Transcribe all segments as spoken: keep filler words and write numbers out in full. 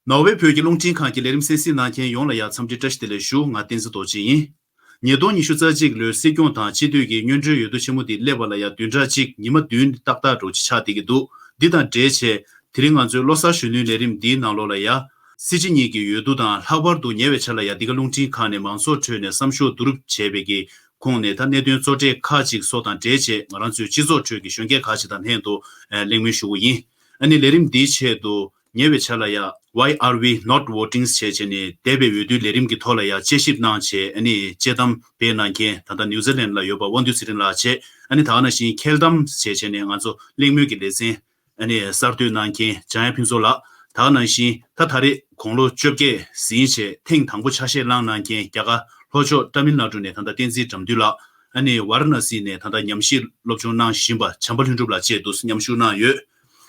ནོར་ཝེ་བོད་ཀྱི་རླུང་འཕྲིན་ཁང་གི་ལས་རིམ་གསན་གཟིགས་གནང་མཁན་ཡོངས་ལ་ཡང་འཚམས་འདྲི་བཀྲ་ཤིས་བདེ་ལེགས་ཞུ། ང་བསྟན་འཛིན་རྡོ་རྗེ་ཡིན། ཉིས་སྟོང་ཉི་ཤུ་རྩ་གཅིག་ལོའི་སྲིད་སྐྱོང་དང་སྤྱི་འཐུས་ཀྱི་སྔོན་འགྲོའི་འོས་བསྡུ་ཆེན་མོ་འདི་སླེབས་པ་ལ་ཡང་བདུན་ཕྲག་གཅིག་ཉི་མ་བདུན་ཏག་ཏག་འགྲོ་ཆགས་བསྡད་ཀྱི་འདུག་འདི་དང་འབྲེལ་བྱས་དེ་རིང་ང་ཚོའི་ལོ་གསར་གཞོན་ནུའི་ལས་རིམ་འདིའི་ནང་ལོགས་ལ་ཡང་སྲིད་སྤྱི་གཉིས་ཀྱི་འོས་བསྡུ་དང་། ལྷག་པར་དུ་ཉེ་བའི་ཆར་ལ་ཡང་འདི་ག་རླུང་འཕྲིན་ཁང་ནས་མང་ཚོགས་ཁྲོད་ནས་བསམ་ཤོག་བསྡུ་རུབ་བྱས་པའི་གི་ཁོངས་ནས་ད་གནད་དོན་གཙོ་གྲས་ཁག་ཅིག་སོགས་དང་འབྲེལ་བྱས་ང་རང་ཚོའི་སྤྱི་ཚོགས་ཁྲོད་ཀྱི་གཞོན་སྐྱེས་ཁག་ཅིག་དང་ལྷན་དུ་གླེང་མོལ་ཞུ་གི་ཡིན། ཨ་ནི་ལས་རིམ་འདིའི་ཆེད་དུ་ཉེ་བའི་ཆར་ལ་ཡང་Why are we not voting? ཞེས་བྱས་ནས་འདས་པའི་འོས་བསྡུའི་ལས་རིམ་གྱི་ཐོག་ལ་ཡང་དཔྱད་ཞིབ་གནང་བྱས། ཨ་ནི་དཔྱད་གཏམ་སྤེལ་གནང་མཁན་ད་ལྟ་ནིའུ་ཛི་ལན་ལ་ཡོད་པ་དབང་འདུས་ཚེ་རིང་ལགས་བྱས། ཨ་ནི་ད་ག་ནང་བཞིན་མཁྱེན་གཏམ་ཞེས་བྱས་ནས་ང་ཚོ་གླེང་མོལ་གྱི་ལེ་ཚན་ཨ་ནི་གསར་གཏོད་གནང་མཁན་འཇམ་དབྱངས་ཕུན་ཚོགས་ལགས། ད་ག་ནང་བཞིན་ད་ད་རེས་དགུང་ལོ་བཅོ་བརྒྱད་ཟིན་བྱས་ཐེངས་དང་པོ་ཆ་ཤས་བླངས་གནང་མཁན་རྒྱ་གར་ལྷོ་ཕྱོགས་ཏ་མིལ་ནཱ་ཌུ་ནས་ད་ལྟ་བསྟན་འཛིན་དགྲ་འདུལ་ལགས། ཨ་ནི་ཝཱ་ར་ཎ་སི་ནས་ད་ལྟ་ཉམས་ཞིབ་སློབ་སྦྱོང་གནང་བཞིན་པ་བྱམས་པ་ལྷུན་གྲུབ་ལགས་བཅས་འདུག་སེ་མཉམ་ཞུགས་གནང་ཡོད།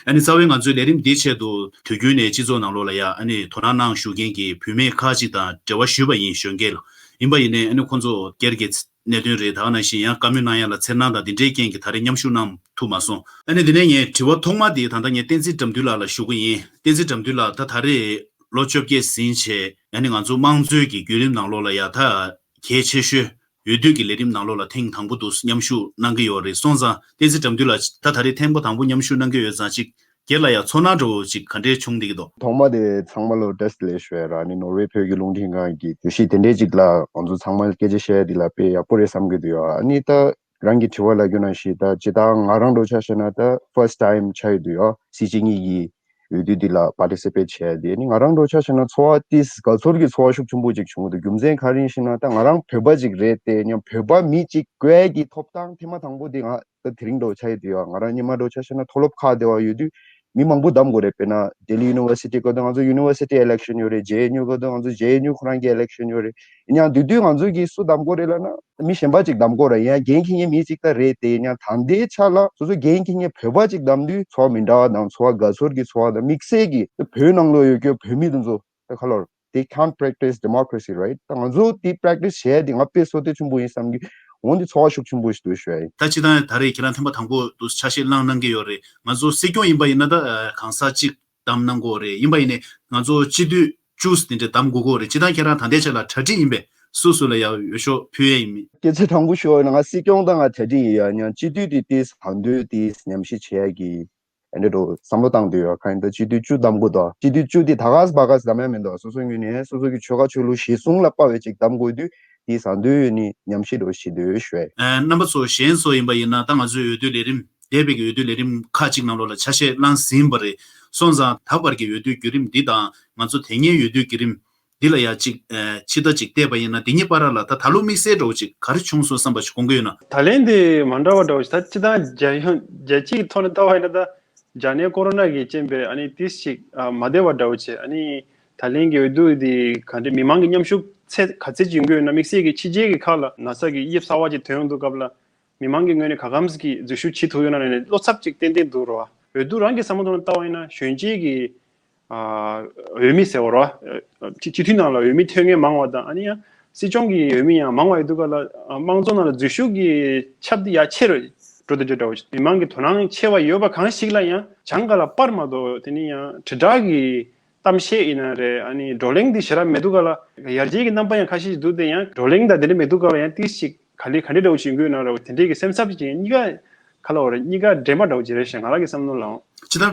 ཨ་ནི་རྩ་བའི་ང་ཚོའི་ལས་རིམ་འདིའི་ཆེད་དུ་དུས་རྒྱུན་ནས་སྤྱི་ཚོགས་ནང་ལོགས་ལ་ཡང་ཨ་ནི་དོ་སྣང་གནང་བཞུགས་མཁན་གྱི་བུད་མེད་ཁག་ཅིག་དང་འབྲེལ་བ་ཞུས་པ་ཡིན། གཞོན་སྐྱེས་ལ་ཡིན་པ་ཡིན་ནའི་ཨ་ནི་ཁོང་ཚོ་སྒེར་གྱི་གནད་དོན་རེད། ད་ག་ནང་བཞིན་ཡང་བཀའ་མོལ་གནང་ཡ་ལ་འཚེར་སྣང་དང་འདི་འདྲའི་རྐྱེན་གྱིས་ད་རེས་མཉམ་ཞུགས་གནང་ཐུབ་མ་སོང་། ཨ་ནི་འདི་ནས་ངས་དྲི་བ་ཐོག་མ་དེ་ད་ལྟ་ངས་བསྟན་འཛིན་དགྲ་འདུལ་ལགས་ལ་ཞུ་གི་ཡིན། བསྟན་འཛིན་དགྲ་འདུལ་ལགས། ད་ད་རེས་ལོ་བཅོ་བརྒྱད་ཟིན་བྱས་ཨ་ནི་ང་ཚོ་དམངས་གཙོའི་གི་བརྒྱུད་རིམ་ནང་ལོགས་ལ་ཡ་ད་གལ་ཆེ་ཤོས་འོས་བསྡུ་གི་ལས་རིམ་ནང་ལོགས་ལ་ཐེངས་དང་པོ་དུ་མཉམ་ཞུགས་གནང་གི་ཡོད་རེད། སོང་ཙང་བསྟན་འཛིན་དགྲ་འདུལ་ལགས་ད་ད་རེས་ཐེངས་པ་དང་པོ་མཉམ་ཞུགས་གནང་གི་ཡོད་ཙང་ཅིག་སྒེར་ལ་ཡང་ཚོར་སྣང་འདྲ་བོ་ཅིག་ག་འདྲས་བྱུང་བསྡད་ཀྱི་འདུག་ཐོག་མ་དེ་ཚང་མ་ལོ་བཀྲ་ཤིས་བདེ་ལེགས་ཞུ་ཡ་ར། ཨ་ནི་ནོར་ཝེ་བོད་ཀྱི་རླུང་འཕྲིན་ཁང་གི་བརྗོད་གཞི་དེ་འདྲས་ཅིག་ལ་ང་ཚོ་ཚང་མ་སྐད་ཆ་བཤད་ཡ་འདི་ལ་དཔེ་ཡག་པོ་རེད་བསམ་གྱི་འདུག་ཡ། ཨ་ནི་ད་རང་གི་དྲི་བ་ལབ་རྒྱུ་ནང་བཞིན་ད་སྤྱིར་བཏང་ང་རང་འདྲ་ཆ་བཞག་ན་ད་first time་ཆགས་ཡོད་འདུག་ཡ། སྲིད་སྤྱི་གཉིས་ཀྱི་འོས་བསྡུ་འདི་ལ་participate་བྱས་ཏེ། ཨ་ནི་ང་རང་འདྲ་ཆ་བཞག་ན་ཚོར་བ་ཏིས་དགའ་ཚོར་གྱི་ཚོར་བ་ཤུགས་ཆེན་པོ་ཅིག་བྱུང་གི་འདུག་རྒྱུ་མཚན་ག་རེ་ཡིན་ཞེ་ན་ད་ང་རང་བོད་པ་ཅིག་རེད་དེ། ཡང་བོད་པ་མི་གཅིག་དགོས་ཀྱི་ཐོབ་ཐང་ཐེངས་མ་དང་པོ་འདི་ང་ད་དེ་རིང་འདྲ་ཆགས་ཡོད་དུས་ཡ། ང་རང་སྔོན་མ་འདྲ་ཆ་བཞག་ན་མཐོ་སློབ་ཁག་དེ་བ་ཡོད་དུས་མི་མང་པོ་བདམས་དགོས་རེད། དཔེར་ན་Delhi University་སྐབས་དུ་ང་ཚོ་university election་ཡོད་རེད། ཇེ་ཨེན་ཡུ་སྐབས་དུ་ང་ཚོ་ཇེ་ཨེན་ཡུ་ཁོ་རང་གི་election་ཡོད་རེད། ཡིན་ཡང་དེ་དུས་ང་ཚོ་གིས་སུ་བདམས་དགོས་རེད་ལབ་ན་མི་གཞན་པ་ཅིག་བདམས་དགོས་རེད། ཡང་འགན་འཁྱེར་མཁན་མི་གཅིག་ད་རེད་དེ། ཡིན་ཡང་ད་ལྟའི་ཆ་ལ་སོ་སོ་འགན་འཁྱེར་མཁན་བོད་པ་ཅིག་བདམས་དུས་ཚོར་བ་མི་འདྲ་བ་དང་ཚོར་བ་དགའ་ཚོར་གྱི་ཚོར་བ་དང་དམིགས་བསལ་གྱི་བོད་ནང་ལོགས་ཡོད་རྒྱུ་བོད་མི་དེ་ཚོ་ད་ག་ལོར། They can't practice democracy, right? ད་ང་ཚོ་དེ་practice་བྱས་ཏེ་ང་དཔེ་བསོད་བདེ་ཆེན་པོ་ཡིན་བསམ་གྱི། འོན་ཏེ་ཚོར་བ་ཤུགས་ཆེན་པོ་ཞིག་འདུག་ཞུ་ཡ་ཡིན། ད་སྤྱིར་བཏང་ད་རེས་ཁྱེད་རང་ཐེངས་མ་དང་པོ་འདུག་ཆ་ཤས་བླངས་གནང་གི་ཡོད་རེད། ང་ཚོ་སྲིད་སྐྱོང་ཡིན་པ་ཡིན་ན་ད་གང་ཟག་གཅིག་བདམས་གནང་གི་ཡོད་རེད། ཡིན་པ་ཡིན་ནའི་ང་ཚོ་སྤྱི་འཐུས་བཅུ་དེ་འདྲ་བདམས་དགོས་ཀྱི་ཡོད་རེད། སྤྱིར་བཏང་ཁྱེད་རང་ད་ལྟའི་ཆ་ལ་གྲ་སྒྲིག་ཡིན་པས་སུ་སུ་ལ་ཡང་འོས་ཤོག་ཕུལ་ཡས་ཡིན་མིན། སྐད་ཆ་དྲང་པོ་ཞུ་བ་ཡིན་ན་ང་སྲིད་སྐྱོང་ད་ང་གྲ་སྒྲིག་ཡིན་ཡ། ཡང་སྤྱི་འཐུས་དེ་ཏིས་ཟ་འདོད་དེ་ཉམས་ཞིབ་བྱེད་ཡ་གི་ཨ་འདྲ་འགྲོ་བསམ་བློ་བཏང་དུས་ཡོད། ཁ་ཡིན་ད་སྤྱི་འཐུས་བཅུ་བདམས་དགོས་དོ། སྤྱི་འཐུས་བཅུ་དེ་ད་གས་བ་གས་བདམས་ཡ་མིན་འདུག་སོ་སོ་ངོས་ནས་སོ་སོ་གི་ཆོལ་ཁ་ཆོས་ལུགས་གཞི་བཟུང་ལ་དཔའ་བའི་ཅིག་བདམས་དགོས་དུས་དེ་ཟ་འདོད་ཡོད་ནི་ཉམས་ཞིབ་འགྲོ་བྱེད་འདོད་ཞུ་ཡ། ཨ་རྣམ་པ་ཚོ་གཞན་ཚོ་ཡིན་པ་ཡིན་ན་ད་ང་ཚོའི་འོས་བསྡུའི་ལས་རིམ་འདས་པའི་གི་འོས་བསྡུའི་ལས་རིམ་ཁག་ཅིག་ནང་ལོགས་ལ་ཆ་ཤས་བླངས་ཟིན་པ་རེད། སོང་ཙང་ད་བར་གྱི་འོས་བསྡུའི་བརྒྱུད་རིམ་འདི་དང་ང་ཚོ་དེ་སྔའི་འོས་བསྡུའི་བརྒྱུད་རིམ་འདི་ལ་ཡ་གཅིག་ཨ་ཕྱི་ཟླ་གཅིག་བལྟས་པ་ཡིན་ན་འདི་གཉིས་བར་ལ་ད་ད་ལོ་དམིགས་བསལ་འདྲ་བོ་ཅིག་ག་རེ་བྱུང་སོང་བསམ་པ་ཞིག་དགོངས་ཀྱི་ཡོད་ན། ད་ལན་འདི་མ་འདྲ་བ་འདྲ་བོ་ཞིག་ད་སྤྱིར་བཏང་རྒྱལ་ཡོངས་རྒྱལ་སྤྱིའི་ཐོག་ནས་ལྟ་བ་ཡིན་ན་ད་རྒྱ་ནད་ཀོ་རོ་ན་གི་རྐྱེན་པས་ཨ་ནི་ཏིས་ཞིག་ཨ་མ་བདེ་བ་འདྲ་བོ་བྱས། ཨ་ནི་ད་ལན་གྱི་འོས་བསྡུ་འདི་ག་འདྲ་མི་མང་གི་མཉམ་ཞུགས་ཚད་ག་ཚད་ཅིག་ཡོང་གི་ཡོད་ན། དམིགས་བསལ་གྱི་ཕྱི་རྒྱལ་གྱི་ཁག་ལ་ན་ཚ་གི་དབྱིབས་གསར་བ་ཅིག་ཐོན་ཡོང་དུས་སྐབས་ལ། མི་མང་གི་ངོས་ནས་ག་གམ་གྱི་འཛུལ་ཞུགས་བྱེད་ཐུབ་ཡོད་ན་ལས་ནས་བློ་འཚབ་ཅིག་ཏན་ཏན་འདུག་རོ། འོས་བསྡུ་རང་གི་བསམ་བློ་ཐོག་ནས་ལྟ་བ་ཡིན་ན་གཞོན་སྐྱེས་ཀྱི་ཨ་འོས་མི་ཟེར་བ་རོ། སྤྱི་སྤྱི་འཐུས་ནང་ལ་འོས་མི་ཐོན་མཁན་མང་བ་དང་། ཨ་ནི་ཡང་སྲིད་སྐྱོང་གི་འོས་མི་ཡང་མང་བ་ཡོད་དུས་སྐབས་ལ་ཨ་དམངས་གཙོ་ནང་ལ་འཛུལ་ཞུགས་ཀྱི་ཁྱབ་གདལ་ཡར་ཆེ་རུ་འགྲོ་བསྡད་རྒྱུ་འདྲ་བོ་ཞིག་མི་མང་གི་དོ་སྣང་ཆེ་བ་ཡོད་པ་གང་ཞིག་ལ་ཡང་གྱངས་ཁ་ལ་སྤར་མ་གཏོགས། དེ་ནི་ཡང་དྲིལ་བསྒྲགས་ཀྱི་གཏམ་བཤད་ཡིན་ན་རེད། ཨ་ནི་བགྲོ་གླེང་འདི་ཞེ་དྲག་མེད་དུས་སྐབས་ལ་ཡར་རྒྱས་ཀྱི་རྣམ་པ་ཡང་ཁ་ཤས་ཤིག་འདུག་སྟེ། ཡང་བགྲོ་གླེང་དང་དེ་འདྲ་མེད་དུས་སྐབས་ལ་ཡང་ཏིས་ཞིག་ག་ལེ་ག་འདྲ་འདྲ་བོ་ཞིག་ཡོང་གི་ཡོད་ན་འདྲ་བོ། དེ་འདྲའི་གི་སེམས་འཚབ་ཅིག་གཉིས་ཀ་ག་ལ་བ་རེད། གཉིས་ཀ་འདྲེས་མ་འདྲ་བོ་ཅིག་རེད་ཤག་ང་རང་གི་བསམ་བློ་ལའང་། ཅི་ལྟར།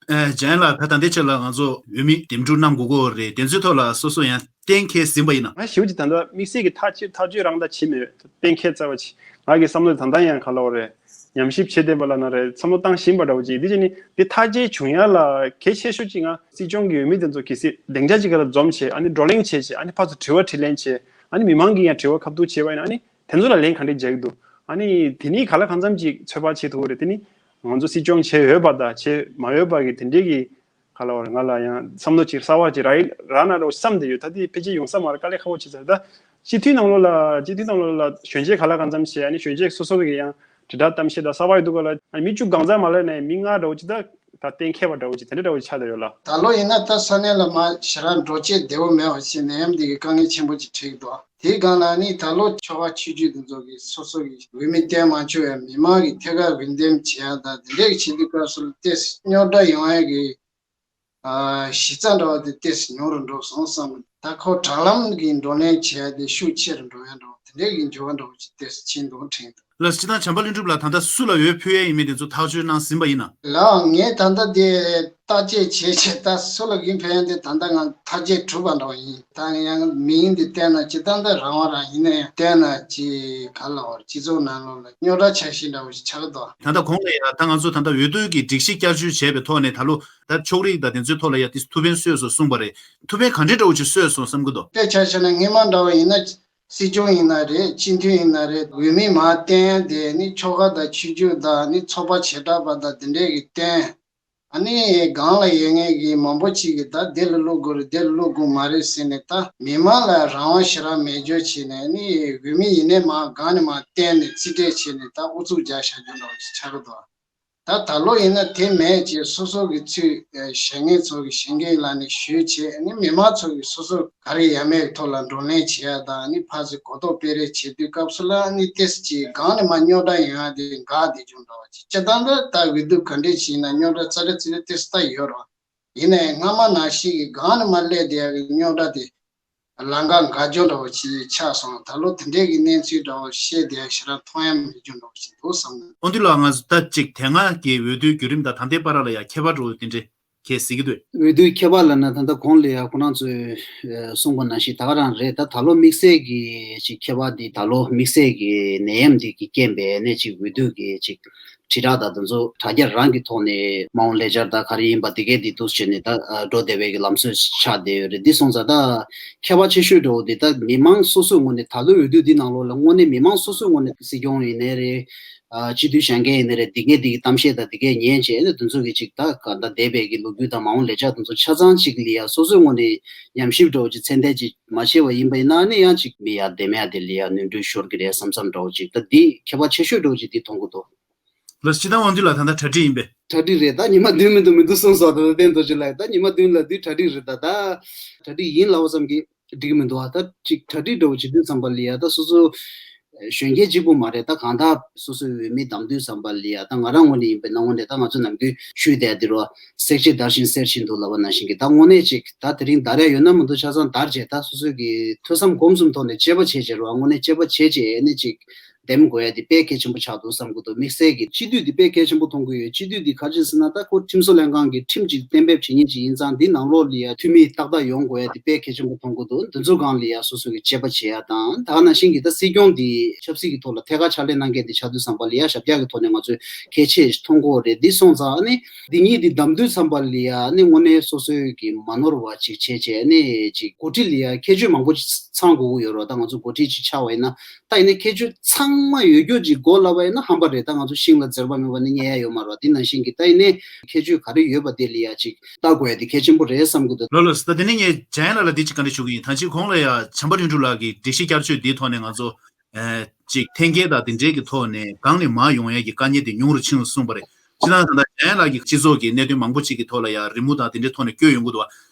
ཨ་ཇན་ལགས། ད་ད་ལྟའི་ཆ་ལ་ང་ཚོ་འོས་མི་འདེམས་སྒྲུག་གནང་དགོས་ཀྱི་ཡོད་རེད། དེ་ཚོའི་ཐོག་ལ་སོ་སོ་ཡང་གཏན་འཁེལ་ཟིན་པ་ཡིན་ན། ང་ཞེ་པོ་ཅིག་ད་ལྟ་དམིགས་བསལ་གྱི་ཐག་གཅོད་ཐག་གཅོད་རང་ད་བྱེད་མེད། གཏན་འཁེལ་རྩ་བ་ཅིག་ང་གི་བསམ་བློ་ད་ལྟ་ཡང་ག་ལ་བ་རེད། ཉམས་ཞིབ་བྱེད་བསྡད་པ་ལ་ན་རེད། བསམ་བློ་བཏང་བཞིན་པ་འདྲ་བོ་ཅིག་འདི་བྱས་ནི་འདི་ཐག་གཅོད་བྱུང་ཡ་ལ་གལ་ཆེ་ཤོས་ཅིག་ང་སྲིད་སྐྱོང་གི་འོས་མི་དེ་ཚོ་གལ་སྲིད་སྡིངས་ཆ་གཅིག་ག་ལ་འཛོམས་བྱས། ཨ་ནི་བགྲོ་གླེང་བྱས་བྱས། ཨ་ནི་ཕར་ཚུར་དྲི་བ་དྲིས་ལན་བྱས། ཨ་ནི་མི་མང་གིས་ཡང་དྲི་བ་ཁ་ཐུག་བྱས་པ་ཡིན་ན། ཨ་ནི་དེ་ཚོ་ལ་ལན་ག་འདྲས་རྒྱག་གི་འདུག་ཨ་ནི་དེ་ནི་ག་ལ་གང་འཚམ་ཅིག་ཚོད་དཔག་བྱེད་ཐུབ་ཀྱི་རེད། དེ་ནི་ང་ཚོ་སྲིད་སྐྱོང་བྱས་ཡོད་པ་དང་བྱས་མ་ཡོད་པ་གི་དེ་འདྲས་ཀྱི་ག་ལ་བ་རེད། ང་ལ་ཡང་བསམ་བློ་ཅིག་གསར་བ་ཅིག་རག་ཡིན་རག་ན་འདྲ་བོ་བསམ་བསྡད་ཡོད། ད་དེ་ཕལ་ཆེར་ཡོང་ས་མ་རེད། དཀའ་ལས་ཁག་པོ་བྱེད་ས་རེད། ད་སྤྱི་འཐུས་ནང་ལོགས་ལ་སྤྱི་འཐུས་ནང་ལོགས་ལ་གཞོན་སྐྱེས་ག་ལ་གང་འཚམ་བྱས། ཨ་ནི་གཞོན་སྐྱེས་སོ་སོ་གི་ཡང་དྲིལ་བསྒྲགས་གཏམ་བཤད་དང་གསར་བ་ཡོད་དུས་སྐབས་ལ། ཨ་ནི་མི་བཅུ་གང་ཙམ་མ་ལས་ནས་མི་ལྔ་འདྲ་བོ་ཅིག་ད་ད་གཏན་འཁེལ་བ་འདྲ་བོ་ཅིག་དེ་འདྲ་འདྲ་བོ་ཅིག་ཆགས་བསྡད་ཡོད་ལ། ད་ལོ་ཡིན་ན་ད་ས་གནས་ལ་མ་ཞེ་དྲག་འགྲོ་བྱེད་བདེ་བོ་མེད་པ་བྱས་ནད་ཡམས་འདི་གི་དཀའ་ངལ་ཆེན་པོ་ཅིག་འཕྲད་ཀྱི་འདུག་དེའི་སྒང་ལ་ནི་ད་ལོ་ཆོལ་ཁ་ཆོས་བརྒྱུད་དེ་ཚོ་གི་སོ་སོ་གི་འོས་མི་བསྟན་མ་བཅུག་ཡ། མི་མང་གི་ཐད་ཀར་འོས་འདེམས་བྱེད་ཡ་དང་དེ་འདྲས་ཀྱི་བྱེད་དུས་སྐབས་སུ་ལ་ཏོག་ཙམ་རྙོག་དྲ་ཡོང་ཡ་གི་ ཨ་གཞི་རྩ་འདྲ་བ་དེ་ཏོག་ཙམ་ཉུང་རུ་འགྲོ་སོང་བསམ། ད་ཁོ་དྲ་ལམ་གྱི་བགྲོ་གླེང་བྱས་ཏེ་ཤུགས་ཆེ་རུ་འགྲོ་ཡ་འདྲ་བ་དེ་འདྲའི་གི་འགྱུར་བ་འདྲ་བ་ཅིག་ཏོག་ཙམ་ཕྱིན་འདུག་དྲན་འདུག་ལགས་སོ། སྤྱིར་བཏང་བྱམས་པ་ལྷུན་གྲུབ་ལགས་ད་ལྟ་སུ་ལ་འོས་ཕུལ་ཡས་ཡིན་མིན་དེ་ཚོ་ཐག་གཅོད་གནང་ཟིན་པ་ཡིན་ན། ལགས་ངས་ད་ལྟ་དེ་བརྟག་དཔྱད་བྱས་བྱས་ད་སུ་ལ་འོས་ཕུལ་ཡས་དེ་ད་ལྟ་ང་ཐག་གཅོད་གྲུབ་པ་འདྲ་བ་ཡིན། ད་ཡང་མིང་འདི་བསྟན་ན་སྤྱིར་བཏང་ད་རང་དབང་རང་ཡིན་ན་ཡང་བསྟན་ན་ཅིག་ག་ལ་བར་སྤྱི་ཚོགས་ནང་ལོགས་ལ་རྙོག་དྲ་ཆགས་གཞི་འདྲ་བོ་ཞིག་ཆགས་ཀྱི་འདུག་ད་ལྟ་གོང་ལ་ཡང་ད་ང་ཚོ་ད་ལྟ་འོས་བསྡུ་གི་སྒྲིག་གཞི་བསྐྱར་བཅོས་བྱས་པའི་ཐོག་ནས་ད་ལོ་ད་ཕྱོགས་རིས་དང་དེ་ཚོའི་ཐོག་ལ་ཡང་ཏིས་ཐུགས་ཕན་གསོས་སོང་གསུངས་པ་རེད། ཐུགས་ཕན་ག་འདྲའི་འདྲ་བོ་ཅིག་གསོས་སོང་བསམ་གྱི་འདུག་དཔེ་ཆ་བཞག་ན་སྔོན་མ་འདྲ་བ་ཡིན་ན། སྲིད་སྐྱོང་ཡིན་ན་རེད། སྤྱི་འཐུས་ཡིན་ན་རེད། འོས་མི་མར་བསྟན་དེ་ནི་ཆོལ་ཁ་དང་ཆོས་བརྒྱུད་དང་ནི་ཚོགས་པ་བྱེ་བྲག་པ་དང་དེ་འདྲས་ཀྱི་བསྟན། ཨ་ནི་སྒང་ལ་ཡོད་མཁན་གྱི་མང་པོ་ཅིག་གིས་ད་དེ་ལ་བླུག་དགོས་རེད། དེ་ལ་བླུག་དགོས་མ་རེད་ཟེར་ནས་ད་མི་མང་ལ་རང་དབང་ཞེ་དྲག་མེད་འཇོག་བྱས་ནས་ནི་འོས་མི་ཡིན་ནའི་མར་སྒང་ནས་མར་བསྟན་ནས་རྩིས་སྤྲད་བྱས་ནས་ད་ཨུ་ཚུགས་རྒྱག་བཞག་རྒྱུ་འདྲ་བོ་ཞིག་ཆགས་ཀྱི་འདུག་ད་ད་ལོ་ཡིན་ན་དེ་མེད་ཅེས་སོ་སོ་གི་ཚུལ་ཞལ་ངེས་ཚོ་གི་ཞལ་ངེས་ལ་ནི་ཞུས་བྱས་ནི་མི་མང་ཚོ་གི་སོ་སོ་ག་རེ་ཡ་མེད་ཐོག་ལ་བགྲོ་གླེང་བྱེད་ཡ་དང་ནི་ཕར་ཚུར་གོ་རྟོགས་སྤེལ་རེས་བྱེད་དུས་སྐབས་སུ་ལ་ནི་ཏེས་ཅིག་སྒང་ནས་མ་རྙོག་དྲ་ཡོང་ཡ་དེ་འགག་བསྡད་རྒྱུ་འདྲ་བ་ཅིག་སྤྱིར་བཏང་ད་ད་འོས་བསྡུ་ག་འདྲས་བྱས་ན་རྙོག་དྲ་ཙ་རེ་ཙི་རེ་ཏེས་ད་ཡོད་རེད། ཡིན་ནའི་སྔ་མ་ནང་བཞིན་གི་སྒང་ནས་མ་སླེབས་བསྡད་ཡ་གི་རྙོག་དྲ་དེ། ལམ་ཁ་འགག་རྒྱུ་འདྲ་བོ་ཞིག་ཆགས་སོང་། ད་ལོ་དེ་འདྲའི་གི་གནས་ཚུལ་འདྲ་བོ་བཤད་བསྡད་ཡ་ཞེ་དྲག་མཐོང་ཡ་མེད་རྒྱུ་འདྲ་བོ་ཞིག་འདུག་བསམ་གི། དབང་འདུས་ལགས་ང་ཚོ་ད་ཅིག་དེ་སྔ་གི་འོས་བསྡུའི་བརྒྱུད་རིམ་དང་ད་ལྟའི་བར་ལ་ཡ་ཁྱད་པར་འདྲ་བོ་དེ་འདྲས་ཁྱེད་གཟིགས་ཀྱི་འདུག་འོས་བསྡུའི་ཁྱད་པར་ལབ་ན་ད་ལྟ་གོང་ལ་ཡ་ཁོ་རང་ཚོས་གསུངས་པ་ནང་བཞིན་ད་ག་རང་རེད། ད་ད་ལོ་དམིགས་བསལ་གྱི་ཅིག་ཁྱད་པར་འདི་ད་ལོ་དམིགས་བསལ་གྱི་ནད་ཡམས་འདི་གི་རྐྱེན་པས་ནས་ཅིག་འོས་བསྡུ་གི་ཅིག་དྲིལ་བསྒྲགས་དང་དེ་ཚོ་དྲ་རྒྱ་རང་གི་ཐོག་ནས་མ་འོངས་ལས་འཆར་དང་ག་རེ་ཡིན་པ་དེ་གས་འདི་འདུག་བྱས་ནས་ད་འགྲོ་བསྡད་པའི་གི་ལམ་སྲོལ་ཆགས་བསྡད་ཡོད་རེད། འདི་སོང་ཙང་ད་ཁྱད་པར་ཆེ་ཤོས་འདྲ་བོ་འདི་ད་མི་མང་སོ་སོའི་ངོས་ནས་ད་ལོའི་འོས་བསྡུ་འདི་ནང་ལོགས་ལ་དངོས་གནས་མི་མང་སོ་སོའི་ངོས་ནས་སྲིད་སྐྱོང་ཡིན་ནའི་རེད། སྤྱི་འཐུས་བཞེངས་མཁན་ཡིན་ནའི་རེད། འདི་གས་འདི་གི་གཏམ་བཤད་དང་འདི་གས་ཉན་བྱས་ནས་དེ་ཚོ་གི་ཅིག་ད་ག་ད་འདས་པའི་གི་ལོ་རྒྱུས་དང་མ་འོངས་ལས་འཆར་དེ་ཚོ་ཆ་ཚང་ཅིག་ལ་ཡ་སོ་སོའི་ངོས་ནས་ཉམས་ཞིབ་འདྲ་བོ་ཅིག་ཚད་ལྡན་ཅིག་མ་བྱས་པ་ཡིན་པ་ཡིན་ན་ནི་ཡང་ཅིག་མི་ཡ་བདེ་མེད་དེ་ལ་ཡ་ནོར་འཁྲུལ་ཤོར་གི་རེད་བསམ་བསམ་འདྲ་བོ་ཅིག་ད་འདི་ཁྱད་པར་ཆེ་ཤོས་འདྲ་བོ་ཅིག་འདི་མཐོང་གི་འདུག་ལགས་སྤྱི་བཏང་དབང་འདུས་ལགས་ད་ལྟ་གྲ་སྒྲིག་ཡིན་པས། གྲ་སྒྲིག་རེད། ད་ཉི་མ་བདུན་མི་འདུག་མི་འདུག་གསུངས་སོང་། ད་ལྟ་བསྟན་རྡོ་རྗེ་ལགས་ད་ཉི་མ་བདུན་ལ་འདི་གྲ་སྒྲིག་རེད། ད་ད་གྲ་སྒྲིག་ཡིན་ལབ་བསམ་གི་འགྲིག་གི་མི་འདུག་ཨ་ད་ཅིག་གྲ་སྒྲིག་འདྲ་བོ་བྱེད་དུས་ཙམ་པ་ལ་ཡ་ད་སོ་སོ་གཞོན་སྐྱེས་གཅིག་པུ་མ་རེད། ད་གང་ལྟར་སོ་སོའི་འོས་མི་བདམས་དུས་ཙམ་པ་ལ་ཡ་ད་ང་རང་ངོས་ནས་ཡིན་པའི་ནང་ངོས་ནས་ད་ང་ཚོ་ནམ་རྒྱུན་ཞུས་བསྡད་དེ་རོ། བསྲེག་བཅད་བརྡར་ཤིང་གསེར་བཞིན་དུ་ལབ་པ་ནང་བཞིན་གི་ད་དངོས་གནས་ཅིག་ད་དེ་རིང་བརྡར་ཡ་ཡོད་ན་མི་འདུག་ཆ་ཚང་བརྡར་བྱས་ད་སོ་སོའི་གི་ཐོས་བསམ་སྒོམ་གསུམ་ཐོག་ནས་དཔྱད་པ་བྱས་བྱས་རོ། དངོས་གནས་དཔྱད་པ་བྱས་བྱས་ཨ་ནི་ཅིག་འདེམས་དགོས་ཡ་དེ་དཔེ་གལ་ཆེན་པོ་ཆགས་འདུག་བསམ་གི་འདུག་དམིགས་བསལ་གྱི་སྤྱི་འཐུས་དེ་དཔེ་གལ་ཆེན་པོ་མཐོང་གི་ཡོད། སྤྱི་འཐུས་དེ་ག་ཅི་ཟེར་ན་ད་ཁོ་ཁྲིམས་བཟོ་ལྷན་ཁང་གི་ཁྲིམས་ཅིག་གཏན་འབེབས་བྱེད་མཁན་ཅིག་ཡིན་ཙང་འདི་ནང་ལོགས་ལ་ཡ་འཐུས་མི་ཏག་ཏག་ཡོང་དགོས་ཡ་དེ་དཔེ་གལ་ཆེན་པོ་མཐོང་གི་འདུག་འདི་ཚོ་སྒང་ལ་ཡ་སོ་སོ་གི་དཔྱད་པ་བྱེད་ཡ་དང་ད་ག་ནང་བཞིན་གྱི་ད་སྲིད་སྐྱོང་དེ་ཆབ་སྲིད་ཀྱི་ཐོག་ལ་ཐད་ཀར་ཕྱག་ལས་གནང་མཁན་དེ་ཆགས་དུས་ཙམ་པ་ལ་ཡ་ཞབས་བཀྱག་གི་ཐོག་ནས་ང་ཚོས་གལ་ཆེ་མཐོང་གི་ཡོད་རེད། འདི་སོང་ཙང་ཨ་ནི་འདི་གཉིས་འདི་བདམས་དུས་ཙམ་པ་ལ་ཡ་ཨ་ནི་དངོས་གནས་སོ་སོའི་གི་མ་ནོར་བ་ཅིག་བྱས་བྱས་ཨ་ནི་ཅིག་འགོ་ཁྲིད་ལ་ཡ་ཁྱད་ཆོས་མང་པོ་ཅིག་ཚང་དགོས་ཀྱི་ཡོད་རེད། ད་ང་ཚོ་འགོ་ཁྲིད་ཅིག་ཆགས་པ་ཡིན་ན། ད་ཡིན་ནའི་ཁྱད་ཆོས་ཚང་མ་ཡོད་རྒྱུ་ཅིག་མགོ་ལབ་པ་ཡིན་ན་ཧམ་པ་རེད། ད་ང་ཚོ་ཤིང་ལ་འཛེར་བ་མེད་པ་ནི་རྙེད་ཡ་ཡོད་མ་རེད། དེ་ནང་བཞིན་གྱི་ད་ཡིན་ནའི་ཁྱད་ཆོས་ག་རེ་ཡོད་པ་དེ་ལ་ཡ་ཅིག་ལྟ་དགོས་ཡ་དེ་གལ་ཆེན་པོ་རེད་བསམ་གི་འདུག་ལགས་ལགས་སོ། ད་དེ་ནས་ངས་འཇམ་དབྱངས་ལགས་ལ་འདི་ཅིག་བཀའ་འདྲི་ཞུ་གི་ཡིན། ད་ཅིག་གོང་ལ་ཡ་བྱམས་པ་ལྷུན་གྲུབ་ལགས་ཀྱིས་སྒྲིག་གཞི་བསྐྱར་བཅོས་འདིའི་ཐོག་ནས་ང་ཚོ་ཨ་ཅིག་འཐེན་འཁྱེར་དང་དེ་འབྲེལ་གྱི་ཐོག་ནས་སྒང་ནས་མར་ཡོང་ཡ་གི་དཀའ་ངལ་དེ་ཉུང་རུ་ཕྱིན་སོང་གསུངས་པ་རེད། སྤྱིར་བཏང་ད་ལྟ་འཇམ་དབྱངས་ལགས་ཀྱིས་སྤྱི་ཚོགས་ཀྱི་གནད་དོན་མང་པོ་ཅིག་གི་ཐོག་ལ་ཡ་རི་མོ་དང་དེ་འདྲའི་ཐོག་ནས་བཀོད་ཡོང་གི་འདུག་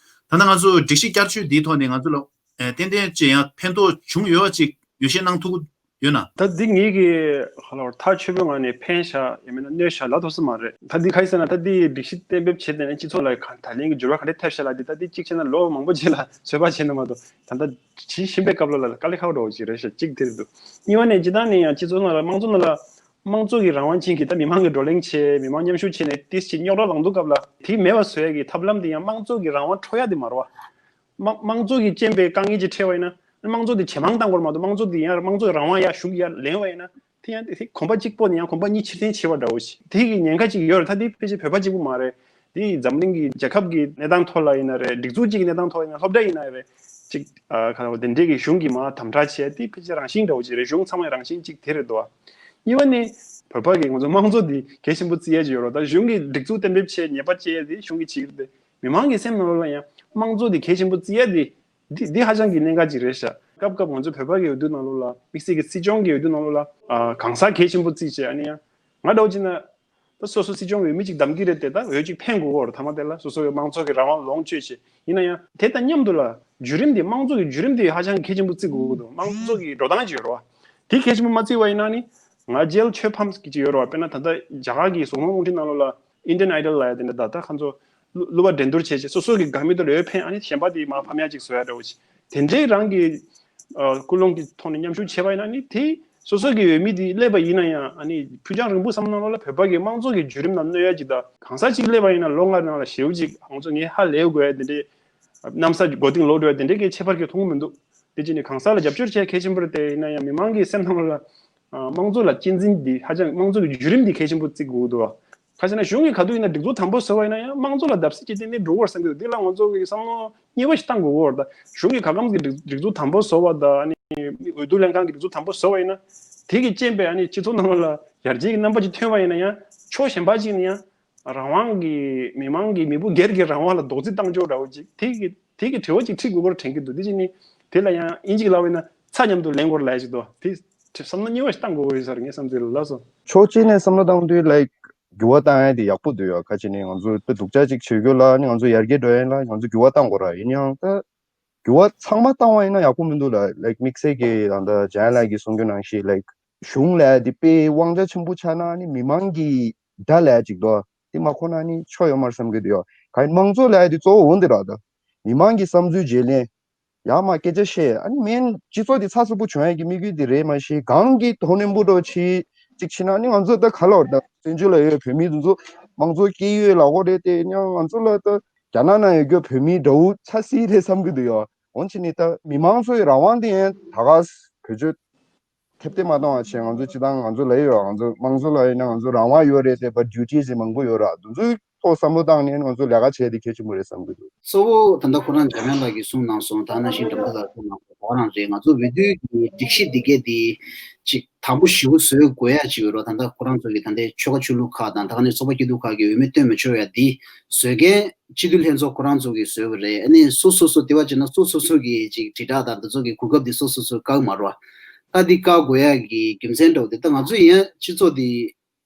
བ། ད་ལྟ་ང་ཚོ་སྒྲིག་གཞི་བསྐྱར་བཅོས་འདིའི་ཐོག་ནས་ང་ཚོ་ལ་ཨ་ཏན་ཏན་ཅིག་ཡང་ཕན་ཐོགས་བྱུང་ཡོད་ཅིག་ཡོད་ཤེས་གནང་ཐུབ་ཀྱི་ཡོད་ན། ད་འདི་ངེད་ཀྱི་ཧ་ལམ་ཐག་ཆོད་པོའི་ངང་ནས་ཕན་བཞག་ཡང་མིན་ན་གནོད་བཞག་ལབ་ཐུབ་ས་མ་རེད། ད་འདི་ག་རེ་ཟེར་ན་ད་འདི་སྒྲིག་གཞི་གཏན་འབེབས་བྱས་ཏེ་ནས་སྤྱི་ཚོགས་ལ་ག་ད་ལན་གྱི་འགྱུར་བ་ག་འདྲ་ཐེབས་ཤག་ལབ་འདི་ད་འདི་གཅིག་བྱས་ན་ལོ་མང་པོ་རྗེས་ལ་ཚོད་དཔག་བྱས་ན་མ་གཏོགས་ད་ལྟ་ཇི་བཞིན་པའི་སྐབས་ལ་ལ་དཀའ་ལས་ཁག་པོ་འདྲ་བོ་ཅིག་རེད་ཤག་གཅིག་དེ་རེད་འདུག་གཉིས་པ་ནས་སྤྱིར་བཏང་ནས་ཡང་སྤྱི་ཚོགས་ནང་ལ་དམངས་གཙོ་ནང་ལ་དམངས་གཙོ་གི་རང་དབང་ཅན་གྱི་ད་མི་མང་གི་བགྲོ་གླེང་བྱས་མི་མང་མཉམ་ཞུགས་བྱས་ནས་ཏིས་ཅིག་རྙོག་དྲ་ལངས་དུས་སྐབས་ལ་དེ་མེད་པ་བཟོ་ཡ་གི་ཐབས་ལམ་དེ་ཡང་དམངས་གཙོ་གི་རང་དབང་འཕྲོག་ཡ་དེ་མ་རེད་བ། དམངས་དམངས་གཙོ་གི་རྐྱེན་པས་དཀའ་ངལ་ཅིག་འཕྲད་པ་ཡིན་ན་དམངས་གཙོ་དེ་ཇེ་མང་བཏང་དགོས་རེད་མ་གཏོགས་དམངས་གཙོ་དེ་ཡང་དམངས་གཙོ་གི་རང་དབང་ཡར་ཞུགས་ཡར་ལེན་པ་ཡིན་ན་དེ་ཡང་དེ་གོམ་པ་གཅིག་སྤོ་ནས་ཡང་གོམ་པ་གཉིས་ཕྱིར་འཐེན་བྱེད་པ་འདྲ་བོ་ཞིག་དེ་གི་ཉེན་ཁ་ཅིག་ཡོད་རེད། ད་དེ་ཕལ་ཆེར་བོད་པ་གཅིག་པུ་མ་རེད། དེ་འཛམ་གླིང་གི་རྒྱལ་ཁབ་ཀྱི་གནས་སྟངས་ཐོག་ལ་ཡིན་ན་རེད། སྒྲིག་འཛུགས་གཅིག་གི་གནས་སྟངས་ཐོག་ཡིན་ན་སློབ་གྲྭ་ཡིན་ན་རེད། ཅིག་ཨ་ག་རེ་དེ་འདྲའི་གི་གཞུང་གི་མ་དམ་དྲག་བྱས་དེ་ཕལ་ཆེར་རང་བཞིན་འདྲ་བོ་ཅིག་རེད། གཞུང་ཚང་མའི་རང་བཞིན་ཅིག་དེ་རེད་འདུག་གཉིས་པ་ནི་བོད་པ་གི་ང་ཚོ་དམངས་གཙོ་འདི་གལ་ཆེན་པོ་བརྩི་ཡས་ཅིག་ཡོད་རེད། ད་གཞུང་གི་སྒྲིག་འཛུགས་གཏན་འབེབས་བྱས་ཉེས་པ་བཅད་ཡས་དེ་གཞུང་གི་བྱེད་ཀྱི་རེད། མི་མང་གི་སེམས་ནང་ལོགས་ལ་ཡང་དམངས་གཙོ་འདི་གལ་ཆེན་པོ་བརྩི་ཡས་དེ་འདི་འདི་ཧ་ཅང་གི་གནད་འགག་ཅིག་རེད་ཤག་སྐབས་སྐབས་ང་ཚོ་བོད་པ་གི་འོས་བསྡུ་ནང་ལོགས་ལ་དམིགས་བསལ་གྱི་སྲིད་སྐྱོང་གི་འོས་བསྡུ་ནང་ལོགས་ལ་ཨ་གང་ཟག་གལ་ཆེན་པོ་བརྩིས་བྱས་ཨ་ནི་ཡང་ང་འདྲ་བོ་བྱས་ན། ད་སོ་སོ་སྲིད་སྐྱོང་འོས་མི་གཅིག་བདམས་ཀྱི་རེད་དེ་ད་འོས་གཅིག་འཕེན་དགོས་ཀྱི་ཡོད་རེད། མཐའ་མ་དེ་ལ་སོ་སོ་གི་དམངས་གཙོ་གི་རང་དབང་ལོངས་སྤྱོད་བྱེད་ཡིན་ན་ཡང་དེ་དང་མཉམ་དུ་ལ་བརྒྱུད་རིམ་དེ་དམངས་གཙོ་གི་བརྒྱུད་རིམ་དེ་ཧ་ཅང་གི་གལ་ཆེན་པོ་བརྩི་དགོས་ཀྱི་འདུག་དམངས་གཙོ་གི་འགྲོ་སྟངས་ཅིག་ཡོད་རེད་བ། དེ་གལ་ཆེན་པོ་མ་བརྩི་བ་ཡིན་ན་ནི་ང་རྒྱལ་ཆོས་ཕམ་གྱི་ཅིག་ཡོད་རེད་བ། དཔེར་ན་ད་ལྟ་རྒྱ་གར་གི་གཟུགས་སྔོན་རླུང་འཕྲིན་ནང་ལོགས་ལ་Indian Idol་ལ་ཡ་དེ་འདྲ་ད་ལྟ་ཁ་མཚོ་ གླུ་བ་འགྲན་བསྡུར་བྱས་བྱས་སོ་སོ་གི་དགའ་མི་དེ་ལ་འོས་འཕེན། ཨ་ནི་གཞན་པ་དེ་མར་ཕམ་ཡག་ཅིག་བཟོ་ཡག་འདྲ་བོ་ཅིག་དེ་འདྲའི་རང་གི་ཨ་ཀུན་སློང་གི་ཐོག་ནས་མཉམ་ཞུགས་བྱས་པ་ཡིན་ན་ནི་དེ་སོ་སོ་གི་འོས་མི་དེ་སླེབས་པ་ཡིན་ན་ཡང་། ཨ་ནི་ཕུལ་བྱུང་རིང་པོ་བསམ་བློ་ནང་ལ་བོད་པ་གི་དམངས་གཙོ་གི་བརྒྱུད་རིམ་ནང་གནོད་ཡག་ཅིག་དང་། གང་ཟག་ཅིག་སླེབས་པ་ཡིན་ན་ལོ་ལྔ་ནང་ལ་ཞེ་པོ་ཅིག་ང་ཚོ་ངས་ཧ་ལས་དགོས་ཡག་དེ་འདྲའི་གནམ་ས་མགོ་རྟིང་སློག་འགྲོ་ཡག་དེ་འདྲའི་གི་ཁྱད་པར་གྱི་མཐོང་གི་མི་འདུག་དེ་བྱས་ནས་གང་ཟག་ལ་རྒྱབ་སྐྱོར་བྱེད་གལ་ཆེན་པོ་རེད། དེ་ཡིན་ན་ཡང་མི་མང་གི་སེམས་ནང་ལ་ཨ་དམངས་གཙོ་ལ་གཅེས་འཛིན་འདི་ཧ་ཅང་། དམངས་གཙོ་གི་བརྒྱུད་རིམ་འདི་གལ་ཆེན་པོ་བརྩི་དགོས་འདུག་ཁ་ཤས་ན་གཞུང་གི་ཁ་ཐུག་ཡིན་ན་སྒྲིག་འཛུགས་དམ་པོ་བཟོ་བ་ཡིན་ན་ཡང་དམངས་གཙོ་ལ་བརྡབ་གསིག་བྱེད་དེ་ནི་འགྲོ་གི་རེད་བསམ་གྱི་འདུག་འདི་ལ་ང་ཚོ་གི་བསམ་བློ་གཉིས་པ་ཞིག་བཏང་དགོས་ཀྱི་ཡོད་རེད། ད་གཞུང་གི་ག་གམ་གི་སྒྲིག་སྒྲིག་འཛུགས་དམ་པོ་བཟོ་བ་དང་། ཨ་ནི་འོས་བསྡུ་ལྷན་ཁང་གི་སྒྲིག་འཛུགས་དམ་པོ་བཟོ་བ་ཡིན་ན། དེ་གི་རྐྱེན་པས་ཨ་ནི་སྤྱི་ཚོགས་ནང་ལ་ཡར་རྒྱས་ཀྱི་རྣམ་པ་ཅིག་ཐོན་པ་ཡིན་ན་ཡང་། ཕྱོགས་གཞན་པ་ཅིག་ནས་ཡང་རང་དབང་གི་མི་མང་གི་མི་བུ་སྒེར་གྱི་རང་དབང་ལ་རྡོག་རྫིས་བཏང་ཕྱོགས་འདྲ་བོ་ཅིག་དེ་གི་དེ་གི་དྲི་བ་ཅིག་འཁྲི་དགོས་སྐོར་དྲན་གྱི་འདུག་དེ་བྱས་ནི་དེ་ལ་ཡང་ཨིན་ཇི་གི་ལབ་པ་ཡིན་ན་ཚྭ་མཉམ་དུ་ལེན་དགོས་རེད་ལབ་ཡག་ཅིག་འདུག་དེ་བསམ་བློ་གཉིས་པ་ཞིག་བཏང་དགོས་ཀྱི་ཡོད་ས་རེད། ངའི་བསམ་ཚུལ་ལ། ལགས་སོ། ཕྱོགས་གཅིག་ནས་བསམ་བློ་བཏང་དུས་ལའིཀ་འགྱུར་བ་བཏང་ཡག་དེ་ཡག་པོ་འདུག་ཡ། ག་ཅི་ནས་ང་ཚོ་དཔེ་སྡུག་ཅག་ཅིག་བྱེད་རྒྱུ་ལ་ནི་ང་ཚོ་ཡར་རྒྱས་འགྲོ་ཡ་ཡིན་ལ་ང་ཚོ་འགྱུར་བ་བཏང་དགོས་ར། ཡིན་ཡང་ད་འགྱུར་བ་ཚང་མ་བཏང་བ་ཡིན་ན་ཡག་པོ་མི་འདུག་ལ། ལའིཀ་དམིགས་བསལ་གྱི་ད་ལྟ་འཇམ་དབྱངས་ལགས་ཀྱིས་གསུང་རྒྱུ་ནང་བཞིན་ལའིཀ་གཞུང་ལབ་ཡ་དེ་དཔེ་དབང་ཆ་ཆེན་པོ་ཆགས་ན་ནི་མི་མང་གི་དགྲ་ལབ་ཡ་ཅིག་འདུག་དེ་མ་གོ་ན་ནི་ཆོ་ཡོད་མ་རེད་བསམ་གྱི་འདུག་ཡ། ག་ཡིན་དམངས་གཙོ་ལབ་ཡ་དེ་གཙོ་བོ་འོ་འདི་ར། ད་མི་མང་གི་བསམ་ཚུལ་བརྗེ་ལེན། ཡར་མར་སྐད་ཆ་བཤད། ཨ་ནི་མིན་སྤྱི་ཚོགས་དེ་ཚགས་ཚུད་པོ་བྱུང་ཡ་གི་དམིགས་ཡུལ་དེ་རེད། མ་གཞི་གང་གི་དོ་ནས་འབུ་འགྲོ་ཆེ་ཅིག་ཕྱིན་ན་ནི་ང་ཚོ་ད་ག་ལོར་ད་བཙན་བྱོལ་ལ་ཡོད་བོད་མི་དེ་ཚོ་དམངས་གཙོ་སྐྱེས་ཡོད་ལ་འོ་རེད། དེ་ཡང་ང་ཚོ་ལ་ད་རྒྱ་ནག་ནང་ཡོད་རྒྱུ་བོད་མི་འདྲ་བོ་ཆགས་སྲིད་རེད་བསམ་གི་འདུག་ཡ། འོན་ཅི་ནི་ད་མི་མང་ཚོ་ཡི་རང་དབང་དེ་ཡང་ད་ག་བེད་སྤྱོད་ཐེབས་ཏེ་མ་གཏོང་བ་བྱས། ང་ཚོ་སྤྱི་བཏང་ང་ཚོ་ལ་ཡོད། ང་ཚོ་དམངས་གཙོ་ལ་ཡིན་ན་ང་ཚོ་རང་དབང་ཡོད་རེད་དེ། བ་ཌིའུ་ཊི་ཟེར་མང་པོ་ཡོད་ར། དེ་ཚོའི་ཐོག་བསམ་བློ་བཏང་ནས་ང་ཚོ་ལས་ཀ་བྱས་དེ་གལ་ཆེན་པོ་རེད་བསམ་གི་འདུག་གཙོ་བོ་ད་ལྟ་ཁོ་རང་འཇམ་དབྱངས་ལགས་ཀྱིས་གསུངས་གནང་སོང་། ད་ནང་བཞིན་འགྲམ་ཁ་ལ་གསུངས་གནང་སོང་། ད་ག་རང་རེད། ང་ཚོ་འོས་བསྡུའི་སྒྲིག་གཞི་འདི་གས་འདི་ཅིག་དམ་པོ་ཞེ་པོ་བཟོ་དགོས་ཡ་ཅིག་ཡོད་ར། ད་ལྟ་ཁོ་རང་ཚོ་གི་ད་ལྟའི་ཆོལ་ཁ་ཆོས་ལུགས་ཁག་དང་ད་ག་ནས་ཚོགས་པ་སྐྱིད་སྡུག་ཁག་གི་འོས་མི་བཏོན་མི་ཆོག་ཡ་འདི་བཟོ་མཁན་སྤྱི་འཐུས་ལྷན་ཚོགས་ཁོ་རང་ཚོ་གིས་བཟོས་པ་རེད། ཨ་ནི་སོ་སོ་སོ་དེ་བ་བྱས་ན་སོ་སོ་སོ་གི་ཅིག་དྲིལ་བསྒྲགས་དང་འདི་ཚོ་གི་གོ་སྐབས་འདི་སོ་སོ་སོ་བཀག་མ་རོགས། ད་འདི་བཀག་དགོས་ཡ་གི་རྒྱུ་མཚན་འདྲ་བོ་དེ་ད་ང་ཚོ་ཡིན་ཡ་སྤྱི་ཚོགས་འདི་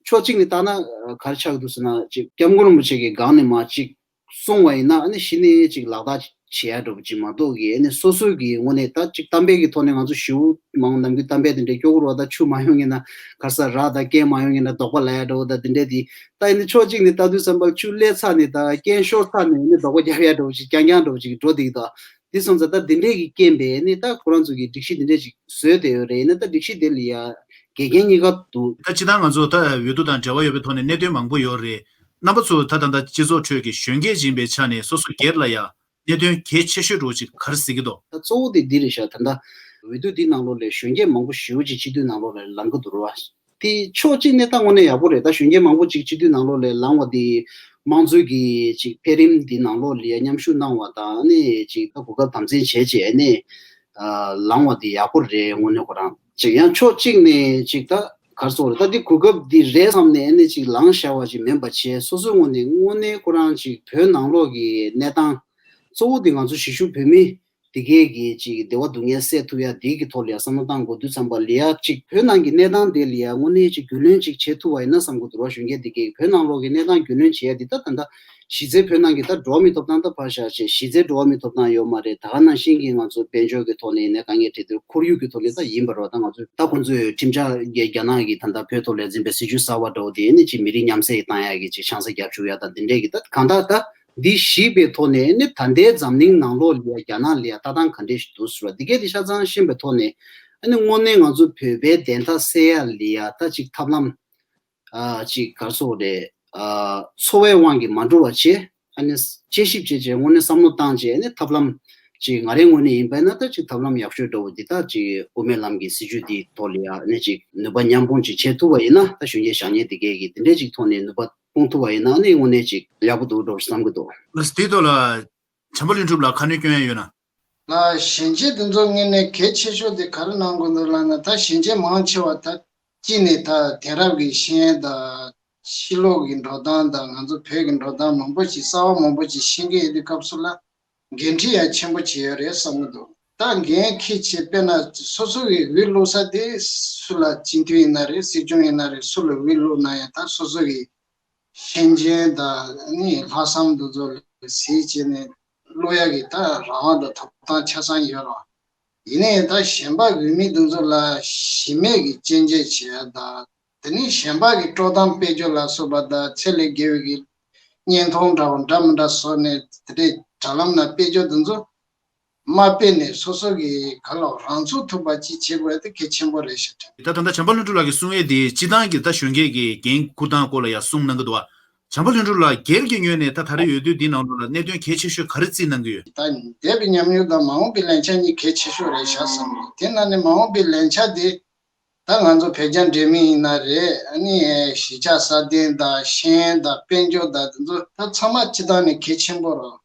ཕྱོགས་གཅིག་ནས་བལྟས་ན་ག་རེ་ཆགས་ཀྱི་འདུག་ཟེར་ན། ཅིག་སྐྱབས་མགོན་རིན་པོ་ཆེ་གི་སྒང་ནས་མར་ཅིག་གསུངས་པ་ཡིན་ན་ཨ་ནི་གཞི་ནས་ཅིག་ལག་བསྟར་བྱེད་ཡ་འདྲ་བོ་ཅིག་མ་གཏོགས་ཀྱི། ཨ་ནི་སོ་སོ་གི་ངོས་ནས་ད་ཅིག་གཏམ་དཔེ་གི་ཐོག་ནས་ང་ཚོ་ཞེ་པོ་མང་ནམ་རྒྱུན་གཏམ་དཔེ་དེ་འདྲ་སྐྱོ་པོ་རེད་བ། ད་ཆུ་མ་ཡོང་ངེ་ན་ག་རེ་ཟ་ར། ད་རྐན་མ་ཡོང་ངེ་ན་རྡོག་པ་ལ་ཡ་འདྲ་བོ། ད་དེ་འདྲ་དེ་ད་ཡིན་ན་ཕྱོགས་གཅིག་ནས་ལྟ་དུས་ཙམ་པ་ལ་ཆུ་སླེབས་ཚར་ནས་ད་རྐན་ཤོར་ཚར་ནས་ཨ་ནི་རྡོག་པ་རྒྱབ་ཡ་འདྲ་བོ་ཅིག་རྐྱང་རྐྱང་འདྲ་བོ་ཅིག་འགྲོ་བསྡད་ཀྱི་འདུག་དེ་སོང་ཙང་ད་དེ་འདྲས་ཀྱི་རྐྱེན་པས་ནི་ད་ཁོ་རང་ཚོ་གི་སྒྲིག་གཞི་དེ་འདྲས་ཅིག་བཟོས་བསྡད་ཡོད་རེད། ཡིན་ན་ད་སྒྲིག་གཞི་དེ་ལ་ཡ་དགེ་རྒན་གཉིས་ཀ་འདུག་ད་སྤྱིར་བཏང་ང་ཚོ་ད་འོས་བསྡུ་དང་འབྲེལ་བ་ཡོད་པའི་ཐོག་ནས་གནད་དོན་མང་པོ་ཡོད་རེད། རྣམ་པ་ཚོ་ད་ད་ལྟ་སྤྱི་ཚོགས་ཁྲོད་ཀྱི་གཞོན་སྐྱེས་ཡིན་པའི་ཆ་ནས་སོ་སོ་སྒེར་ལ་ཡ་གནད་དོན་གལ་ཆེ་ཤོས་འདྲ་བོ་ཅིག་ག་རེ་གཟིགས་ཀྱི་འདུག་ད་གཙོ་བོ་དེ་འདི་རེད་ཤག་ད་ལྟ་འོས་བསྡུ་འདི་ནང་ལོགས་ལ་གཞོན་སྐྱེས་མང་པོ་ཞེ་པོ་ཅིག་སྤྱི་འཐུས་ནང་ལོགས་ལ་ལངས་ཀྱི་འདུག་རེད་བ། དེ་ཕྱོགས་གཅིག་ནས་ད་དངོས་གནས་ཡག་པོ་རེད། ད་གཞོན་སྐྱེས་མང་པོ་ཅིག་སྤྱི་འཐུས་ནང་ལོགས་ལ་ལངས་པ་དེ་དམངས་གཙོའི་གི་ཅིག་འཕེལ་རིམ་འདི་ནང་ལོགས་ལ་མཉམ་ཞུགས་གནང་བ་དང་ནི་ཅིག་ད་གོ་སྐབས་དམ་འཛིན་བྱས་བྱས་ནས་ཨ་ལངས་པ་དེ་ཡག་པོ་རེད། དངོས་གནས་ཁོ་རང་ཅིག་ཡང་ཕྱོགས་གཅིག་ནས་ཅིག་ད་ག་རེ་ཟེར་དགོས་རེད། ད་འདི་གོ་སྐབས་འདི་རེད་བསམ་ནས་ནི་ཅིག་ལངས་བཞག་པ་ཅིག་མིན་པ་བྱས། སོ་སོའི་ངོས་ནས་དངོས་གནས་ཁོ་རང་ཅིག་བོད་ནང་ལོགས་ཀྱི་གནས་སྟངས་གཙོ་བོ་དེ་ང་ཚོ་གཞིས་བཞུགས་བོད་མི་དེ་གས་ཀྱི་ཅིག་བདེ་བ་སྡུག་བསྔལ་སེལ་ཐུབ་ཡ་དེ་གི་ཐོག་ལ་ཡ་བསམ་བློ་བཏང་དགོས་དུས་ཙམ་པ་ལ་ཡ་ཅིག་བོད་ནང་གི་གནས་སྟངས་དེ་ལ་ཡ་དངོས་གནས་ཅིག་རྒྱུས་ལོན་ཅིག་བྱེད་ཐུབ་པ་ཡིན་ན་བསམ་གི་འདུག་ར། གཞོན་སྐྱེས་དེ་གས་བོད་ནང་ལོགས་ཀྱི་གནས་སྟངས་རྒྱུས་ལོན་བྱེད་ཡ་དེ་ད་ད་ལྟ་གཞི་རྩའི་བོད་ནང་གི་ད་འགྲོ་བ་མིའི་ཐོབ་ཐང་ད་ཕར་བཞག་བྱས་གཞི་རྩའི་འགྲོ་བ་མིའི་ཐོབ་ཐང་ཡོད་མ་རེད། ད་ག་ནང་བཞིན་གྱི་ང་ཚོ་དཔལ་འབྱོར་གྱི་ཐོག་ནས་ཡིན་ནའི་དཀའ་ངལ་འཕྲད་དུས་ཁོར་ཡུག་གི་ཐོག་ནས་ད་ཡིན་པ་རེད་བ། ད་ང་ཚོ་ད་ཁོང་ཚོས་ཁྲིམས་འཆར་རྒྱ་རྒྱ་ནག་གི་ད་ལྟ་བོད་ཐོག་ལ་འཛིན་པའི་སྲིད་ཇུས་གསར་བ་འདྲ་བོ་དེ་ནི་ཅིག་མི་རིགས་མཉམ་བསྲེས་བཏང་ཡ་གི་ཅིག་ཆང་ས་རྒྱབ་བཅུག་ཡ་དང་དེ་འདྲས་ཀྱི་ད་གང་ལྟར་ད། འདི་ཞིག་པའི་ཐོག་ནས་ནི་ད་ལྟའི་འཛམ་གླིང་ནང་ལོགས་ལ་ཡ་རྒྱ་ནག་ལ་ཡ་ལྟ་སྟངས་ག་འདྲས་ཤིག་འདུག་ཟེར་བ་འདི་གས་དེ་ཆ་ཚང་ཤེས་པའི་ཐོག་ནས། ཨ་ནི་དངོས་གནས་ང་ཚོ་བོད་པའི་བདེན་མཐའ་གསལ་ཡ་ལ་ཡ་ད་ཅིག་ཐབས་ལམ་ཨ་ཅིག་ག་རེ་ཟེར་དགོས་རེད། ཨ་འཚོ་བའི་དབང་གིས་མ་འགྲོ་བ་བྱས། ཨ་ནི་དཔྱད་ཞིབ་བྱས་བྱས་དངོས་གནས་བསམ་བློ་བཏང་བྱས་ཨ་ནི་ཐབས་ལམ་ཅིག་ང་རའི་ངོས་ནས་ཡིན་པ་ཡིན་ན་ད་ཅིག་ཐབས་ལམ་ཡག་ཤོས་འདྲ་བོ་འདི་ད་ཅིག་དབུ་མའི་ལམ་གྱི་སྲིད་བྱུས་འདིའི་ཐོག་ལ་ཡ་ཨ་ནི་ཅིག་ནུས་པ་མཉམ་སྤུངས་ཅིག་བྱེད་ཐུབ་པ་ཡིན་ན་ད་གཞོན་སྐྱེས་བཞེངས་མཁན་འདི་གས་ཀྱི་དེ་འདྲས་ཅིག་ཐོག་ནས་ནུས་པ་སྤུངས་ཐུབ་པ་ཡིན་ན་ནི་དངོས་གནས་ཅིག་ཡག་པོ་འདུག་འགྲོ་བསམ་གྱི་འདུག་ལགས་སོ། དེའི་ཐོག་ལ་བྱམས་པ་ལྷུན་གྲུབ་ལགས་ཁ་སྣོན་སྐྱོན་ཡ་ཡོད་ན། ལགས་གཞོན་སྐྱེས་འདི་ཚོ་ངོས་ནས་གལ་ཆེ་ཤོས་དེ་ག་རེ་གནང་དགོས་འདུག་ལབ་ན། ད་གཞོན་སྐྱེས་མང་ཆེ་བ་ད་གཅིག་ནས་ད་དེང་རབས་ཀྱི་ཤེས་ཡོན་དང་ཕྱི་ལོགས་ཀྱི་འགྲོ་སྟངས་དང་ང་ཚོ་བོད་ཀྱི་འགྲོ་སྟངས་མང་པོ་ཞིག་གསར་བ་མང་པོ་ཞིག་ཤེས་ཀྱི་ཡོད་དུས་སྐབས་སུ་ལ་འགན་འཁྲི་ཡང་ཆེན་པོ་བྱས་ཡོད་རེད་བསམ་གྱི་འདུག་ད་འགན་འཁྱེར་བྱས་དཔེར་ན་སོ་སོ་གི་འོས་བླུག་ས་དེ་སུ་ལ་སྤྱི་འཐུས་ཡིན་ན་རེད། སྲིད་སྐྱོང་ཡིན་ན་རེད། སུ་ལ་འོས་བླུག་ན་ཡང་ད་སོ་སོ་གི་ཤེས་ཡོན་དང་ནི་ལྷག་བསམ་དེ་ཚོ་ལ་གཟིགས་བྱས་ནས་བླུག་ཡག་གི་ད་རང་དབང་དང་ཐོབ་ཐང་ཆ་ཚང་ཡོད་རེད། ཡིན་ནའི་ད་གཞན་པ་འོས་མི་དེ་ཚོ་ལ་གཞི་མེད་ཀྱི་སྐྱོན་བརྗོད་བྱེད་ཡག་དང་དེ་ནས་གཞན་པ་གི་དཀྲོག་གཏམ་སྤེལ་རྒྱུ་ལ་སོགས་པ་དང་ཚད་ལས་བརྒལ་བའི་གི་ བརྙན་ཐུང་འདྲ་བོ་འདྲ་མི་འདྲ་བཟོས་ནས་དེ་འདྲའི་དྲ་ལམ་ན་སྤེལ་རྒྱུ་དེ་ཚོ་མ་སྤེལ་ནས་སོ་སོ་གི་ག་ལ་རང་ཚུགས་ཐུབ་པ་ཅིག་བྱེད་དགོས་དེ་གལ་ཆེན་པོ་རེད་ཤག་དྲན། ད་ད་ལྟ་བྱམས་པ་ལྷུན་གྲུབ་ལགས་ཀྱིས་གསུང་ཡས་དེ་སྤྱི་བཏང་གི་ད་གཞོན་སྐྱེས་ཀྱི་འགན་འཁུར་སྟངས་སྐོར་ལ་ཡང་གསུངས་གནང་གི་འདུག་བ། བྱམས་པ་ལྷུན་གྲུབ་ལགས་སྒེར་གྱི་ངོས་ནས་ད་ད་རེས་འོས་བསྡུ་འདི་ནང་ལོགས་ལ་གནད་དོན་གལ་ཆེ་ཤོས་ག་རེ་བརྩིས་གནང་གི་ཡོད། ད་འདས་པའི་ཉམས་མྱོང་དང་མ་འོངས་པའི་ལན་ཆ་གཉིས་གལ་ཆེ་ཤོས་རེད་ཤག་བསམ་གི། དེ་ནང་ནས་མ་འོངས་པའི་ལན་ཆ་དེ་ད་ང་ཚོ་བོད་རྒྱ་འབྲེལ་མོལ་ཡིན་ན་རེད། ཨ་ནི་གཞིས་ཆགས་སྲ་བརྟན་དང་ཤེས་ཡོན་དང་དཔལ་འབྱོར་དང་དེ་ཚོ་ད་ཚང་མ་སྤྱི་བཏང་ནས་གལ་ཆེན་པོ་རེད།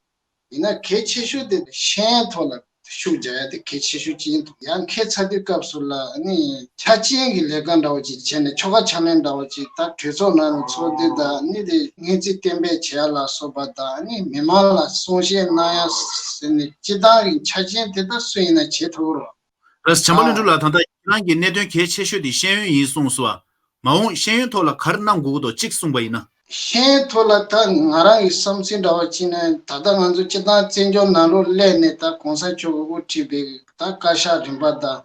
ཡིན་ན་གལ་ཆེ་ཤོས་དེ་ཤེས་ཡོན་ཐོག་ལ་ཤུགས་རྒྱག་ཡ་དེ་གལ་ཆེ་ཤོས་ཅིག་ཡིན་འདུག་ཡང་ཁྱེད་ཚ་དུས་སྐབས་སུ་ལ་ཨ་ནི་ཆ་རྐྱེན་གྱི་ལས་ཀ་འདྲ་བོ་ཅིག་བྱས་ནས་ཆོ་ག་ཕྱག་ལེན་འདྲ་བོ་ཅིག་ད་གྲོས་ཚོགས་ནང་ནས་ཚོགས་འདུ་དང་ཨ་ནི་དེ་སྔོན་རྩིས་གཏན་འབེབས་བྱེད་ཡ་ལ་སོགས་པ་དང་ཨ་ནི་མི་མང་ལ་གསུང་བཤད་གནང་ཡ་ཟེར་ནས་སྤྱི་བཏང་གི་ཆ་རྐྱེན་དེ་དག་སུ་ཡིན་ན་བྱེད་ཐུབ་རོགས། ལགས་བྱམས་པ་ལྷུན་གྲུབ་ལགས། ད་ལྟ་ཁྱེད་རང་གི་གནད་དོན་གལ་ཆེ་ཤོས་དེ་ཤེས་ཡོན་ཡིན་གསུངས་སོང་བ། མ་འོངས་ཤེས་ཡོན་ཐོག་ལ་ག་རེ་གནང་དགོས་ཀྱི་འདུག་གཅིག་གསུངས་པ་ཡིན་ན། ཤེས་ཡོན་ཐོག་ལ་ད་ང་རང་གི་བསམ་ཚུལ་འདྲ་བ་ཅིག་ནི་ད་ལྟ་ང་ཚོ་སྤྱི་བཏང་བཙན་བྱོལ་ནང་ལོགས་སླེབས་ནས་ད་གོང་ས་མཆོག་གིས་དབུ་ཁྲིད་པའི་ད་བཀའ་ཤག་རིམ་པ་དང་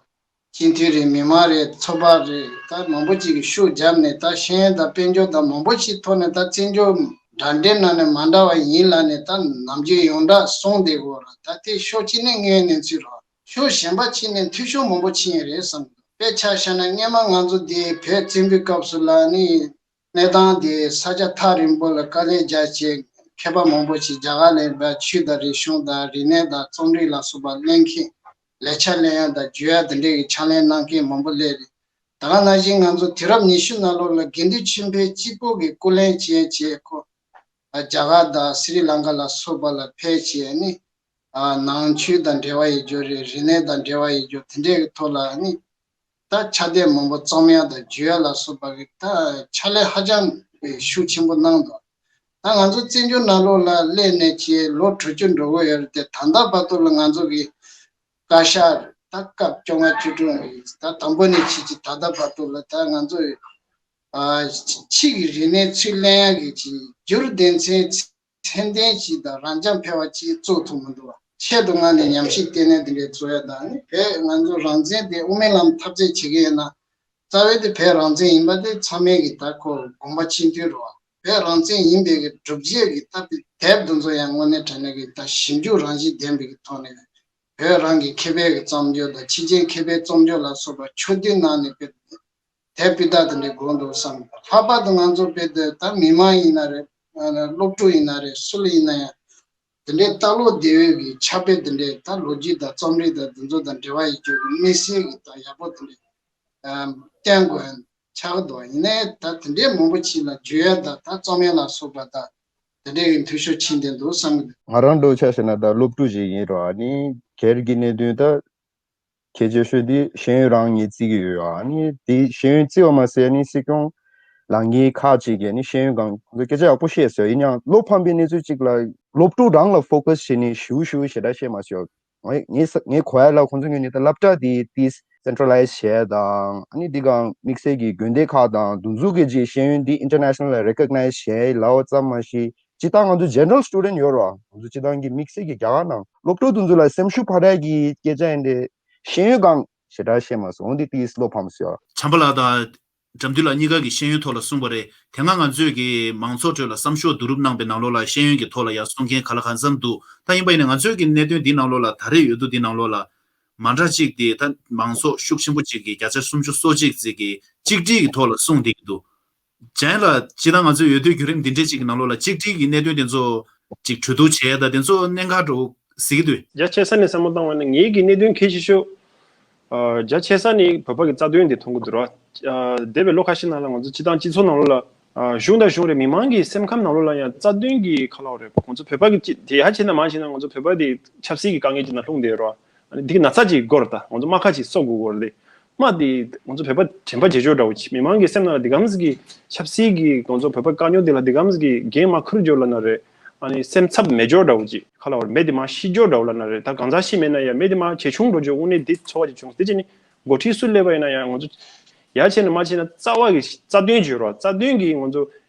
སྤྱི་འཐུས་རེད། མི་མང་རེད། ཚོགས་པ་རེད། ད་མང་པོ་ཅིག་གིས་ཤུགས་བརྒྱབ་ནས་ད་ཤེས་ཡོན་དང་དཔལ་འབྱོར་དང་མང་པོ་ཞིག་ཐོག་ནས་ད་བཙན་བྱོལ་འདྲ་འདྲའི་ནང་ནས་མ་འདྲ་བ་ཡིན་ལབ་ནས་ད་ནམ་རྒྱུན་ཡོངས་གྲགས་གསུངས་བསྡད་ཡོད་རེད། ད་དེ་ཕྱོགས་གཅིག་ནས་དངོས་ཡོད་གནས་ཚུལ་རེད། ཕྱོགས་གཞན་པ་ཕྱིན་ནས་འཐུས་ཤོར་མང་པོ་ཕྱིན་ཡོད་རེད་བསམ་གི་འདུག་དཔེ་ཆ་བཞག་ན་སྔོན་མ་ང་ཚོ་འདི་བོད་བཙན་པོའི་སྐབས་སུ་ལ་ནི་གནས་སྟངས་དེ་ས་ཆ་ཐག་རིང་པོ་ལ་དཀའ་ལས་རྒྱག་བྱས་མཁས་པ་མང་པོ་ཞིག་རྒྱ་གར་ལ་ཕར་ཆོས་དང་རིག་གཞུང་དང་རིག་གནས་དང་རྩོམ་རིག་ལ་སོགས་པ་གླེང་མཁན་ལས་འཆར་ལེན་ཡ་དང་བརྗོད་ཡ་དེ་འདྲའི་གི་ཕྱག་ལེན་གནང་མཁན་མང་པོ་སླེབས་རེད། ད་ག་ནང་བཞིན་ང་ཚོ་དུས་རབས་ཉི་ཤུ་ནང་ལོགས་ལ་དགེ་འདུན་ཆོས་འཕེལ་གཅིག་པོ་གི་སྐུ་ལས་བྱས་བྱས་ཁོ་རྒྱ་གར་དང་སི་རི་ལང་ཀ་ལ་སོགས་པ་ལ་ཕེབས་བྱས་ནི། ནང་ཆོས་དང་འབྲེལ་བ་ཡོད་རྒྱུ་རེད། རིག་གནས་དང་འབྲེལ་བ་ཡོད་རྒྱུ་དེ་འདྲའི་གི་ཐོག་ལ་ནི་ད་ཕྱག་དེབ་མང་པོ་རྩོམ་ཡ་དང་བརྗོད་ཡ་ལ་སོགས་པ་གི་ད་ཕྱག་ལས་ཧ་ཅང་གི་ཤུགས་ཆེན་པོ་གནང་འདུག་ད་ང་ཚོ་བཙན་བྱོལ་ནང་ལོགས་ལ་སླེབས་ནས་ཀྱི་ལོ་དྲུག་ཅུ་འགྲོ་གི་ཡོད་རེད་དེ། ད་ལྟ་བར་དུ་ལ་ང་ཚོ་གི་བཀའ་ཤག་ད་སྐབས་བཅོ་ལྔ་བཅུ་དྲུག་ད་དང་པོ་ནས་བྱས་ཀྱི་ད་ལྟ་བར་དུ་ལ་ད་ང་ཚོ་ཕྱི་གི་རིག་གནས་ཚུར་ལེན་ཡ་གི་ཅིག་བསྒྱུར་སྡེ་ཚན་ཚད་ལྡན་ཞིག་དང་རང་རྐྱ་འཕེར་བ་ཅིག་བཙུགས་ཐུབ་མི་འདུག་བ། ཆེད་དུ་མངགས་ནས་ཉམས་ཞིབ་ལྟེ་གནས་དེ་འདྲའི་བཙུགས་ཡ་དང་ནི་བོད་ང་ཚོ་རང་བཙན་དེ་དབུ་མའི་ལམ་འཐབ་རྩོད་བྱེད་ཀྱི་ཡོད་ན། རྩ་བའི་དེ་བོད་རང་བཙན་ཡིན་པ་དེ་ཚང་མས་ཀྱི་ད་ཁོ་དགོངས་པ་ཆེན་པོ་རེད་བ། བོད་རང་བཙན་ཡིན་པའི་གི་སྒྲུབ་བྱེད་ཀྱི་ད་དེབ་དེ་ཚོ་ཡང་དངོས་གནས་དྲང་གནས་ཀྱི་ད་ཞིབ་འཇུག་རང་བཞིན་ལྡན་པའི་གི་ཐོག་ནས་བོད་རང་གི་མཁས་པའི་གི་རྩོམ་སྦྱོར་དང་ཕྱི་རྒྱལ་མཁས་པའི་རྩོམ་སྦྱོར་ལ་སོགས་པ་ཕྱོགས་བསྡུས་གནང་ནས་བོད་དེབ་སྤུས་དག་དེ་འདྲའི་དགོས་འདུག་བསམ། ལྷག་པར་དུ་ང་ཚོ་བོད་དེ་ད་མི་མང་ཡིན་ན་རེད། སློབ་ཕྲུག་ཡིན་ན་རེད། སུ་ལ་ཡིན་ན་ཡང་དེ་འདྲའི་ལྟ་ཀློག་བདེ་བའི་གི་ཕྱག་དཔེ་དེ་འདྲའི་ད་ལོ་རྒྱུས་དང་རྩོམ་རིག་དང་དེ་ཚོ་དང་འབྲེལ་བ་ཡོད་རྒྱུ་གི་དམིགས་བསལ་གི་ད་ཡག་པོ་དེ་འདྲའི་བསྟན་དགོས་ཆགས་འདུག་ཡིན་ནའི་ད་དེ་འདྲའི་མང་པོ་ཞིག་ལ་བརྗོད་ཡ་དང་ད་རྩོམ་ཡ་ལ་སོགས་པ་ད་དེ་འདྲའི་གི་འཐུས་ཤོར་ཕྱིན་བསྡད་འདུག་བསམ་གི་འདུག་ང་རང་འདྲ་བོ་ཆ་བཞག་ན་ད་སློབ་ཕྲུག་ཅིག་ཡིན་རུང་ཨ་ནི་སྒེར་གྱི་གནད་དོན་ད། གལ་ཆེ་ཤོས་དེ་ཤེས་ཡོན་རང་ངོས་བརྩི་གི་ཡོད། ཨ་ནི་དེ་ཤེས་ཡོན་བརྩི་བ་མ་ཟད་ནི་སྲིད་སྐྱོང་ལགས་ཀྱིས་ཁག་ཅིག་གིས་ནི་ཤེས་ཡོན་སྒང་ཁོང་ཚོས་སྐད་ཆ་ཡག་པོ་བཤད་སོང་། ཡིན་ཡང་བློ་ཕམ་པའི་གནས་ཚུལ་གཅིག་ལ་སློབ་ཕྲུག་རང་ལ་ཕོ་ཁ་སི་བྱས་ནས་ཞུ་ཞུ་ཞེ་དྲག་བཤད་མ་སོང་། ངས་ངས་ངས་གོ་ཡ་ལ་ཁོང་ཚོ་ངོས་ནས་ད་སློབ་གྲྭ་དེ་དེ་སེན་ཊྲ་ལའི་ཛི་བྱས་དང་ཨ་ནི་དེ་སྒང་དམིགས་བསལ་གྱི་དགོན་སྡེ་ཁག་དང་དེ་ཚོ་གི་ཅིག་ཤེས་ཡོན་དེ་ཨིན་ཊར་ནེ་ཤ་ནལ་ལ་རེ་ཀོག་ནའི་ཛི་བྱས་ལབ་པ་ཙམ་མ་ཞིག་སྤྱིར་བཏང་ང་ཚོ་ཇེ་ནེ་རལ་སི་ཊུ་ཌེན་ཊི་ཡོད་རེད་བ། ང་ཚོ་སྤྱིར་བཏང་གི་དམིགས་བསལ་གྱི་རྒྱ་གར་ནང་སློབ་ཕྲུག་དེ་ཚོ་ལ་སེམས་ཤུགས་འཕར་ཡག་གི་སྐད་ཆ་ཡིན་ཏེ། ཤེས་ཡོན་སྒང་ཞེ་དྲག་བཤད་མ་སོང་། འོན་ཏེ་དེ་བློ་ཕམ་སོང་། བྱམས་པ་ལགས་དང་དགྲ་འདུལ་ལགས་གཉིས་ཀ་གིས་ཤེས་ཡོན་ཐོག་ལ་གསུངས་པ་རེད། དེ་སྔ་ང་ཚོས་ཀྱི་མང་ཚོགས་ཁྲོད་ལ་བསམ་ཤོག་བསྡུ་རུབ་གནང་པའི་ནང་ལོགས་ལ་ཤེས་ཡོན་གྱི་ཐོག་ལ་ཡང་གསུང་མཁན་ག་ལ་གང་འཚམ་འདུག་ད་ཡིན་པ་ཡིན་ན་ང་ཚོས་ཀྱི་གནད་དོན་འདི་ནང་ལོགས་ལ་ད་རེས་འོས་བསྡུ་འདི་ནང་ལོགས་ལ་མ་འདྲ་གཅིག་དེ་ད་མང་ཚོགས་ཤུགས་ཆེན་པོ་གཅིག་གིས་བརྒྱ་ཆ་སུམ་ཅུ་སོ་གཅིག་ཙམ་གྱིས་གཅིག་སྒྲིལ་གྱི་ཐོག་ལ་གསུངས་བསྡད་ཀྱི་འདུག་ཇན་ལགས། སྤྱིར་བཏང་ང་ཚོའི་འོས་བསྡུའི་བརྒྱུད་རིམ་འདི་འདྲའི་གཅིག་གི་ནང་ལོགས་ལ་གཅིག་སྒྲིལ་གྱི་གནད་དོན་དེ་ཚོ་གཅིག་གྲོས་བསྡུར་བྱས་དང་དེ་ཚོ་གནད་འགག་འདྲ་བོ་གཟིགས་ཀྱི་འདུག་རྒྱ་ཆེ་ས་ནས་བསམ་བློ་བཏང་བ་ན་ངེད་ཀྱི་གནད་དོན་གལ་ཆེ་ཤོས། ཨ། རྒྱ་ཆེ་ས་ནས་བོད་པ་གི་རྩ་དོན་དེ་མཐོང་གི་འདུག་ར། ཨ། འདས་པའི་ལོ་ཁ་ཤས་ནང་ལ་ང་ཚོ་སྤྱིར་བཏང་སྤྱི་ཚོགས་ནང་ལོགས་ལ། ཨ། གཞུང་དང་གཞུང་རེད། མི་མང་གི་སེམས་ཁམས་ནང་ལོགས་ལ་ཡང་རྩ་དོན་གྱི་ཁ་ལོ་རེད། ང་ཚོ་བོད་པ་གི་ཅི་དེ་ཡ་བྱས་ན་མ་བྱས་ན་ང་ཚོ་བོད་པ་དེ་ཆབ་སྲིད་ཀྱི་དཀའ་ངལ་ཅིག་ནང་ལྷུང་བསྡད་ར། ཨ་ནི་འདི་གི་ན་ཚ་ཅིག་དགོས་རེད། ད་ང་ཚོ་རྨ་ཁ་ཅིག་གསོ་དགོས་ཀྱི་རེད། དེ་མ་དེ་ང་ཚོ་བོད་པ་དྲན་པ་བརྗེད་འགྲོ་འདྲ་བོ་ཅིག་མི་མང་གི་སེམས་ནང་ལ་འདི་གམ་ཟིག་གི་ཆབ་སྲིད་ཀྱི་ང་ཚོ་བོད་པ་དཀའ་རྙོག་འདི་ལ་འདི་གམ་ཟིག་གི་འགན་མ་འཁུར་འགྱོ་ལབ་ན་རེད། ཨ་ནི་སེམས་འཚབ་མེད་འགྱོ་འདྲ་བོ་ཅིག་ཁ་ལ་བར་མེ་དེ་མ་ཤི་འགྱོ་འདྲ་བོ་ལབ་ན་རེད། ད་གང་ཟག་ཤི་མེད་ན་ཡང་མེ་དེ་མ་ཇེ་ཆུང་འགྲོ་འགྱོ། དངོས་གནས་འདི་ཚོར་བ་ཅིག་བྱུང་། དེ་ཅི་ནི་འགོ་ཁྲིད་སུ་སླེབས་པ་ཡིན་ན་ཡང་ང་ཚོ་ཡ་བྱས་ན་མ་བྱས་ན་རྩ་བ་གི་རྩ་དོན་བརྗོད་རོགས། རྩ་དོན་གྱི་ང་ཚོ་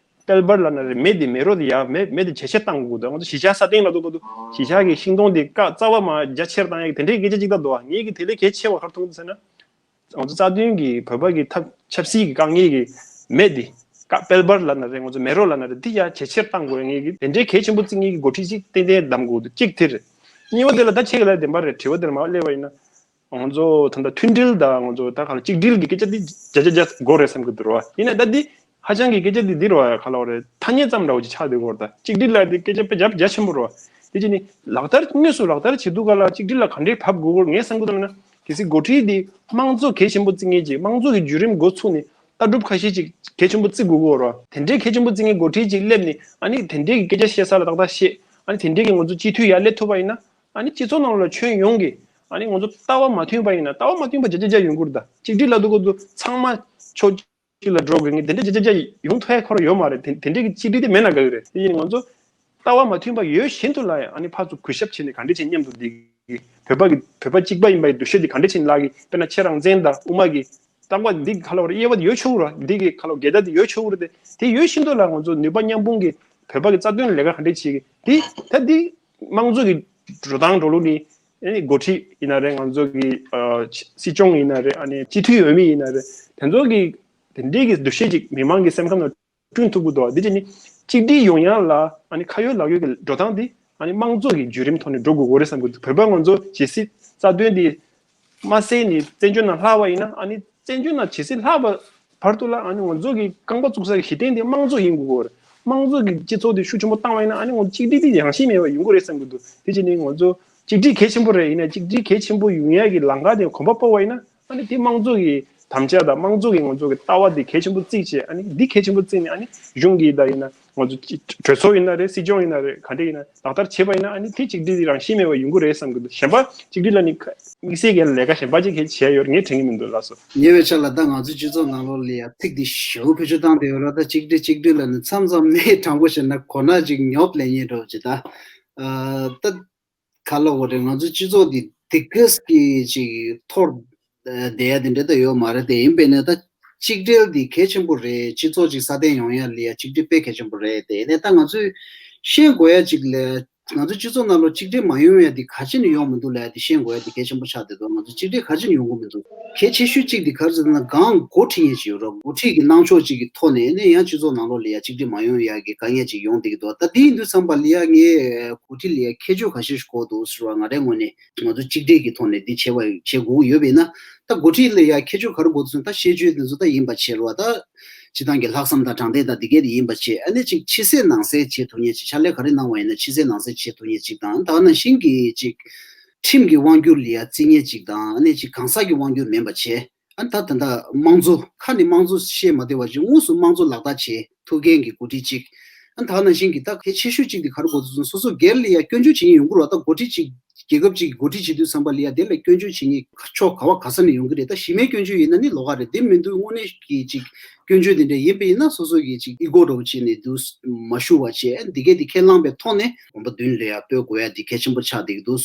ཏེལ་བར་ལབ་ན་རེད། མེ་དེ་མེ་རོ་དེ་ཡ་མེ་མེ་དེ་ཇེ་ཆེར་བཏང་དགོས་འདུག་ང་ཚོ་གཞིས་ཆགས་སྲ་བརྟན་ལ་འདུག་གོ་འདུག་གཞིས་ཆགས་ཀྱི་ཤིང་སྡོང་དེ་ཀ་རྩ་བ་མ་རྒྱ་ཆེར་བཏང་ཡག་དེ་འདྲའི་སྐད་ཆ་ཅིག་ད་འདུག་ངེད་ཀྱི་དེ་ལས་གལ་ཆེ་བ་ག་རེ་མཐོང་འདུག་ཟེར་ན། ང་ཚོ་རྩ་དོན་གྱི་བོད་པ་གི་ཐབས་ཆབ་སྲིད་ཀྱི་དཀའ་ངལ་གྱི་མེ་དེ་ཀ་ཨ་དཔལ་འབར་ལབ་ན་རེད། ང་ཚོ་མེ་རོ་ལབ་ན་རེད། འདི་ཡ་ཇེ་ཆེར་བཏང་དགོས། ངེད་ཀྱིས་དེ་འདྲའི་གལ་ཆེན་པོ་བརྩི་མཁན་གྱི་འགོ་ཁྲིད་ཅིག་ཏན་ཏན་གདམ་དགོས་འདུག་གཅིག་དེ་རེད། གཉིས་པ་དེ་ལ་ད་ཁྱེད་ཀྱིས་ལབ་བདེན་པ་རེད། དྲི་བ་དེར་མར་སླེབས་པ་ཡིན་ན། ང་ཚོ་ད་ལྟ་མཐུན་སྒྲིལ་དང་ང་ཚོ་ད་ག་ལ་གཅིག་སྒྲིལ་གྱི་སྐད་ཆ་འདི་བརྒྱ་ཆ་བརྒྱ་དགོས་རེད་བསམ་གྱི་འདུག་ར་བ། ཡིན་ན་ད་འདི་ཧ་ཅང་གི་སྐད་ཆ་འདི་འདི་ར་བ་ག་ལ་བ་རེད། ཐ་སྙད་ཙམ་འདྲ་བོ་ཅིག་ཆགས་བསྡད་ཀྱི་ཡོད་རེད། ད་གཅིག་སྒྲིལ་ལབ་འདི་སྐད་ཆ་དཔེ་རྒྱ་རྒྱ་ཆེན་པོ་ར་བ། དེ་ཅི་ནི་ལག་བསྟར་དངོས་སུ་ལག་བསྟར་བྱེད་དུས་ག་ལ་གཅིག་སྒྲིལ་ལ་ག་འདྲའི་བབ་དགོས་སྐོར་ངས་བསམ་གྱི་འདུག་ལབ་ན། གལ་སྲིད་འགོ་ཁྲིད་འདི་དམངས་གཙོ་གལ་ཆེན་པོ་བརྩི་མཁན་ཅིག་དམངས་གཙོ་གི་བརྒྱུད་རིམ་འགོ་ཚུགས་ནས་ལྟ་གྲུབ་ཁ་ཤས་ཅིག་གལ་ཆེན་པོ་བརྩི་དགོས་ཀྱི་ཡོད་རེད་བ། དེ་འདྲའི་གལ་ཆེན་པོ་བརྩི་མཁན་འགོ་ཁྲིད་ཅིག་སླེབས་ནས་ཨ་ནི་དེ་འདྲའི་གི་སྐད་ཆ་བཤད་ས་ལ་ཏག་ཏག་བཤད། ཨ་ནི་དེ་འདྲའི་གི་ང་ཚོ་སྤྱི་འཐུས་ཡར་སླེབས་ཐུབ་པ་ཡིན་ན། ཨ་ནི་སྤྱི་ཚོགས་ནང་ལ་ཁྱོན་ཡོངས་ཀྱི་ཨ་ནི་ང་ཚོ་ལྟ་བ་མ་མཐུན་པ་ཡིན་ན། ལྟ་བ་མ་མཐུན་པ་བརྒྱ་ཆ་བརྒྱ་ཡོང་གི་རེད། ད་གཅིག་སྒྲིལ་ལབ་དུས་སྐབས་སུ་ཚང་མ་ཕྱོགས་གཅིག་ལ་འགྲོ་དགོས་མཁན་དེ་འདྲ་བརྒྱ་ཆ་བརྒྱ་ཡོང་ཐུབ་ཡ་ཁོ་རང་ཡོད་མ་རེད། དེ་དེ་འདྲའི་གི་གཅིག་སྒྲིལ་དེ་མེད་ན་དགའ་གི་རེད། དེ་ཡིན་ང་ཚོ་ལྟ་བ་མ་མཐུན་པ་ཡོད་བཞིན་དུ་ལ་ཡང་ཨ་ནི་ཕར་ཚུར་གུས་ཞབས་བྱས་ནས་ག་འདྲ་བྱས་མཉམ་དུ་བསྡད་ཀྱི། བོད་པ་གི་བོད་པ་གཅིག་པ་ཡིན་པའི་འདུ་ཤེས་དེ་ག་འདྲ་བྱས་ནས་ལག་གི་དཔེར་ན་ཁྱེད་རང་བཙན་དང་དབུ་མ་གི་རྟག་པ་འདི་ག་ལ་བར་དབྱེ་བ་དེ་ཡོད་ཆོག་ར། འདི་གི་ག་ལ་བར་འགལ་ཟླ་དེ་ཡོད་ཆོག་ར། དེ་དེ་ཡོད་བཞིན་དུ་ལ་ང་ཚོ་ནུས་པ་མཉམ་སྤུངས་ཀྱི་བོད་པ་གི་རྩ་དོན་ལས་ཀ་ག་འདྲ་བྱེད་ཀྱི་དེ་ད་འདི་དམངས་གཙོ་གི་འགྲོ་སྟངས་འགྲོ་ལུགས་ནི་ཨ་ནི་འགོ་ཁྲིད་ཡིན་ན་རེད། ང་ཚོ་གི་ཨ་སྲིད་སྐྱོང་ཡིན་ན་རེད། ཨ་ནི་སྤྱི་འཐུས་འོས་མི་ཡིན་ན་རེད། དེ་ཚོ་གི་དེ་འདྲའི་གི་འདུ་ཤེས་ཅིག་མི་མང་གི་སེམས་ཁམས་ནང་བསྐྲུན་ཐུབ་ཀྱི་འདུག་འདི་ཅི་ནི་གཅིག་སྒྲིལ་ཡོང་ཡ་ལ་ཨ་ནི་ཁ་ཡོད་ལག་ཡོད་ཀྱི་འགྲོ་སྟངས་འདི་ཨ་ནི་དམངས་གཙོ་གི་བརྒྱུད་རིམ་ཐོག་ནས་འགྲོ་དགོས་ཀྱི་རེད་བསམ་གྱི་འདུག་བོད་པ་ང་ཚོ་ཇི་སྲིད་རྩ་དོན་འདི་མ་གསལ་ནས་བཙན་བྱོལ་ནང་ལྷག་པ་ཡིན་ན། ཨ་ནི་བཙན་བྱོལ་ནང་ཇི་སྲིད་ལྷག་པ་བར་དུ་ལ་ཨ་ནི་ང་ཚོ་གི་རྐང་པ་བཙུགས་ས་གི་གཞི་རྟེན་དེ་དམངས་གཙོ་ཡིན་དགོས་ཀྱི་རེད། དམངས་གཙོ་གི་སྤྱི་ཚོགས་དེ་ཤུགས་ཆེན་པོ་བཏང་བ་ཡིན་ན་ཨ་ནི་ང་ཚོ་གཅིག་སྒྲིལ་དེ་ཡང་ཤེས་མེད་པ་ཡོང་གི་རེད་བསམ་གྱི་འདུག་དེ་བྱས་ནས་ང་ཚོ་གཅིག་སྒྲིལ་གལ་ཆེན་པོ་རེད། ཡིན་ན་གཅིག་སྒྲིལ་གལ་ཆེན་པོ་ཡོང་ཡ་གི་ལམ་ཁ་དེ་གོམ་པ་སྤོ་བ་ཡིན་ན། ཨ་ནི་དེ་དམངས་གཙོ་གི་དམ་བཅའ་དང་དམངས་གཙོ་གི་ང་ཚོ་གི་ལྟ་བ་འདི་གལ་ཆེན་པོ་བརྩིས་བྱས། ཨ་ནི་འདི་གལ་ཆེན་པོ་བརྩིས་ནས་ཨ་ནི་གཞུང་གི་ད་ཡིན་ན་ང་ཚོ་གྲོས་ཚོགས་ཡིན་ན་རེད། སྲིད་སྐྱོང་ཡིན་ན་རེད། ག་འདྲ་ཡིན་ན་ལག་བསྟར་བྱས་པ་ཡིན་ན་ཨ་ནི་དེ་གཅིག་སྒྲིལ་རང་ཤེས་མེད་པ་ཡོང་གི་རེད་བསམ་གི་འདུག་གཞན་པ་གཅིག་སྒྲིལ་ལ་ནི་དམིགས་བསལ་གྱི་ལས་ཀ་གཞན་པ་ཅིག་གལ་བྱས་ཡོད་ངས་དྲན་གི་མི་འདུག་ལགས་སོ། ཉེ་བའི་ཆར་ལ་ད་ང་ཚོའི་སྤྱི་ཚོགས་ནང་ལོགས་ལ་ཡ་ཚིག་འདི་ཞེ་པོ་བེད་སྤྱོད་བཏང་བསྡད་ཡོད་ར། ད་གཅིག་སྒྲིལ་གཅིག་སྒྲིལ་ལ་ནི་མཚམས་མཚམས་ནས་དྲང་པོ་བཤད་ན་གོ་ན་ཅིག་ཉོབ་ལེ་ཉེ་འགྲོ་ཅིག་ད། ཨ་ད། ག་ལ་འོ་རེད། ང་ཚོ་སྤྱི་ཚོགས་འདི་དེ་གས་ཀྱི་ཅིག་འཐོར་བསྡད་ཡ་དེ་འདྲ་ད་ཡོད་མ་རེད་དེ། ཡིན་པས་ན་ད་གཅིག་སྒྲིལ་འདི་གལ་ཆེན་པོ་རེད། སྤྱི་ཚོགས་ཅིག་སྲ་བརྟན་ཡོང་ཡ་ལ་ཡ་གཅིག་སྒྲིལ་དཔེ་གལ་ཆེན་པོ་རེད་དེ། ནས་ད་ང་ཚོས་ཤེས་དགོས་ཡ་ཅིག་ལ་ང་ཚོ་སྤྱི་ཚོགས་ནང་ལོགས་གཅིག་སྒྲིལ་མ་ཡོང་ཡ་འདི་ག་ཅི་ནས་ཡོང་མི་འདུག་ལབ་ཡ་འདི་ཤེས་དགོས་ཡ་འདི་གལ་ཆེན་པོ་ཆགས་བསྡད་འདུག་ང་ཚོ་གཅིག་སྒྲིལ་ག་ཅི་ནས་ཡོང་གི་མི་འདུག་གལ་ཆེ་ཤོས་གཅིག་འདི་ག་རེ་ཟེར་ན་སྒང་འགོ་ཁྲིད་མཁན་ཅིག་ཡོད་ར། འགོ་ཁྲིད་ཀྱི་གནང་ཕྱོགས་ཅིག་གི་ཐོག་ནས་ནས་ཡང་སྤྱི་ཚོགས་ནང་ལོགས་ལ་ཡ་གཅིག་སྒྲིལ་མ་ཡོང་ཡ་གི་དཀའ་ངལ་ཅིག་ཡོང་བསྡད་ཀྱི་འདུག་ད་དེ་ཡིན་དུས་ཙམ་པ་ལ་ཡ་ངས་འགོ་ཁྲིད་ལ་ཡ་ཁྱད་ཆོས་ག་ཤེད་ཞིག་དགོས་འདུག་ཟེར་བ་ང་རའི་ངོས་ནས་ང་ཚོ་གཅིག་སྒྲིལ་གྱི་ཐོག་ནས་འདི་བྱེད་པ་བྱེད་དགོས་ཀྱི་ཡོད་པས་ན། ད་འགོ་ཁྲིད་ལ་ཡ་ཁྱད་ཆོས་ག་རེ་དགོས་འདུག་ཟེར་ན་ད་ཤེས་ཡོན་དེ་ཚོ་ད་ཡིན་པ་བྱེད་རོགས། ད་སྤྱི་བཏང་གི་ལྷག་བསམ་དང་དྲང་བདེན་དང་འདི་གས་དེ་ཡིན་པ་བྱེད། ཨ་ནི་ཅིག་ཕྱི་གསལ་ནང་གསལ་བྱེད་ཐུབ་མཁན་ཅིག་ཕྱག་ལས་ག་རེ་གནང་བ་ཡིན་ན་ཕྱི་གསལ་ནང་གསལ་བྱེད་ཐུབ་མཁན་ཅིག་དང་། ད་ག་ནང་བཞིན་གྱི་ཅིག་ཁྲིམས་ཀྱི་དབང་སྒྱུར་ལ་ཡ་བརྩི་མཁན་ཅིག་དང་། ཨ་ནི་ཅིག་གང་ཟག་གི་དབང་སྒྱུར་མིན་པ་བྱེད། ཨ་ནི་ད་ད་ལྟ་དམངས་གཙོ་ཁ་ནས་དམངས་གཙོ་བཤད་མ་བདེ་བ་ཅིག་དངོས་སུ་དམངས་གཙོ་ལག་བསྟར་བྱེད་ཐུབ་མཁན་གྱི་འགོ་ཁྲིད་ཅིག་ཨ་ནི་ད་ག་ནང་བཞིན་གྱི་ད་གལ་ཆེ་ཤོས་ཅིག་དེ་ག་རེ་དགོས་འདུག་ཟེར་ན་སོ་སོ་སྒེར་ལ་ཡ་སྐྱོན་བརྗོད་བྱེད་མཁན་ཡོང་གི་རེད་བ། ད་འགོ་ཁྲིད་ཅིག་རྒྱལ་ཁབ་ཅིག་གི་འགོ་ཁྲིད་བྱེད་དུས་ཙམ་པ་ལ་ཡ་དེ་ལ་སྐྱོན་བརྗོད་བྱེད་མཁན་ཕྱོགས་ག་བ་ག་ས་ནས་ཡོང་གི་རེད། ད་གཞི་མའི་སྐྱོན་བརྗོད་ཡིན་ན་ནི་ལོགས་ཀ་རེད། དེ་མི་འདུག་དངོས་གནས་ཀྱི་ཅིག་སྐྱོན་བརྗོད་དེ་འདྲ་ཡིན་པ་ཡིན་ན་སོ་སོ་གི་ཅིག་ཨི་གོ་འདྲ་བོ་བྱས་ནས་འདུག་མ་ཞུ་བ་བྱས། ཨ་ནི་འདི་གས་དེ་ཁས་བླངས་པའི་ཐོག་ནས་གོམ་པ་མདུན་ལ་ཡ་སྤོ་དགོས་ཡ་དེ་གལ་ཆེན་པོ་ཆགས་བསྡད་ཀྱི་འདུག་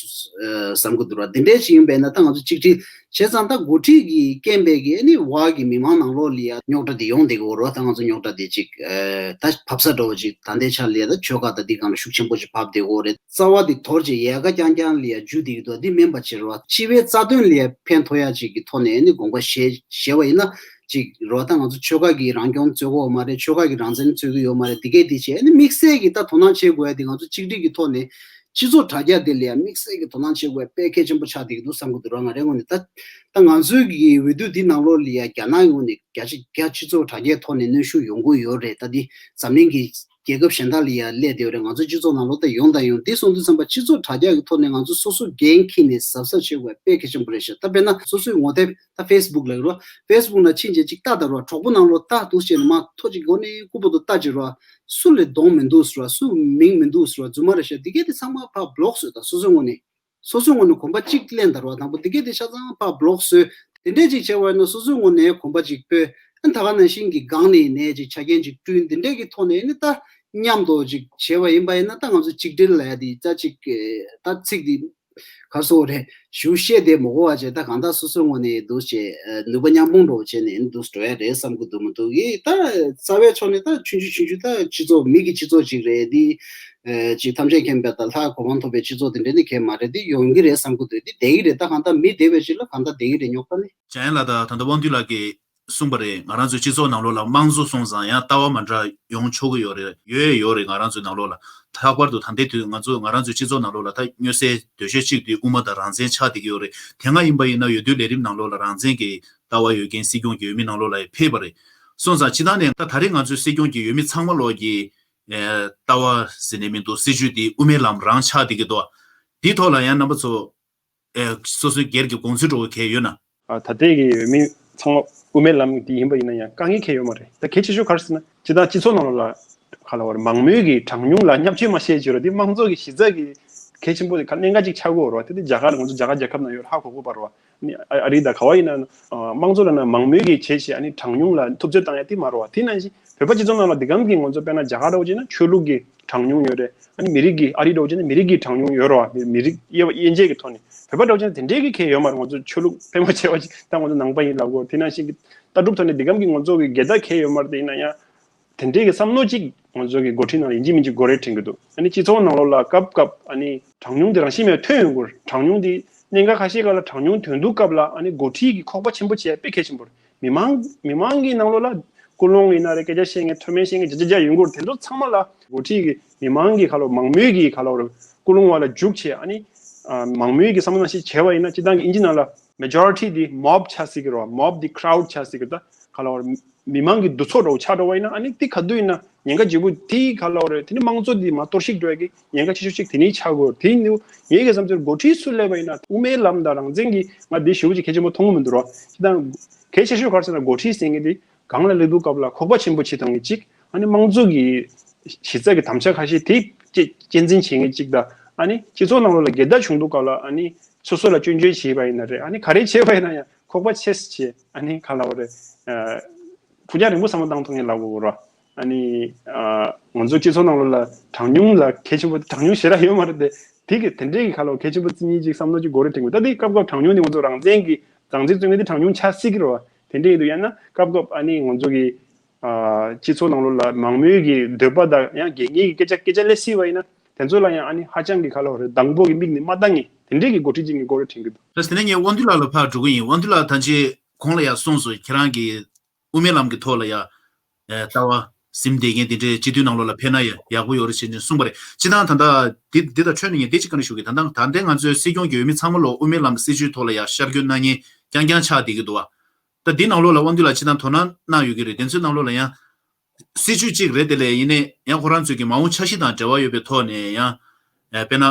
བསམ་གྱི་འདུག་ར། འདི་འདྲས་ཅིག་ཡིན་པས་ན་ད་ང་ཚོ་གཅིག་སྒྲིལ་བྱས་ཙང་ད་འགོ་ཁྲིད་ཀྱི་རྐྱེན་པས་ཀྱི་ཨ་ནི་བར་གྱི་མི་མང་ནང་ལོགས་ལ་ཡ་རྙོག་དྲ་དེ་ཡོང་བསྡད་ཀྱི་ཡོད་རེད་བ། ད་ང་ཚོ་རྙོག་དྲ་དེ་ཅིག་ད་བབས་ས་འདྲ་བོ་ཅིག་ད་ལྟའི་ཆ་ལ་ཡ་ད་ཆོལ་ཁ་དང་འདི་སྒང་ལ་ཤུགས་ཆེན་པོ་ཅིག་བབས་བསྡད་ཀྱི་ཡོད་རེད། རྩ་བ་དེ་དོར་བྱས་ཡལ་ག་རྐྱང་རྐྱང་ལ་ཡ་འཇུ་བསྡད་ཀྱི་འདུག་འདི་མིན་པ་བྱེད་རོགས། སྤྱི་པའི་རྩ་དོན་ལ་ཡ་ཕན་ཐོགས་ཡ་ཅིག་གི་ཐོག་ནས་ཨ་ནི་དགོངས་པ་བཞེས་བཞེས་པ་ཡིན་ན་ཅིག་རོགས། ད་ང་ཚོ་ཆོལ་ཁ་གི་རང་སྐྱོང་རྩོད་ཀྱི་ཡོད་མ་རེད། ཆོལ་ཁ་གི་རང་བཙན་རྩོད་ཀྱི་ཡོད་མ་རེད། འདི་གས་འདི་བྱས་ཨ་ནི་དམིགས་བསལ་གྱི་ད་དོ་སྣང་བྱེད་དགོས་ཡ་དེ་ང་ཚོ་གཅིག་སྒྲིལ་གྱི་ཐོག་ནས་སྤྱི་ཚོགས་དྲ་རྒྱ་དེ་ལ་ཡ་དམིགས་བསལ་གྱི་དོ་སྣང་བྱེད་དགོས་ཡ་དཔེ་གལ་ཆེན་པོ་ཆགས་བསྡད་ཀྱི་འདུག་བསམ་གྱི་འདུག་ར། ང་རའི་ངོས་ནས་ད་ད་ང་ཚོའི་གི་འོས་བསྡུ་འདི་ནང་ལོགས་ལ་ཡ་རྒྱ་ནག་གི་ངོས་ནས་བརྒྱ་ཆ་བརྒྱ་སྤྱི་ཚོགས་དྲ་རྒྱའི་ཐོག་ནས་གནོན་ཤུགས་ཡོང་གི་ཡོད་རེད། ད་འདི་འཛམ་གླིང་གི་རྒྱལ་ཁབ་གཞན་དག་ལ་ཡ་སླེབས་བསྡད་ཡོད་རེད། ང་ཚོ་སྤྱི་ཚོགས་ནང་ལོགས་ད་ཡོང་དང་ཡོང་། དེ་སོང་དུས་ཙམ་པ་སྤྱི་ཚོགས་དྲ་རྒྱ་གི་ཐོག་ནས་ང་ཚོ་སོ་སོ་འགན་འཁྱེར་ནས་གཟབ་གཟབ་བྱེད་དགོས་དཔེ་གལ་ཆེན་པོ་རེད་ཤག་ད་དཔེར་ན་སོ་སོའི་ངོ་དེབ་ད་ཕེ་སི་བུག་ལ་རོ། ཕེ་སི་བུག་ནང་ཕྱིན་རྗེས་ཅིག་ལྟ་ད་རོ། གྲོགས་པོ་ནང་ལོགས་ལྟ་འདུག་བྱས་ནས་མ་ཐོ་ཅིག་སྒོ་ནས་སྐུ་པོ་དུ་ལྟ་ཅིག་རོ། སུ་ལས་གདོང་མི་འདུག་ཟེར་བ། སུ་མིང་མི་འདུག་ཟེར་བ། རྫུན་མ་རེད་ཤག་འདི་གས་དེ་ཚང་མ་ཕར་བྷི་ལོག་བཟོས། ད་སོ་སོའི་ངོས་ནས། སོ་སོའི་ངོས་ནས་གོམ་པ་གཅིག་ལེན་ད་རོགས། དང་པོ་འདི་གས་དེ་ཆ་ཚང་ཕར་བྷི་ལོག་བཟོས། དེ་འདྲས་ཅིག་བྱས་པ་ཡིན་ན་སོ་སོའི་ངོས་ནས་གོམ་པ་གཅིག་སྤོས། ཨ་ད་ག་ནང་བཞིན་གྱི་སྒང་ནས་ནས་ཅིག་ཆ་རྐྱེན་ཅིག་བསྐྲུན། དེ་འདྲས་ཀྱི་ཐོག་ནས་ནི་ད་མཉམ་དུ་ཅིག་བྱས་པ་ཡིན་པ་ཡིན་ན་ད་ང་ཚོ་གཅིག་སྒྲིལ་ལབ་ཡ་དེ་ད་ཅིག་ད་ཚིག་དེ་ག་སོ་རེད་ཞུ་བཤད་དེ་མ་གོ་བ་བྱས། ད་གང་ལྟར་སོ་སོའི་ངོས་ནས་འདུག་བྱས་ནུས་པ་མཉམ་སྤུངས་འདྲ་བོ་བྱས་ནས་འདུག་འགྲོ་ཡ་རེད་བསམ་གྱི་འདུག་མི་འདུག་གི། ད་རྩ་བའི་ཕྱོགས་ནས་ད་ཆུང་ཆུང་ཆུང་ཆུང་ད་སྤྱི་ཚོགས་མི་གི་སྤྱི་ཚོགས་ཅིག་རེད་འདི། ཅིག་ཐམས་ཅད་མཁྱེན་པ་དང་ལྷ་གོ་འཕང་ཐོབ་པའི་སྤྱི་ཚོགས་དེ་འདྲ་ནི་གས་མ་རེད། འདི་ཡོང་གི་རེད་བསམ་གྱི་འདུག་འདི་བསྡད་ཀྱི་རེད། ད་གང་ལྟར་མི་བསྡད་པའི་ཕྱིར་ལ་གང་ལྟར་བསྡད་ཀྱི་རེད། རྙོག་དྲ་ནི། འཇམ་དབྱངས་ལགས་དང་ད་ལྟ་དབང་འདུས་ལགས་ཀྱིས་ གསུངས་པ་རེད། ང་རང་ཚོའི་སྤྱི་ཚོགས་ནང་ལོགས་ལ་དམངས་གཙོ་སོང་ཙང་ཡང་ལྟ་བ་མ་འདྲ་ཡོང་ཆོག་གི་ཡོད་རེད། ཡོད་ཡོད་རེད། ང་རང་ཚོའི་ནང་ལོགས་ལ་ལྷག་པར་དུ་ད་ལྟའི་དུས་ང་ཚོ་ང་རང་ཚོའི་སྤྱི་ཚོགས་ནང་ལོགས་ལ་ད་མངོན་གསལ་དོད་ཤོས་གཅིག་དེ་དབུ་མ་དང་རང་བཙན་ཆགས་བསྡད་ཀྱི་ཡོད་རེད། དེ་སྔ་ཡིན་པ་ཡིན་ན་འོས་བསྡུའི་ལས་རིམ་ནང་ལོགས་ལ་རང་བཙན་གྱི་ལྟ་བ་ཡོད་མཁན་སྲིད་སྐྱོང་གི་འོས་མི་ནང་ལོགས་ལ་ཕེབས་པ་རེད། སོང་ཙང་སྤྱིར་བཏང་ནས་ད་ད་རེས་ང་ཚོའི་སྲིད་སྐྱོང་གི་འོས་མི་ཚང་མ་ལོག་གི་ལྟ་བ་ཟེར་ནས་མི་འདུག་སྲིད་བྱུས་དེ་དབུ་མའི་ལམ་རང་ཆགས་བསྡད་ཀྱི་འདུག་དེའི་ཐོག་ལ་ཡང་རྣམ་པ་ཚོ་ཨེ། སོ་སོའི་སྒེར་གྱི་དགོངས་ཚུལ་འདྲ་བོ་གལ་ཡོད་ན། ཨ། ད་ལྟའི་གི་འོས་མི་ཚང་མ་དབུ་མའི་ལམ་འདི་ཡིན་པ་ཡིན་ན་ཡང་དཀའ་ངལ་གལ་ཡོད་མ་རེད། ད་གལ་ཆེ་ཤོས་ག་རེ་ཟེར་ན་སྤྱིར་བཏང་སྤྱི་ཚོགས་ནང་ལོགས་ལ་ག་ལ་བར་མང་མོས་ཀྱི་གྲངས་ཉུང་ལ་བརྙས་བཅོས་མ་བྱེད་ཅེས་རོ། འདི་དམངས་གཙོ་གི་གཞི་རྩ་གི་གལ་ཆེན་པོ་གནད་འགག་ཅིག་ཆགས་ཀྱི་ཡོད་རེད་བ། དེ་དེ་རྒྱ་གར་ང་ཚོ་རྒྱ་གར་རྒྱལ་ཁབ་ནང་ཡོད་ཧ་གོ་གོ་བར་བ། ནི་ཨ་ཨ་རི་དང་ག་བ་ཡིན་ན་དམངས་གཙོ་ལ་ན་མང་མོས་ཀྱི་བྱེད་བྱེད་ཨ་ནི་གྲངས་ཉུང་ལ་ཐུབ་ཚོད་བཏང་ཡ་དེ་མ་རེད་བ། དེ་ནང་བཞིན་བོད་པ་སྤྱི་ཚོགས་ནང་ལ་འདི་གམ་གྱི་ང་ཚོ་དཔེར་ན་རྒྱ་གར་འདྲ་བོ་བྱས་ན་ཆོས་ལུགས་ཀྱི་གྲངས་ཉུང་ཡོད་རེད། ཨ་ནི་མི་རིགས་ཀྱི་ཨ་རི་འདྲ་བོ་བྱས་ན་མི་རིགས་ཀྱི་གྲངས་ཉུང་ཡོད་རེད་བ། མི་རིགས་དབྱེ་བ་དབྱེ་འབྱེད་ཀྱི་ཐོག་ནས་བོད་པ་འདྲ་བོ་བྱས་ན་དེ་འདྲའི་གི་གལ་ཡོད་མ་རེད། ང་ཚོ་ཆོས་ལུགས་ཕལ་མོ་ཆེ་བ་ཅིག་ད་ང་ཚོ་ནང་པ་ཡིན་ལབ་གོ། དེ་ནང་བཞིན་གྱི་ལྟ་གྲུབ་ཐོག་ནས་འདི་གམ་གྱི་ང་ཚོ་གི་འགལ་ཟླ་གལ་ཡོད་མ་རེད། དེ་ཡིན་ན་ཡང་དེ་འདྲའི་གི་བསམ་བློ་ཅིག་ང་ཚོ་གི་འགོ་ཁྲིད་ནང་ལ་ཡིན་གཅིག་མིན་གཅིག་དགོས་རེད་དྲན་གྱི་འདུག་ཨ་ནི་སྤྱི་ཚོགས་ནང་ལོགས་ལ་སྐབས་སྐབས་ཨ་ནི་གྲངས་ཉུང་དེ་རང་བཞིན་མེད་ཐོན་ཡོང་གི་རེད། གྲངས་ཉུང་དེ་གནད་འགག་ཁ་ཤས་ཀ་ལ་གྲངས་ཉུང་ཐོན་དུས་སྐབས་ལ་ཨ་ནི་འགོ་ཁྲིད་ཀྱི་ཁོག་པ་ཆེན་པོ་བྱེད་ཡ་དཔེ་གལ་ཆེན་པོ་རེད། མི་མང་མི་མང་གི་ནང་ལོགས་ལ་ཀུན་སློང་ཡིན་ན་རེད། སྐད་ཆ་བཤད་མཁན་མཐོ་དམན་བཤད་མཁན་བརྒྱ་ཆ་བརྒྱ་ཡོང་གི་རེད། དེ་ཚོ་ཚང་མ་ལ་འགོ་ཁྲིད་ཀྱི་མི་མང་གི་ཁ་ལོ་མང་མོས་ཀྱི་ཁ་ལོ་རེད། ཀུན་སློང་བ་ལ་འཇུག་བྱེད་ཨ་ནི་ཨ་མང་མོས་ཀྱི་བསམ་བློ་ནང་བཞིན་བྱས་པ་ཡིན་ན་སྤྱིར་བཏང་གི་ཨིན་ཇི་ནང་ལ་མེ་ཇོ་རི་ཊི་དེ་མོབ་ཆགས་སྲིད་ཀྱི་རེད་བ། མོབ་དེ་ཁྲའུ་ཌི་ཆགས་སྲིད་ཀྱི་རེད། ད་ག་ལ་བར་མི་མང་གི་འདུ་ཚོགས་འདྲ་བོ་ཆགས་འགྲོ་བ་ཡིན་ན་ཨ་ནི་དེ་ག་དུས་ཡིན་ན་ཉེན་ཁ་ལྗིད་པོ་དེ་ག་ལ་བ་རེད། དེ་ནི་དམངས་གཙོ་དེ་མར་གཏོར་བཤིག་འགྲོ་ཡ་གི་ཉེན་ཁ་ཆེ་ཤོས་གཅིག་དེ་ནི་ཆགས་དགོས། དེ་ནི་ངའི་གི་བསམ་ཚུལ་འགོ་ཁྲིད་སུ་སླེབས་པ་ཡིན་ན་དབུ་མའི་ལམ་དང་རང་བཙན་གྱི་ང་དེ་ཞེ་པོ་ཅིག་གལ་ཆེན་པོ་མཐོང་གི་མི་འདུག་རོ། ཅི་དང་གལ་ཆེ་ཤོས་ག་རེ་ཟེར་ན་འགོ་ཁྲིད་ཟེར་མཁན་དེ་གང་ལ་སླེབས་དུས་སྐབས་ལ་ཁོག་པ་ཆེན་པོ་བྱེད་སྟངས་ཀྱི་གཅིག་ཨ་ནི་དམངས་གཙོ་གི་གཞི་རྩ་གི་དམ་བཅའ་ཁ་ཤས་དེ་གཅེས་གཅེས་འཛིན་བྱེད་མཁན་གཅིག་དང་ཨ་ནི་སྤྱི་ཚོགས་ནང་ལོགས་ལ་འགལ་ཟླ་བྱུང་དུས་སྐབས་ལ་ཨ་ནི་སོ་སོ་ལ་སྐྱོན་བརྗོད་བྱས་པ་ཡིན་ན་རེད། ཨ་ནི་ག་རེ་བྱས་པ་ཡིན་ན་ཡང་ཁོག་པ་ཆེ་སེ་བྱས་ཨ་ནི་ག་ལ་བ་རེད། ཨ་ཕུགས་རྒྱང་རིང་པོ་བསམ་བློ་བཏང་ཐུབ་མཁན་ལབ་དགོས་རོ། ཨ་ནི་ཨ་ང་ཚོ་སྤྱི་ཚོགས་ནང་ལོགས་ལ་གྲངས་ཉུང་ལ་གལ་ཆེན་པོ་གྲངས་ཉུང་ཞེ་དྲག་ཡོད་མ་རེད་དེ། དེ་གི་དེ་འདྲའི་གི་ཁ་ལོ་གལ་ཆེན་པོ་བརྩི་མཁན་ཅིག་བསམ་བློ་ཅིག་དགོས་རེད་དྲན་གི་འདུག་ད་དེ་སྐབས་སྐབས་གྲངས་ཉུང་དེ་ང་ཚོ་རང་བཙན་གི་རང་བཙན་རྩོད་མཁན་དེ་གྲངས་ཉུང་ཆགས་སྲིད་ཀྱི་རེད་བ། དེ་འདྲ་ཡིན་དུས་ཡང་ན་སྐབས་སྐབས་ཨ་ནི་ང་ཚོ་གི་ཨ་སྤྱི་ཚོགས་ནང་ལོགས་ལ་མང་མོས་ཀྱི་འདོད་པ་དང་ཡང་དགོས་ངེས་ཀྱི་སྐད་ཆ་སྐད་ཆ་སླེབས་སྲིད་པ་ཡིན་ན་དེ་ཚོ་ལ་ཡང་ཨ་ནི་ཧ་ཅང་གི་ཁ་ལོ་རེད། དང་པོ་གི་མིག་ནས་མ་ལྟ་ངེས་དེ་འདྲའི་གི་འགོ་ཁྲིད་ཅིག་གི་དགོས་རེད་དྲན་གི་འདུག་ད་དེ་ནས་ངས་དབང་འདུས་ལགས་ལ་ཕར་འགྲོ་གི་ཡིན། དབང་འདུས་ལགས་ད་ཅི་གོང་ལ་ཡང་གསུངས་སོང་། ཁྱེད་རང་གི་དབུ་མའི་ལམ་གྱི་ཐོག་ལ་ཡ། ཨེ། ལྟ་བ་ཟིན་བསྡད་མཁན་དེ་འདྲའི་སྤྱི་འཐུས་ནང་ལོགས་ལ་ཕེབས་ན་ཡ་ཡག་པོ་ཡོད་རེད་ཅེས་ནས་གསུངས་པ་རེད། སྤྱིར་བཏང་ད་ལྟ་འདི་འདི་དང་འཕྲོས་ནས་ངས་འདི་གཅིག་བཀའ་འདྲི་ཞུ་གི། ད་ལྟ་ད་ལྟའི་ང་ཚོའི་སྲིད་སྐྱོང་གི་འོས་མི་ཚང་མ་ལོ་དབུ་མའི་ལམ་སྲིད་བྱུས་ཐོག་ལ་ཡ་ཤར་བསྐྱོད་གནང་མཁན་རྐྱང་རྐྱང་ཆགས་བསྡད་ཀྱི་འདུག་བ། ད་འདི་ནང་ལོགས་ལ་དབང་འདུས་ལགས་སྤྱིར་བཏང་དོ་སྣང་གནང་ཡོད་ཀྱི་རེད། དེ་ཚོའི་ནང་ལོགས་ལ་ཡང་སྲིད་བྱུས་གཅིག་རེད། དེ་ལས་ཡིན་ནའི་ཡང་ཁོ་རང་ཚོའི་གི་མ་འོངས་འཆར་གཞི་དང་འབྲེལ་བ་ཡོད་པའི་ཐོག་ནས་ཡང་། ཨེ། དཔེར་ན།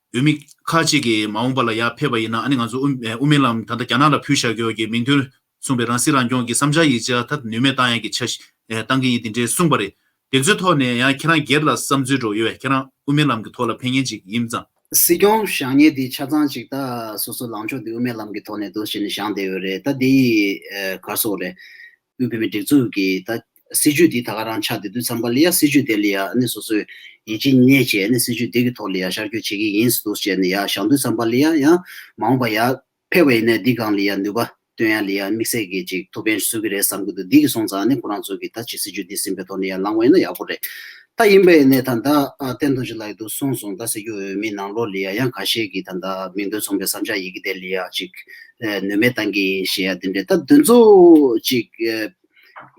འོས་མི་ཁག་ཅིག་གིས་མ་འོངས་པ་ལ་ཡར་ཕེབས་པ་ཡིན་ན་ཨ་ནི་ང་ཚོ་དབུ་དབུ་མའི་ལམ་ད་ལྟ་རྒྱ་ནག་ལ་ཕུལ་བཞག་ཡོད་ཀྱི་མིང་དོན་མཚུངས་པའི་རང་སྲིད་རང་སྐྱོང་གི་བསམ་འཆར་ཡིག་ཆ་ད་ནུས་མེད་བཏང་ཡག་གི་འཆར་གཞི་བཏང་གི་ཡིན་དེ་འདྲའི་གསུངས་པ་རེད། དེ་ཚོའི་ཐོག་ནས་ཡང་ཁྱེད་རང་སྒེར་ལ་བསམ་ཚུལ་འདྲ་ཡོད་པས། ཁྱེད་རང་དབུ་མའི་ལམ་གྱི་ཐོག་ལ་ཕེབས་མཁན་ཅིག་ཡིན་ཙང་། སྲིད་སྐྱོང་བཞག་མཁན་དེ་ཆ་ཚང་ཅིག་ད་སོ་སོ་ལངས་ཕྱོགས་དེ་དབུ་མའི་ལམ་གྱི་ཐོག་ནས་འདུག་བྱས་ནས་བཞག་བསྡད་ཡོད་རེད། ད་དེ་ཡིས་ག་རེ་ཟེར་དགོས་རེད། དབུས་བོད་མིའི་སྒྲིག་འཛུགས་ཀྱི་ད་སྲིད་བྱུས་འདི་ད་ག་རང་ཆགས་བསྡད་དུས་ཙམ་པ་ལ་ཡ་སྲིད་བྱུས་དེ་ལ་ཡ་ཨ་ནི་སོ་སོས་ཡིད་ཆེས་རྙེད་བྱས་ཨ་ནི་སྲིད་བྱུས་འདི་གི་ཐོག་ལ་ཡ་ཤར་བསྐྱོད་བྱེད་ཀྱི་ཡིན་ཟེར་འདུག་བྱས་ནས་ཡ་བཞག་དུས་ཙམ་པ་ལ་ཡ་ཡང་མ་འོངས་པ་ཡ་ཕེབས་པ་ཡིན་ནའི་འདི་སྒང་ལ་ཡ་ནུས་པ་བཏོན་ཡ་ལ་ཡ་དམིགས་བསལ་གྱི་ཅིག་ཐུགས་ཕན་གསོས་ཀྱི་རེད་བསམ་གྱི་འདུག་འདི་གི་སོང་ཙང་ཨ་ནི་ཁོ་རང་ཚོ་གི་ད་ཅིག་སྲིད་བྱུས་འདི་ཟིན་པའི་ཐོག་ནས་ཡ་ལངས་པ་ཡིན་ན་ཡག་པོ་རེད། ད་ཡིན་པ་ཡིན་ནའི་ད་ད་ཨ་བསྟན་རྡོ་རྗེ་ལགས་ཀྱིས་འདུག་གསུངས་སོང་། ད་སྲིད་སྐྱོང་འོས་མི་ནང་ལོགས་ལ་ཡ་ཡང་ཁ་ཤས་ཀྱིས་ད་ད་མིང་དོན་མཚུངས་པའི་བསམ་འཆར་ཡི་གེ་དེ་ལ་ཡ་ཅིག་ནུས་མེད་བཏང་གི་ཡིན་ཞེས་ཡ་དེ་འདྲས་ད་དེ་ཚོ་ཅིག་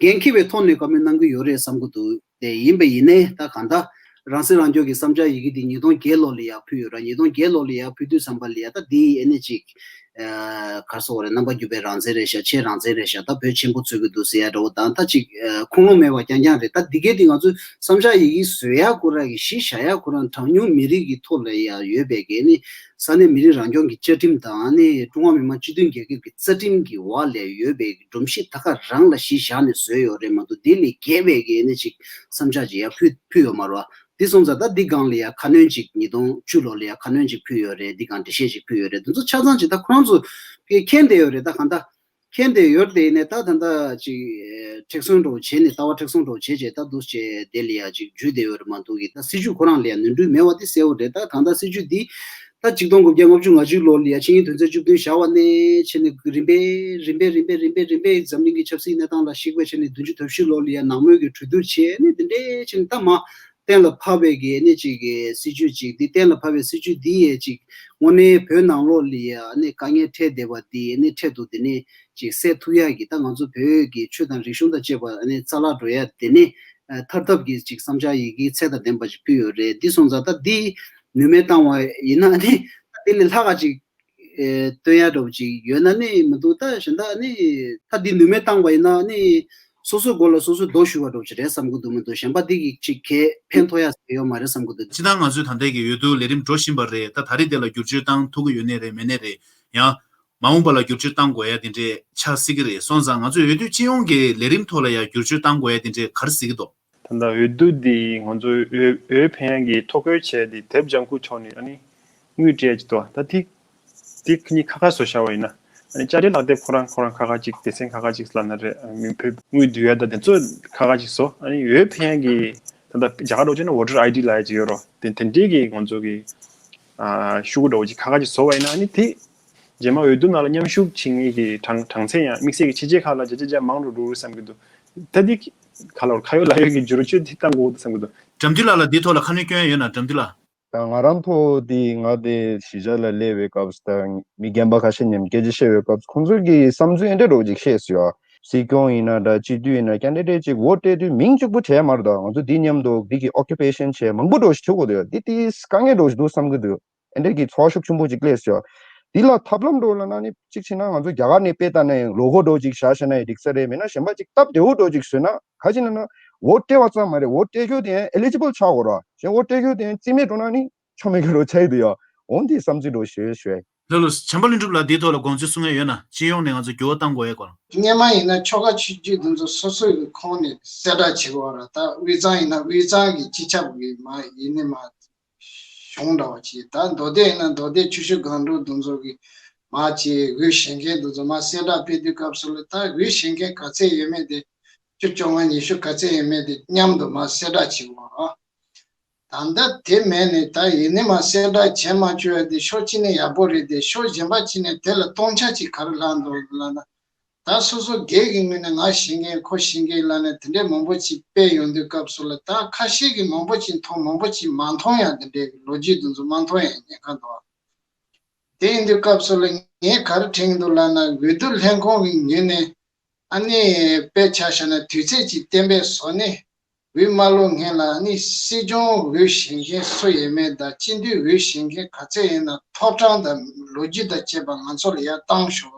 འགན་འཁྱེར་བའི་ཐོག་ནས་བཀའ་མོལ་གནང་གི་ཡོད་རེད་བསམ་གྱི་འདུག་དེ་ཡིན་པ་ཡིན་ནའི་ད་གང་ལྟར་རང་སྲིད་རང་སྐྱོང་གི་བསམ་འཆར་ཡི་གེ་འདི་ཉིས་སྟོང་བརྒྱད་ལོ་ལ་ཡ་ཕུལ་ཡོད་ར། ཉིས་སྟོང་བརྒྱད་ལོ་ལ་ཡ་ཕུལ་དུས་ཙམ་པ་ལ་ཡ་ད་འདི་ཨེ་ནི་ཅིག་ག་རེ་ཟེར་དགོས་རེད། རྣམ་པ་འགྱུར་བའི་རང་བཙན་རེད་ཤག་ཆེས་རང་བཙན་རེད་ཤག་ད་བོད་ཆེན་པོ་རྩོད་ཀྱི་འདུག་ཟེར་ཡ་འདྲ་བོ་དང་ད་ཅིག་ཁུངས་ལུང་མེད་པ་རྐྱང་རྐྱང་རེད། ད་འདི་གའི་འདི་ང་ཚོས་བསམ་འཆར་ཡི་གེ་བཟོ་ཡ་ཁོ་རང་གི་གཞི་བཞག་ཡ་ཁོ་རང་གྲངས་ཉུང་མི་རིགས་ཀྱི་ཐོག་ལ་ཡ་ཡོད་པའི་གི་ཨེ་ནི་ས་གནས་མི་རིགས་རང་སྐྱོང་གི་བཅའ་ཁྲིམས་དང་ཨ་ནི་ཀྲུང་ཧྭ་མི་དམངས་སྤྱི་མཐུན་རྒྱལ་ཁབ་ཀྱི་རྩ་ཁྲིམས་ཀྱི་འོག་ལ་ཡོད་པའི་སྒྲོམ་གཞི་ད་ག་རང་ལ་གཞི་བཞག་ནས་བཟོས་ཡོད་རེད་མ་གཏོགས་དེ་ལས་བརྒལ་བའི་གི་ཨེ་ནི་ཅིག་བསམ་འཆར་ཅིག་ཡར་ཕུལ་ཕུལ་ཡོད་མ་རེད་བ། དེ་སོང་ཙང་ད་འདི་སྒང་ལ་ཡ་ཁ་སྣོན་ཅིག་ཉིས་སྟོང་བཅུ་ལོ་ལ་ཡ་ཁ་སྣོན་ཅིག་ཕུལ་ཡོད་རེད། འདི་སྒང་འགྲེལ་བཤད་ཅིག་ཕུལ་ཡོད་རེད། དེ་ཚོ་ཆ་ཚང་ཅིག་ད་ཁོ་རང་ཚོ་མཁྱེན་བསྡད་ཡོད་རེད། ད་གང་ལྟར་མཁྱེན་བསྡད་ཡོད་དེ་ནས་ད་ད་ལྟ་ཅིག་མཁྲེགས་བཟུང་འདྲ་བོ་བྱས་ནས་ལྟ་བ་མཁྲེགས་བཟུང་འདྲ་བོ་བྱས་བྱས་ད་འདུག་བྱས་དེ་ལ་ཡ་ཅིག་འཇུས་བསྡད་ཡོད་རེད་མ་གཏོགས་ཀྱི་ད་སྲིད་བྱུས་ཁོ་རང་ལ་ཡ་ནོར་འཁྲུལ་མེད་པ་དེ་གསལ་བོ་རེད། ད་གང་ལྟར་སྲིད་བྱུས་འདི་ད་གཅིག་སྟོང་དགུ་བརྒྱ་ལྔ་བཅུ་ང་གཅིག་ལོ་ལ་ཡ་ཆིངས་ཡིག་དོན་ཚན་བཅུ་བདུན་བཞག་པ་ནས་བྱས་ནས་རིམ་པས་རིམ་པས་རིམ་པས་རིམ་པས་རིམ་པས་འཛམ་གླིང་གི་ཆབ་སྲིད་གནས་སྟངས་ལ་གཞིགས་པ་བྱས་ནས་བདུན་ཅུ་དོན་བཞི་ལོ་ལ་ཡ་ནང་མོལ་གྱི་གྲོས་བསྡུར་བྱས་ནས་དེ་འདྲས་བྱས་ནས་ད་མ་ གཏན་ལ་ཕབ་པའི་གི་ཨ་ནི་ཅིག་གི་སྲིད་ཇུས་ཅིག་འདི་གཏན་ལ་ཕབ་པའི་སྲིད་ཇུས་འདི་ཡས་ཅིག་དངོས་གནས་བོད་ནང་ལོགས་ལ་ཡ་ཨ་ནི་དཀའ་ངལ་འཕྲད་བསྡད་པ་འདི་ཨ་ནི་འཕྲལ་དུ་དེ་ནས་ཅིག་སེལ་ཐུབ་ཡག་གི་ད་ང་ཚོ་བོད་ཀྱི་ཆོས་དང་རིག་གཞུང་དང་བཅས་པ་ཨ་ནི་རྩ་བརླག་འགྲོ་ཡ་དེ་ནས་ཨ་ཐར་ཐབས་ཀྱི་ཅིག་བསམ་འཆར་ཡི་གེ་ཚད་དང་ལྡན་པ་ཅིག་ཕུལ་ཡོད་རེད། འདི་སོང་ཙང་ད་འདི་ནུས་མེད་བཏང་བ་ཡིན་ན་ཨ་ནི་ད་དེ་ལས་ལྷག་ག་ཅིག་ཨེ་སྟོན་ཡ་འདྲ་པོ་ཅིག་ཡོད་ན་ནི་མི་འདུག་ད་གཞན་དག་ནི་ད་འདི་ནུས་མེད་བཏང་བ་ཡིན་ན་ནི་སོ་སོའི་མགོ་ལ་སོ་སོས་རྡོ་གཞུ་བ་འདྲ་པོ་ཅིག་རེད་བསམ་གི་འདུག་མི་འདུག་གཞན་པ་འདི་གི་ཅིག་གས་ཕན་ཐོགས་ཡ་ཟེར་ཡོད་མ་རེད་བསམ་གི་འདུག་སྤྱིར་བཏང་ང་ཚོའི་ད་ལྟའི་གི་འོས་བསྡུ་ལས་རིམ་འགྲོ་བཞིན་པ་རེད། ད་ད་རེས་དེ་ལ་བསྒྱུར་བཅོས་བཏང་ཐུབ་ཀྱི་ཡོད་ནའི་རེད་མེད་ནའི་རེད། ཡང་མ་འོངས་པ་ལ་བསྒྱུར་བཅོས་བཏང་དགོས་ཡ་དེ་འདྲས་ཆགས་སྲིད་ཀྱི་རེད། སོང་ཙང་ང་ཚོའི་འོས་བསྡུ་སྤྱི་ཡོངས་ཀྱི་ལས་རིམ་ཐོག་ལ་ཡ་བསྒྱུར་བཅོས་བཏང་དགོས་ཡ་དེ་འདྲས་ག་རེ་གཟིགས་ཀྱི་འདུག་ད་ལྟ་འོས་བསྡུ་འདི་ང་ཚོ་འོས་འོས་འཕེན་ཡག་གི་ཐོ་འགོད་བྱས་ཏེ་དེབ་ལྗང་ཁུ་ཕྱོགས་ནས་ཨ་ནི་དངུལ་སྤྲད་ཀྱི་འདུག་ད་དེ་དེ་གཉིས་ཁ་ཁ་བཟོ་བཞག་པ་ཡིན་ན་ཨ་ནི་དཔྱ་ཁྲལ་ལག་དེབ་ཁོ་རང་ཁོ་རང་ཁ་ཁ་ཅིག་སྡེ་ཚན་ཁ་ཁ་ཅིག་ལབ་ན་རེད། མི་བོད་དངུལ་བསྡུ་ཡ་ད་དེ་ཚོ་ཁ་ཁ་ཅིག་བཟོ། ཨ་ནི་འོས་འཕེན་ཡག་གི་ད་ལྟ་རྒྱ་གར་འགྲོ་ཆེ་ན་voter ID ལབ་ཡ་ཅིག་ཡོད་རོ། དེ་དེ་འདྲའི་གི་ང་ཚོ་གི་ཨ་ཤོག་གུ་འདྲ་པོ་ཅིག་ཁ་ཁ་ཅིག་བཟོ་བ་ཡིན་ན་ཨ་ནི་དེ་རྗེས་མ་འོས་བསྡུ་ནང་ལ་མཉམ་ཞུགས་བྱེད་མཁན་གྱི་གྲངས་གྲངས་ཚད་ཡང་དམིགས་བསལ་གྱི་ཕྱི་རྒྱལ་ཁག་ལ་བརྒྱ་ཆ་བརྒྱ་མང་རུ་འགྲོ་རུ་བསམ་གྱི་འདུག་ད་འདི་ག་ལ་ཁ་ཡོད་ལག་ཡོད་ཀྱི་བསྒྱུར་བཅོས་དེ་བཏང་དགོས་འདུག་བསམ་གྱི་འདུག་འགྲམ་དུས་ལགས་ལ་འདི་ཐོག་ལ་ཁ་སྣོན་སྐྱོན་ཡོད་ན། འགྲམ་དུས་ལགས། ད་ང་རང་ཐོག་འདི་ང་དེ་གཞིས་ཆགས་ལ་སླེབས་པའི་སྐབས་སུ་ད་མི་རྒན་པ་ཁ་ཤས་མཉམ་སྐད་ཆ་བཤད་པའི་སྐབས་སུ་ཁོང་ཚོ་གི་བསམ་ཚུལ་ཨེ་འདྲ་འདྲ་པོ་ཅིག་བཤད་སོང་ཡ། སྲིད་སྐྱོང་ཡིན་ན་འདྲ་སྤྱི་འཐུས་ཡིན་ན་ཀན་ཌི་ཌེ་ཊི་ཅིག་འོ་སྤྲད་དུས་མིང་གཅིག་པུ་བྲིས་མ་རེད། ད་ང་ཚོ་འདི་མཉམ་དུ་འདི་གི་ཨོ་ཀུ་པེ་ཤན་བྱས་མང་པོ་འདྲ་པོ་ཞིག་བྲིས་དགོས་འདུག་ཡ། འདི་དེ་དཀའ་ངལ་འདྲ་པོ་ཞིག་འདུག་བསམ་གྱི་འདུག་ཨེ་འདྲ་གི་ཚོར་ཤུགས་ཆེན་པོ་ཅིག་སླེབས་སོང་། འདི་ལ་ཐབས་ལམ་འགྲོ་ལ་ན་ནི་གཅིག་བྱས་ན་ང་ཚོ་རྒྱ་གར་ནས་དཔེ་ལྟ་ན་ཡང་ལོ་གོ་འགྲོ་ཅིག་བཞག་བཞག་ན་ཡང་འགྲིག་ས་རེད། མིན་ན་གཞན་པ་ཅིག་སྟབས་བདེ་བོ་འགྲོ་ཅིག་བཟོས་ན་ག་ཅི་ན་ན་འོ་སྤྲད་པ་ཙམ་མ་རེད། འོ་སྤྲད་རྒྱུ་དེ་ཡང་eligible་ཆགས་དགོས་ར། གཞན་འོ་སྤྲད་རྒྱུ་དེ་ཡང་རྩིས་མེད་འགྲོ་ན་ནི་ཆོ་མེད་ཀྱི་རོ་ཆགས་ཡི་འདུག་ཡ། འོ་འདི་བསམ་ཚུལ་འགྲོ་ཞུ་ཞུ། ལགས་ལགས། བྱམས་པ་ལྷུན་གྲུབ་ལགས་འདིའི་ཐོག་ལ་དགོངས་ཚུལ་གསུང་ཡ་ཡོད་ན། སྤྱི་ཡོངས་ནས་ང་ཚོ་འགྱུར་བ་གཏང་དགོས་ཡ་སྐོར། སྔོན་མ་ཡིན་ན་ཆོལ་ཁ་ཆོས་བརྒྱུད་འདི་ཚོ་སོ་སོའི་གི་ཁོངས་ནས་གསལ་བསྒྲགས་བྱེད་དགོས་ར། ད་དབུས་གཙང་ཡིན་ན་དབུས་གཙང་གི་སྤྱི་ཁྱབ་གི་མ་ཡིན་ནི་མ། གཞུང་འདྲ་བ་ཅིག་ད་མདོ་སྟོད་ཡིན་ན་མདོ་སྟོད་ཆུ་བཞི་སྒང་དྲུག་འདི་ཚོ་གི་མ་ཅིག་འོས་བཞེས་མཁན་འདི་ཚོ་མ་གསལ་བསྒྲགས་སྤེལ་དུས་སྐབས་སུ་ལ་ད་འོས་བཞེས་མཁན་ག་ཚད་ཡོད་མེད་དེ་བཅུ་བཅོ་ལྔ་ཉི་ཤུ་ག་ཚད་ཡོད་མེད་དེ་མཉམ་དུ་མ་གསལ་བསྒྲགས་བྱེད་དགོས་ར། ད་ལྟ་དེ་མེད་ནས་ད་ཡིན་ནི་མ་གསལ་བསྒྲགས་བྱས་མ་བཅུག་ཡ་དེ་ཕྱོགས་གཅིག་ནས་ཡག་པོ་རེད་དེ་ཕྱོགས་གཞན་པ་གཅིག་ནས་དེ་ལ་སྟོང་ཆ་ཅིག་ག་རེ་ལྷག་འདུག་ལབ་ན། ད་སོ་སོ་སྒེར་གྱི་ངོས་ནས་ང་བཞེས་མཁན་ཁོ་བཞེས་མཁན་ལབ་ནས་དེ་འདྲའི་མང་པོ་ཅིག་སྤེལ་ཡོང་དུས་སྐབས་སུ་ལ་ད་ཁ་ཤས་ཀྱིས་མང་པོ་ཅིག་མཐོང་མང་པོ་ཅིག་མ་མཐོང་ཡང་དེ་འདྲའི་ལོ་རྒྱུས་དེ་ཚོ་མ་མཐོང་ཡང་ཉེན་ཁ་འདུག་དེ་ཡིན་དུས་སྐབས་སུ་ལ་ངས་ག་རེ་དྲན་གྱི་འདུག་ལབ་ན་འོས་བསྡུ་ལྷན་ཁང་གི་ངོས་ནས་ཨ་ནི་དཔེ་ཆ་བཞག་ན་དུས་ཚོད་ཅིག་གཏན་འབེབས་བཟོ་ནས། འོས་མ་བླུག་སྔོན་ལ་ནི་སྲིད་སྐྱོང་འོས་བཞེས་མཁན་སུ་ཡོད་མེད་དང་སྤྱི་འཐུས་འོས་བཞེས་མཁན་ག་ཚད་ཡིན་ན་ཐོབ་ཐང་དང་ལོ་རྒྱུས་དང་བཅས་པ་ང་ཚོ་ལ་ཡར་བཏང་ཤོག་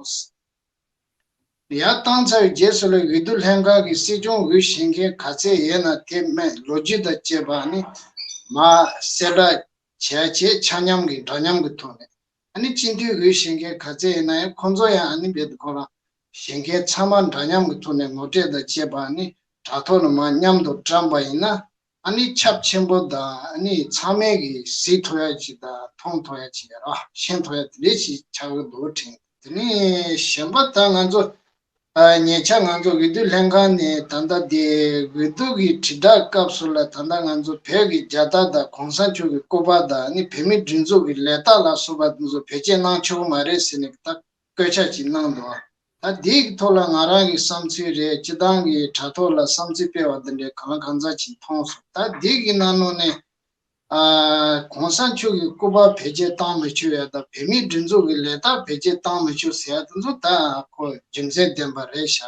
ཡར་བཏང་ཚར་བའི་རྗེས་སུ་ལ་འོས་བསྡུ་ལྷན་ཁང་གི་སྲིད་སྐྱོང་འོས་བཞེས་མཁན་ག་ཚད་ཡོད་ན་དེ་མིན་ལོ་རྒྱུས་དང་བཅས་པ་ནི་མར་གསལ་བསྒྲགས་བྱས་བྱས་ཆ་མཉམ་གྱི་འདྲ་མཉམ་གྱི་ཐོག་ནས། ཨ་ནི་སྤྱི་འཐུས་འོས་བཞེས་མཁན་ག་ཚད་ཡིན་ན་ཡང་ཁོང་ཚོ་ཡང་ཨ་ནི་རྦད་དེ་ཁོ་རང་བཞེས་མཁན་ཚང་མ་འདྲ་མཉམ་གྱི་ཐོག་ནས་ངོ་སྤྲོད་དང་བཅས་པ་ཨ་ནི་དྲ་ཐོག་ནས་མར་མཉམ་དུ་བཀྲམ་པ་ཡིན་ན་ཨ་ནི་ཁྱབ་ཆེན་པོ་དང་ཨ་ནི་ཚང་མས་གི་གཟིགས་ཐུབ་ཡ་ཅིག་དང་མཐོང་ཐུབ་ཡ་ཅིག་ཡ་ར་ཤེས་ཐུབ་ཡ་དེ་འདྲས་ཅིག་ཆགས་ཀྱི་འདུག་དྲན། དེ་ནས་གཞན་པ་ད་ང་ཚོ་ཨ་ཉེ་ཆར་ང་ཚོ་འོས་བསྡུ་ལྷན་ཁང་ནས་ད་ལྟ་དེ་འོས་བསྡུ་གི་དྲིལ་བསྒྲགས་སྐབས་སུ་ལ་ད་ལྟ་ང་ཚོ་བོད་ཀྱི་རྒྱལ་དར་དང་གོང་ས་མཆོག་གི་སྐུ་པར་དང་ཨ་ནི་བོད་མིའི་སྒྲིག་འཛུགས་ཀྱི་ལས་རྟགས་ལ་སོགས་པ་དེ་ཚོ་བེད་སྤྱོད་གནང་ཆོག་གི་མ་རེད་ཟེར་ནས་ད་བཀོད་ཁྱབ་ཅིག་གནང་འདུག་ད་འདིའི་ཐོག་ལ་ང་རང་གི་བསམ་ཚུལ་རེད། སྤྱི་བཏང་གི་དྲ་ཐོག་ལ་བསམ་ཚུལ་སྤེལ་བ་འདི་འདྲའི་གང་ལ་གང་འཚམ་ཅིག་མཐོང་སོང་། ད་འདི་གི་ནང་ལོགས་ནས་ཨ་གོང་ས་མཆོག་གི་སྐུ་པར་བེད་སྤྱོད་བཏང་མི་ཆོག་ཡ་དང་བོད་མིའི་སྒྲིག་འཛུགས་ཀྱི་ལས་རྟགས་བེད་སྤྱོད་བཏང་མི་ཆོག་ཟེར་ཡ་དེ་ཚོ་ད་ཁོ་རྒྱུ་མཚན་ལྡན་པ་རེད་ཤག་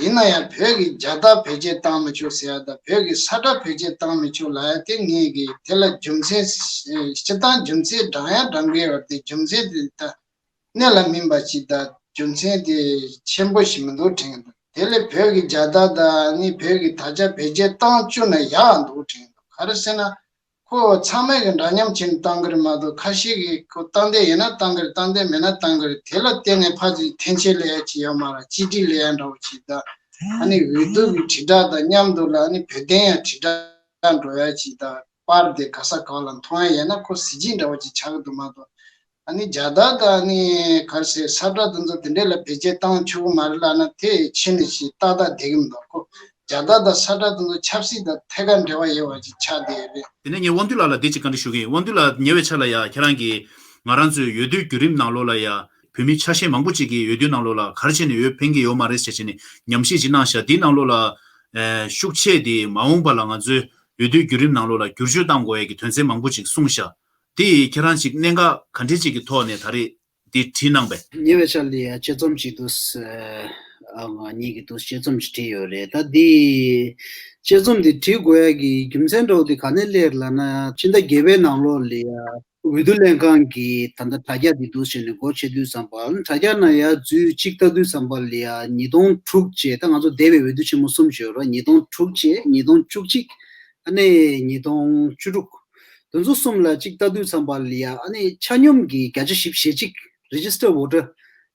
ཡིན་ན་ཡང་བོད་ཀྱི་རྒྱལ་དར་བེད་སྤྱོད་བཏང་མི་ཆོག་ཟེར་ཡ་དང་བོད་ཀྱི་ས་བཀྲ་བེད་སྤྱོད་བཏང་མི་ཆོག་ལབ་ཡ་དེ་ངེད་ཀྱིས་དེ་ལ་རྒྱུ་མཚན་སྤྱིར་བཏང་རྒྱུ་མཚན་བགྲང་ཡ་བགྲང་གི་ཡོད་དེ་རྒྱུ་མཚན་དེ་ད། གནད་ལ་སྨིན་པ་ཅིག་དང་རྒྱུ་མཚན་དེ་ཆེན་པོ་ཞིག་མི་འདུག་དྲན་གྱི་འདུག་དེ་ལས་བོད་ཀྱི་རྒྱལ་དར་དང་ནི་བོད་ཀྱི་དར་ཆ་བེད་སྤྱོད་བཏང་བཅུག་ན་ཡག་འདུག་དྲན་གྱི་འདུག་ག་རེ་ཟེར་ན་ཁོ་ཚང་མས་ཀྱི་འདྲ་མཉམ་བྱས་ནས་བཏང་གི་རེད་མ་གཏོགས་ཁ་ཤས་ཀྱིས་ཁོ་བཏང་འདོད་ཡོད་ན་བཏང་གི་རེད། བཏང་འདོད་མེད་ན་བཏང་གི་རེད། དེ་ལ་བརྟེན་ནས་ཕར་ཅིག་འཐེན་འཁྱེར་ལས་ཡ་ཅིག་ཡོད་མ་རེད། གཅིག་སྒྲིལ་ལས་ཡ་འདྲ་བོ་ཅིག་དང་ཨ་ནི་འོས་བསྡུ་གི་དྲིལ་བསྒྲགས་དང་མཉམ་དུ་ལ་ཨ་ནི་བོད་དོན་ཡང་དྲིལ་བསྒྲགས་འགྲོ་ཡ་ཅིག་དང་། པར་དེ་ག་ས་ག་ལ་མཐོང་ཡ་ཡིན་ན་ཁོ་གཟི་བརྗིད་འདྲ་བོ་ཅིག་ཆགས་ཀྱི་འདུག་མ་གཏོགས། ཨ་ནི་རྒྱལ་དར་དང་ཨ་ནི་ག་རེ་ཟེར་ས་བཀྲ་དེ་ཚོ་དེ་འདྲས་ལ་བེད་སྤྱོད་བཏང་ཆོག་གི་མ་རེད་ལབ་ན་དེ་ཕྱི་ནས་ཅིག་ཏག་ཏག་བསྡད་ཀྱི་མི་འདུག་ཁོ་རྒྱལ་དར་དང་ས་བཀྲ་དེ་ཚོ་ཆབ་སྲིད་དང་ཐད་ཀར་འབྲེལ་བ་ཡོད་པ་ཅིག་ཆགས་བསྡད་ཡོད་རེད། དེ་ནས་ངས་དབང་འདུས་ལགས་ལ་འདི་ཅིག་བཀའ་འདྲི་ཞུ་གི་ཡིན། དབང་འདུས་ལགས་ཉེ་བའི་ཆར་ལ་ཡ་ཁྱེད་རང་གིས་ང་རང་ཚོའི་འོས་བསྡུའི་བརྒྱུད་རིམ་ནང་ལོགས་ལ་ཡ་བོད་མི་ཆ་ཤས་མང་པོ་ཅིག་གིས་འོས་བསྡུའི་ནང་ལོགས་ལ་ག་རེ་བྱས་ནས་འོས་འཕེན་གྱི་ཡོད་མ་རེད་ཟེར་བྱས་ནས་ཉམས་ཞིབ་ཅིག་གནང་ཤག་འདིའི་ནང་ལོགས་ལ་ཨེ་ཤུགས་ཆེ་དེ་མ་འོངས་པ་ལ་ང་ཚོའི་ འོས་བསྡུའི་བརྒྱུད་རིམ་ནང་ལོགས་ལ་བསྒྱུར་བཅོས་གཏང་དགོས་ཡས་ཀྱི་དོན་ཚན་མང་པོ་ཅིག་གསུངས་ཤག་དེ་ཡིས་ཁྱེད་རང་ཅིག་གནད་འགག་ག་འདྲས་ཅིག་གི་ཐོག་ནས་ད་རེས་འདི་བྲིས་གནང་པས། ཉེ་བའི་ཆར་ལ་ཡ་དཔྱད་རྩོམ་ཅིག་འདུག་ཨ་ང་གཉིས་ཀྱིས་འདུག་དཔྱད་རྩོམ་ཅིག་བྲིས་ཡོད་རེད། ད་འདི་དཔྱད་རྩོམ་འདི་བྲིས་དགོས་ཡ་གི་རྒྱུ་མཚན་འདྲ་བོ་འདི་ག་ནས་སླེབས་ལབ་ན། ཕྱི་ཟླ་བརྒྱད་པའི་ནང་ལོགས་ལ་ཡ་འོས་བསྡུ་ལྷན་ཁང་གི་ད་ལྟ་དྲ་རྒྱ་འདི་འདུག་བྱས་ནས་སྒོ་ཕྱེ་དུས་ཙམ་པ། དྲ་རྒྱ་ནང་ཡ་འཛུལ་གཅིག་ལྟ་དུས་ཙམ་པ་ལ་ཡ་ཉིས་སྟོང་དྲུག་བཅས། ད་ང་ཚོ་འདས་པའི་འོས་བསྡུ་ཆེན་མོ་གསུམ་བྱས་ཡོད་རེད། ཉིས་སྟོང་དྲུག་བཅས། ཉིས་སྟོང་བཅུ་གཅིག་ཨ་ནི་ཉིས་སྟོང་བཅུ་དྲུག་དེ་ཚོ་གསུམ་ལ་གཅིག་ལྟ་དུས་ཙམ་པ་ལ་ཡ། ཨ་ནི་ཆ་སྙོམས་ཀྱི་བརྒྱ་ཆ་བཞི་བཅུ་ཞེ་གཅིག registered voter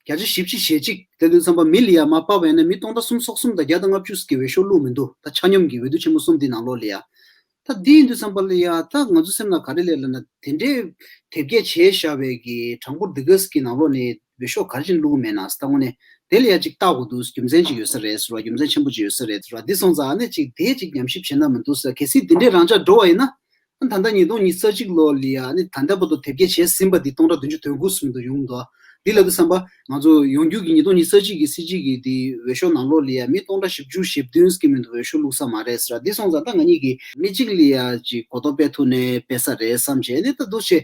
བརྒྱ་ཆ་བཞི་བཅུ་ཞེ་གཅིག་ལྟ་དུས་ཙམ་པ་མི་ལ་ཡ་མར་ཕབ་པ་ཡིན་ན་མི་སྟོང་ཕྲག་སུམ་ཅུ་སོ་གསུམ་དང་བརྒྱ་དང་ལྔ་བཅུ་གི་འོས་ཤོག་བླུགས་མི་འདུག་ད་ཆ་སྙོམས་ཀྱི་འོས་བསྡུ་ཆེན་མོ་གསུམ་འདི་ནང་ལོགས་ལ་ཡ། ད་འདི་ཡིན་དུས་ཙམ་པ་ལ་ཡ། ད་ང་ཚོ་སེམས་ལ་ག་རེ་སླེབས་ལབ་ན། དེ་འདྲའི་དེབ་སྐྱེལ་བྱས་བཞག་པའི་གི་གྲངས་འབོར་འདི་ག་གི་ནང་ལོགས་ནས་འོས་ཤོག་ག་རེ་བྱས་ནས་བླུགས་མེད་ན་ཟེར། ད་དངོས་གནས་དེ་ལ་ཡ་ཅིག་བལྟ་དགོས་འདུག་རྒྱུ་མཚན་ཅིག་ཡོད་ས་རེད་ཟེར་བ། རྒྱུ་མཚན་ཆེན་པོ་ཅིག་ཡོད་ས་རེད་ཟེར་བ། འདི་སོང་ཙང་ཨ་ནི་ཅིག་དེ་ཅིག་ཉམས་ཞིབ་བྱས་ན་མི་འདུག་ཟེར། གལ་སྲིད་འདི་འདྲའི་རང་འཇགས་འགྲོ་བ་ཡིན་ན། ཨ་ད་ལྟ་ཉིས་སྟོང་ཉི་ཤུ་རྩ་གཅིག་ལོ་ལ་ཡ་ཨ་ནི་ད་ལྟ་བར་དུ་དེབ་སྐྱེལ་བྱས་ཟིན་པ་འདི་སྟོང་ཕྲག་བདུན་ཅུ་དོན་དགུ་ཟིན་འདུག་ཡོང་འདུག་འདི་ལབ་དུས་ཙམ་པ་ང་ཚོ་ཡོང་རྒྱུ་གི་ཉིས་སྟོང་ཉི་ཤུ་རྩ་གཅིག་གི་སྲིད་སྤྱི་གི་འདི་འོས་ཤོག་ནང་ལོགས་ལ་ཡ་མི་སྟོང་ཕྲག་བཞི་བཅུ་ཞེ་བདུན་ཟིན་གྱི་མི་འདུག་འོས་ཤོག་བླུགས་ས་མ་རེད་ཟེར་བ། འདི་སོང་ཙང་ད་ང་གཉིས་ཀྱིས་མི་གཅིག་ལ་ཡ་ཅིག་གོ་རྟོགས་སྤེལ་ཐུབ་ནས་སྤེལ་ས་རེད་བསམ་བྱས་ནས། ད་འདུག་བྱས་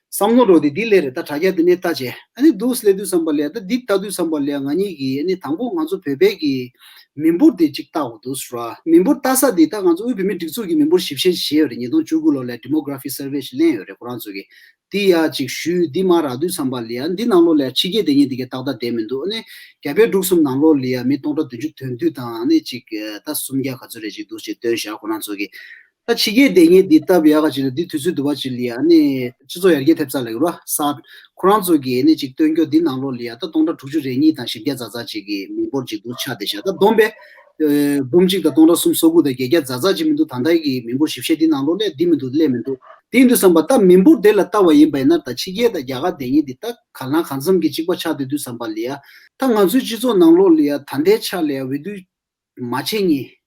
བསམ་བློ་འགྲོ་དེ་འདི་ལས་རེད། ད་དྲ་རྒྱ་འདི་ནས་ལྟ་བྱས་ཨ་ནི་འདུག་སླེབས་དུས་ཙམ་པ་ལ་ཡ། ད་འདི་ལྟ་དུས་ཙམ་པ་ལ་ཡ་ང་གཉིས་ཀྱིས་ཨ་ནི་དང་པོ་ང་ཚོ་བོད་པའི་གི་མི་འབོར་དེ་གཅིག་བལྟ་དགོས་འདུག་ཟེར་བ། མི་འབོར་བལྟ་ས་དེ་ད་ང་ཚོ་དབུས་བོད་མིའི་སྒྲིག་འཛུགས་ཀྱི་མི་འབོར་ཞིབ་བཤེར་བྱས་ཡོད་རེད། ཉིས་སྟོང་བཅུ་དགུ་ལོ་ལ་demography survey ཞིག་ལེན་ཡོད་རེད་ཁོ་རང་ཚོ་གིས། དེ་ཡ་ཅིག་ཞུས། འདི་མར་རག་དུས་ཙམ་པ་ལ་ཡ་འདི་ནང་ལོགས་ལ་ཡ་ཕྱི་རྒྱལ་སྡོད་མཁན་དེ་གའི་ཏག་ཏག་བསྡད་མི་འདུག་ཨ་ནི་རྒྱ་བལ་འབྲུག་གསུམ་ནང་ལོགས་ལ་ཡ་མི་སྟོང་ཕྲག་བདུན་ཅུ་དོན་བདུན་དང་ཨ་ནི་ཅིག་ད་སུམ་བརྒྱ་ག་ཚོད་རེད་ཅིག་འདུག་ཅེས་བཏོན་བཞག་ཁོ་རང་ཚོ་གིས། ད་ཕྱི་རྒྱལ་སྡོད་མཁན་འདི་སྟབས་ཡག་ག་ཅིག་ལ་འདི་དུས་ཚོད་བསྡུ་བ་ཅིག་ལ་ཡ་ཨ་ནི་སྤྱི་ཚོགས་ཡར་རྒྱས་ཐེབས་རྩ་ལ་ཡོད་ར་ས་ཁོ་རང་ཚོ་གིས་ཨ་ནི་ཅིག་སྟོན་རྒྱུ་འདི་ནང་ལོགས་ལ་ཡ་ད་སྟོང་ཕྲག་དྲུག་ཅུ་རེ་གཉིས་དང་བཞི་བརྒྱ་ཙག་ཙག་ཅིག་གི་མི་འབོར་ཅིག་འདུག་ཆགས་བསྡད་ཤག་ད་བསྡོམས་པས་འབུམ་གཅིག་དང་སྟོང་ཕྲག་སུམ་ཅུ་སོ་དགུ་དང་བརྒྱད་བརྒྱ་ཙག་ཙག་ཅིག་མི་འདུག་ད་ལྟ་གི་མི་འབོར་ཞིབ་བཤེར་འདི་ནང་ལོགས་ལ་འདི་མི་འདུག་སླེབས་མི་འདུག་དེ་ཡིན་དུས་ཙམ་པ་ད་མི་འབོར་དེ་ལ་ལྟ་བ་ཡིན་པ་ཡིན་ན། ད་ཕྱི་རྒྱལ་དང་རྒྱ་གར་སྡོད་མཁན་འདི་ད་ག་ལ་གང་འཚམ་གྱི་གཅིག་པ་ཆགས་བསྡད་དུས་ཙམ་པ་ལ་ཡ། ད་ང་ཚོའི་སྤྱི་ཚོགས་ནང་ལོགས་ལ་ཡ་ད་ལྟའི་ཆ་ལ་ཡ་འོས་བསྡུ་མ་བྱེད་མཁན་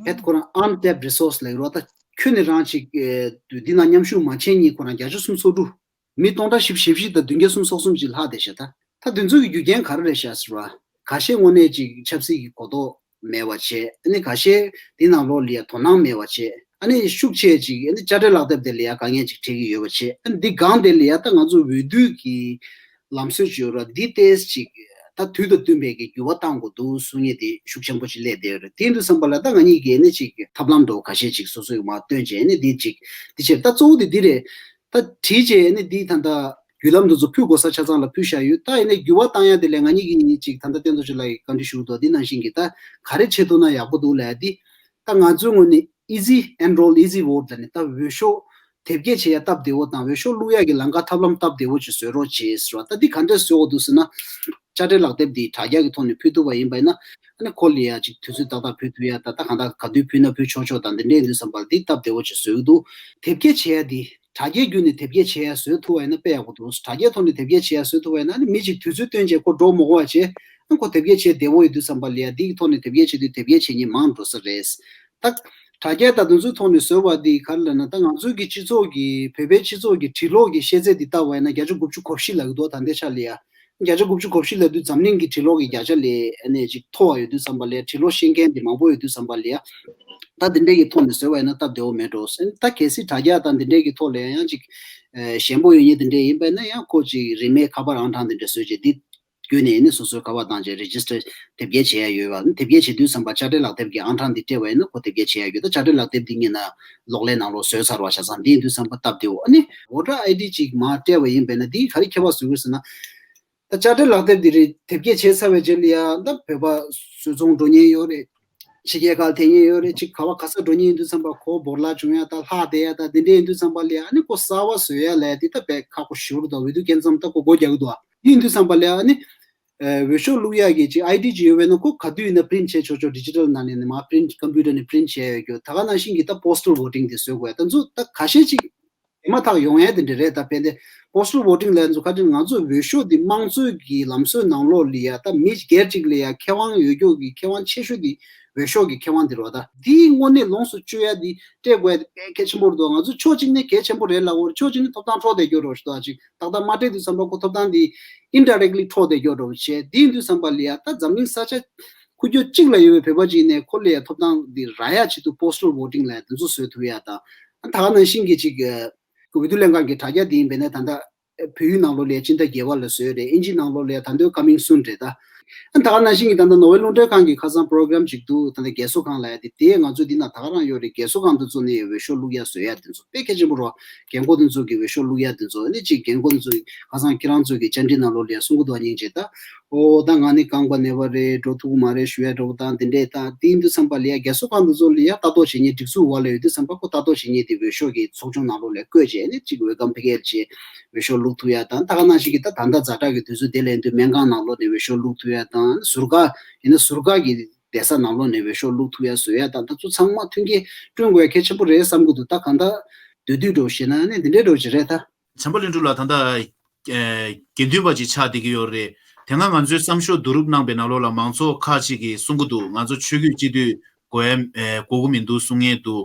ཧེད་ཁོ་རང་untapped resource ལབ་ཡོད་ར། ད་ཁྱོན་ནས་རང་ཅིག་འདི་ནང་མཉམ་ཞུགས་མ་བྱེད་མཁན་ཁོ་རང་བརྒྱ་ཆ་སུམ་ཅུ་སོ་དྲུག་མི་སྟོང་ཕྲག་བཞི་བཅུ་ཞེ་བཞི་དང་བདུན་བརྒྱ་སུམ་ཅུ་སོ་གསུམ་ཅིག་ལྷག་བསྡད་ཤག་ད་ད་དེ་ཚོ་གི་རྒྱུ་རྐྱེན་ག་རེ་རེད་ཤག་ཟེར་བ། ཁ་ཤས་དངོས་གནས་ཅིག་ཆབ་སྲིད་ཀྱི་གོ་རྟོགས་མེད་པ་བྱས། ཨ་ནི་ཁ་ཤས་དེ་ནང་ལོགས་ལ་ཡ་དོ་སྣང་མེད་པ་བྱས། ཨ་ནི་ཤུགས་ཆེ་ཅིག་ཨ་ནི་དཔྱ་ཁྲལ་ལག་དེབ་དེ་ལ་ཡ་དཀའ་ངལ་ཅིག་འཕྲད་ཀྱི་ཡོད་པ་བྱས། ཨ་ནི་འདི་སྒང་དེ་ལ་ཡ་ད་ང་ཚོ་འོས་བསྡུ་གི་ལམ་སྲོལ་ཅིག་ཡོད་ར། འདི་ཏོག་ཙམ་ཅིག་ད་དུས་དང་བསྟུན་པའི་གི་འགྱུར་བ་གཏང་དགོས་འདུག་གསུང་མཁན་དེ་ཤུགས་ཆེན་པོ་ཅིག་སླེབས་བསྡད་ཡོད་རེད། དེ་ཡིན་དུས་ཙམ་པ་ལ་ད་ང་གཉིས་ཀྱིས་ཨ་ནི་ཅིག་ཐབས་ལམ་འདྲ་བོ་ཁ་ཤས་ཅིག་སོ་སོའི་མར་བཏོན་བྱས། ཨ་ནི་འདི་ཅིག་འདི་བྱས། ད་གཙོ་བོ་དེ་འདི་རེད། ད་བྲིས་བྱས་ཨ་ནི་འདི་ད་ལྟ་བརྒྱུད་ལམ་འདི་ཚོ་ཕུལ་དགོས་ས་ཆ་ཚང་ལ་ཕུལ་བཞག་ཡོད། ད་ཡིན་ནའི་འགྱུར་བ་བཏང་ཡ་དེ་ལས་ང་གཉིས་ཀྱིས་ཅིག་ད་ལྟ་བསྟན་རྡོར་ཆོས་ལགས་ཀྱིས་བཀའ་འདྲི་ཞུ་འདུག་འདི་ནང་བཞིན་གྱི་ད་ག་རེ་བྱེད་ཐུབ་ན་ཡག་པོ་འདུག་ལབ་ཡ་འདི། ད་ང་ཚོའི་ངོས་ནས་easy enroll easy vote ལབ་ནས། ད་འོས་ཤོག་དེབ་སྐྱེལ་བྱེད་ཡ་སྟབས་བདེ་བོ་དང་འོས་ཤོག་བླུག་ཡ་གི་ལམ་ཁ་ཐབས་ལམ་སྟབས་བདེ་བོ་ཅིག་བཟོ་རོགས་བྱེད་ཟེར་བ། ད་འདི་ག་འདྲས་བཟོ་དགོས་འདུག་ཟེར་ན། དཔྱ་ཁྲལ་ལག་དེབ་འདི་དྲ་རྒྱ་གི་ཐོག་ནས་ཕུལ་ཐུབ་པ་ཡིན་པ་ཡིན་ན། ཨ་ནི་ཁོ་ལ་ཡ་ཅིག་དུས་ཚོད་ཏག་ཏག་ཕུལ་ཐུབ་ཡ། ད་ལྟ་གང་ལྟར་ག་དུས་ཕུལ་ན་ཕུལ་ཆོག་ཆོག་དང་འདི་འདྲས་ཡིན་དུས་ཙམ་པ་ལ་འདི་སྟབས་བདེ་བོ་ཅིག་བཟོ་གི་འདུག་དེབ་སྐྱེལ་བྱེད་ཡ་འདི་དྲ་རྒྱའི་བརྒྱུད་ནས་དེབ་སྐྱེལ་བྱེད་ཡ་བཟོ་ཐུབ་པ་ཡིན་ན་དཔེ་ཡག་པོ་འདུག་དྲ་རྒྱའི་ཐོག་ནས་དེབ་སྐྱེལ་བྱེད་ཡ་བཟོ་ཐུབ་པ་ཡིན་ན། ཨ་ནི་མི་ཅིག་དུས་ཚོད་བཏོན་བྱས་ཁོ་འགྲོ་མ་དགོས་པ་བྱས། ཨ་ཁོ་དེབ་སྐྱེལ་བྱེད་བདེ་བོ་ཡོད་དུས་ཙམ་པ་ལ་ཡ་འདི་གི་ཐོག་ནས་དེབ་སྐྱེལ་བྱེད་དུས་དེབ་སྐྱེལ་བྱེད་མཁན་མང་འགྲོ་ས་རེད། ད་དྲ་རྒྱ་ད་དེ་ཚོའི་ཐོག་ནས་བཟོས་པ་འདི་ག་རེ་ལབ་ན། ད་ང་ཚོའི་གི་སྤྱི་ཚོགས་ཀྱི་བོད་པའི་སྤྱི་ཚོགས་ཀྱི་འབྲི་ཀློག་གི་ཤེས་ཚད་འདི་ལྟ་བ་ཡིན་ན་བརྒྱ་ཆ་དགུ་བཅུ་གོ་བཞི་ལབ་ཀྱི་འདུག་ད་ལྟའི་ཆ་ལ་ཡ། བརྒྱ་ཆ་དགུ་བཅུ་གོ་བཞི་ལབ་དུས་འཛམ་གླིང་གི་འབྲི་ཀློག་གི་བརྒྱ་ཆ་ལས་ཨ་ནི་ཅིག་མཐོ་བ་ཡོད་དུས་ཙམ་པ་ལ་ཡ། འབྲི་ཀློག་ཤེས་མཁན་འདི་མང་པོ་ཡོད་དུས་ཙམ་པ་ལ་ཡ། ད་འདི་འདྲའི་གི་ཐོག་ནས་བཟོས་པ་ཡིན་ན་སྟབས་བདེ་བོ་མེད་འགྲོ་ཟེར། ད་གལ་སྲིད་དྲ་རྒྱ་དང་འདི་འདྲའི་གི་ཐོག་ལ་ཡང་ཅིག་ཨ་ཞན་པོ་ཡོད་མཁན་འདི་འདྲའི་ཡིན་པ་ཡིན་ན་ཡང་ཁོ་ཅིག་རིན་མེད་ཁ་པར་ཨང་གྲངས་འདི་འདྲ་བཟོས་བྱས་འདི་བརྒྱུད་ནས་ནི་སོ་སོའི་ཁ་པར་བཏང་བྱས་རེ་ཇི་སི་ཊར་དེབ་སྐྱེལ་བྱེད་ཡ་ཡོད་པ། དེབ་སྐྱེལ་བྱེད་དུས་ཙམ་པ་དཔྱ་ཁྲལ་ལག་དེབ་ཀྱི་ཨང་གྲངས་འདི་སྤྲད་པ་ཡིན་ན་ཁོ་དེབ་སྐྱེལ་བྱེད་ཡ་ཡོད། ད་དཔྱ་ཁྲལ་ལག་དེབ་འདི་སྔོན་ན་གློག་ཀླད་ནང་ལོགས་བཟོས་ཚར་བ་ཆ་ཚང་འདི་ཡིན་དུས་ཙམ་པ་སྟབས་བདེ་བོ། ཨ་ནི་ཝོ་ཊར་ཨའི་ཌི་ཅིག་མར་སྤྲད་པ་ཡིན་པས་ན་འདིས་ག་རེ་ཁྱད་པར་བཟོ་གི་ཟེར་ན། ད་དཔྱ་ཁྲལ་ལག་དེབ་འདི་རེད། དེབ་སྐྱེལ་བྱས་ཚར་བའི་རྗེས་ལ་ཡང་ད་བོད་པ་སུད་ཚོང་འགྲོ་མཁན་ཡོད་རེད། ཕྱི་རྒྱལ་ཁག་ཐེབས་མཁན་ཡོད་རེད། ཅིག་ག་བ་ག་ས་འགྲོ་མཁན་ཡིན་དུས་ཙམ་པ་ཁོ་བོར་ལ་བྱུང་ཡ་ད་ལྷག་བསྡད་ཡ་ད་འདི་འདྲས་ཡིན་དུས་ཙམ་པ་ལ་ཡ། ཨ་ནི་ཁོ་གསར་བ་བཟོ་ཡ་ལ་ཡ་འདི་ད་དཔེ་ཁག་པོ་ཞེ་པོ་འདུག་འོས་བསྡུ་སྐབས་མཚམས་ད་ཁོ་སྒོ་རྒྱག་གི་འདུག་ཨ་ཡིན་དུས་ཙམ་པ་ལ་ཡ་ཨ་ནི་འོས་ཤོག་བླུག་ཡ་གི་ཅིག་ཨའི་ཌི་ཅིག་ཡོད་པས་ན་ཁོ་ག་དུས་ཡིན་ན་པི་རིན་ཊི་བྱས་ཆོག་ཆོག་ཌི་ཇི་ཊལ་ནང་ནས་ནི་མར་པི་རིན་ཊི་ཀམ་པུ་ཊར་ནས་པི་རིན་ཊི་བྱས་ཡོད་རྒྱུ། ད་ག་ནང་བཞིན་གྱི་ད་པོ་སི་ཊལ་ཝོ་ཊིང་འདི་བཟོ་དགོས་ཡ་ད་ཚོ་ད་ཁ་ཤས་ཅིག་དེ་མ་ཐག་ཡོང་ཡ་དེ་འདྲ་རེད། ད་དཔེ་དེ་པོ་སི་ཊལ་ཝོ་ཊིང་ལབ་ཚོ་ཁ་ཅིག་ང་ཚོ་འོས་ཤོག་འདི་དམངས་གཙོའི་གི་ལམ་སྲོལ་ནང་ལོགས་ལ་ཡ་ད་མི་སྒེར་གཅིག་ལ་ཡ་ཁེ་དབང་ཡོད་རྒྱུ་གི་ཁེ་དབང་ཆེ་ཤོས་འདི་འོས་ཤོག་གི་ཁེ་དབང་འདི་རེད་བ། ད་འདི་དངོས་གནས་ལོངས་སུ་སྤྱོད་ཡ་འདི་སྤྲད་དགོས་ཡ་དེ་དཔེ་གལ་ཆེན་པོ་རེད་འདུག་ང་ཚོ་ཕྱོགས་གཅིག་ནས་གལ་ཆེན་པོ་རེད་ལབ་ཀྱི་ཡོད་རེད། ཕྱོགས་གཅིག་ནས་ཐོབ་ཐང་འཕྲོག་བསྡད་རྒྱུ་རེད་ཞུ་དོ། ཅིག་ཏག་ཏག་མ་སྤྲད་དུས་ཙམ་པ་ཁོ་ཐོབ་ཐང་འདི་ཨིན་ཌའི་རེག་ལི་འཕྲོག་བསྡད་རྒྱུ་འདྲ་བོ་བྱས། འདི་ཡིན་དུས་ཙམ་པ་ལ་ཡ་ད་འཛམ་གླིང་ས་ཆ་ ཁུག་ཀྱོག་གཅིག་ལ་ཡོད་པའི་བོད་པ་ཅིག་ནས་ཁོ་ལ་ཡ་ཐོབ་ཐང་འདི་རག་ཡ་ཆེད་དུ་པོ་སི་ཊལ་བྷོ་ཊིང་ལ་ཡ་དེ་ཚོ་བཟོས་ཐུབ་ཡ་དང་། ཨ་ད་ག་ནང་བཞིན་གྱི་ཅིག་འོས་བསྡུ་ལྷན་ཁང་གི་དྲ་རྒྱ་འདི་ཡིན་པས་ན་ད་ལྟ་བོད་ཡིག་ནང་ལོགས་ལ་ཡ་སྤྱི་ཟླ་བརྒྱད་པ་ལ་བཟོས་རེད། ཨིན་ཇི་ནང་ལོགས་ལ་ཡ་ད་དུང་coming soon རེད་ད། ཨ་ད་ག་ནང་བཞིན་གྱི་ད་ལྟ་ནོར་ཝེ་རླུང་འཕྲིན་ཁང་གི་ཁ་སང་པོ་རོ་གྷི་རམ་ཅིག་འདུག་ད་ལྟ་རྒས་གསོ་ཁང་ལ་ཡ་དེ་དེ་ང་ཚོ་འདི་ན་ད་ག་རང་ཡོད་རེད། རྒས་གསོ་ཁང་དུ་ཚོ་ནས་འོས་ཤོག་བླུག་ཡ་བཟོས་ཡ་དེ་ཚོ་དཔེ་གལ་ཆེན་པོ་རོ། རྒན་འཁོགས་དེ་ཚོ་གི་འོས་ཤོག་བླུག་ཡ་དེ་ཚོ་ཨ་ནི་ཅིག་རྒན་འཁོགས་དེ་ཚོ་ཁ་སང་ཁྱེད་རང་ཚོ་གི་བཅར་འདྲི་ནང་ལོགས་ལ་ཡ་གསུང་གི་འདུག་སྙིང་རྗེ་ད། ཨོ་ད་ང་ནི་རྐང་པ་ནད་པ་རེད། འགྲོ་ཐུབ་ཀྱི་མ་རེད་ཞུ་ཡ་འགྲོ་གི་དང་དེ་འདྲས་དང་དེ་ཡིན་དུས་ཙམ་པ་ལ་ཡ་རྒས་གསོ་ཁང་དེ་ཚོ་ལ་ཡ་ལྟ་རྟོག་བྱེད་མཁན་སྒྲིག་འཛུགས་འོག་ལ་ཡོད་དུས་ཙམ་པ་ཁོ་ལྟ་རྟོག་བྱེད་མཁན་དེ་འོས་ཤོག་གི་ཚོགས་ཆུང་ནང་ལོགས་ལ་བསྐོས་བྱས་ནས་ཅིག་འོས་སྒམ་ཕ་གིར་བྱས་འོས་ཤོག་བླུག་ཐུབ་ཡ་དང་ད་ག་ནང་བཞིན་གྱི་ད་ད་ལྟ་ཛ་དྲག་གི་དུས་ཚོད་དེ་ལ་ཡིན་དུས་སྨན་ཁང་ནང་ལོགས་ནས་འོས་ཤོག་བླུག་ཐུབ་ཡ་དང་ཟུར་བཀག་ཡིན་ན་ཟུར་བཀག་གི་བསྡད་ས་ནང་ལོགས་ནས་འོས་ཤོག་བླུག་ཐུབ་ཡ་བཟོ་ཡ་དང་ད་ཚོ་ཚང་མ་མཐུན་རྐྱེན་བསྐྲུན་དགོས་ཡ་གལ་ཆེན་པོ་རེད་བསམ་གྱི་འདུག་ད་གང་ལྟར་འདོད་འདོད་འགྲོ་ཞེ་ན་ནི་འདི་འདྲའི་འགྲོ་ཞིག་རེད་ད། བྱམས་པ་ལྷུན་གྲུབ་ལགས་ད་ལྟ་ཨེ་དགེ་འདུན་པ་ཅིག་ཆགས་བསྡད་ཀྱི་ཡོད་རེད། དེ་སྔ་ང་ཚོའི་བསམ་ཤོག་བསྡུ་རུབ་གནང་པའི་ནང་ལོགས་ལ་མང་ཚོགས་ཁག་ཅིག་གིས་གསུང་གི་འདུག་ང་ཚོ་ཆོས་བརྒྱུད་སྤྱི་འཐུས་དགོས་ཡ་ཨེ་དགོས་ཀྱི་མི་འདུག་གསུང་མཁན་འདུག་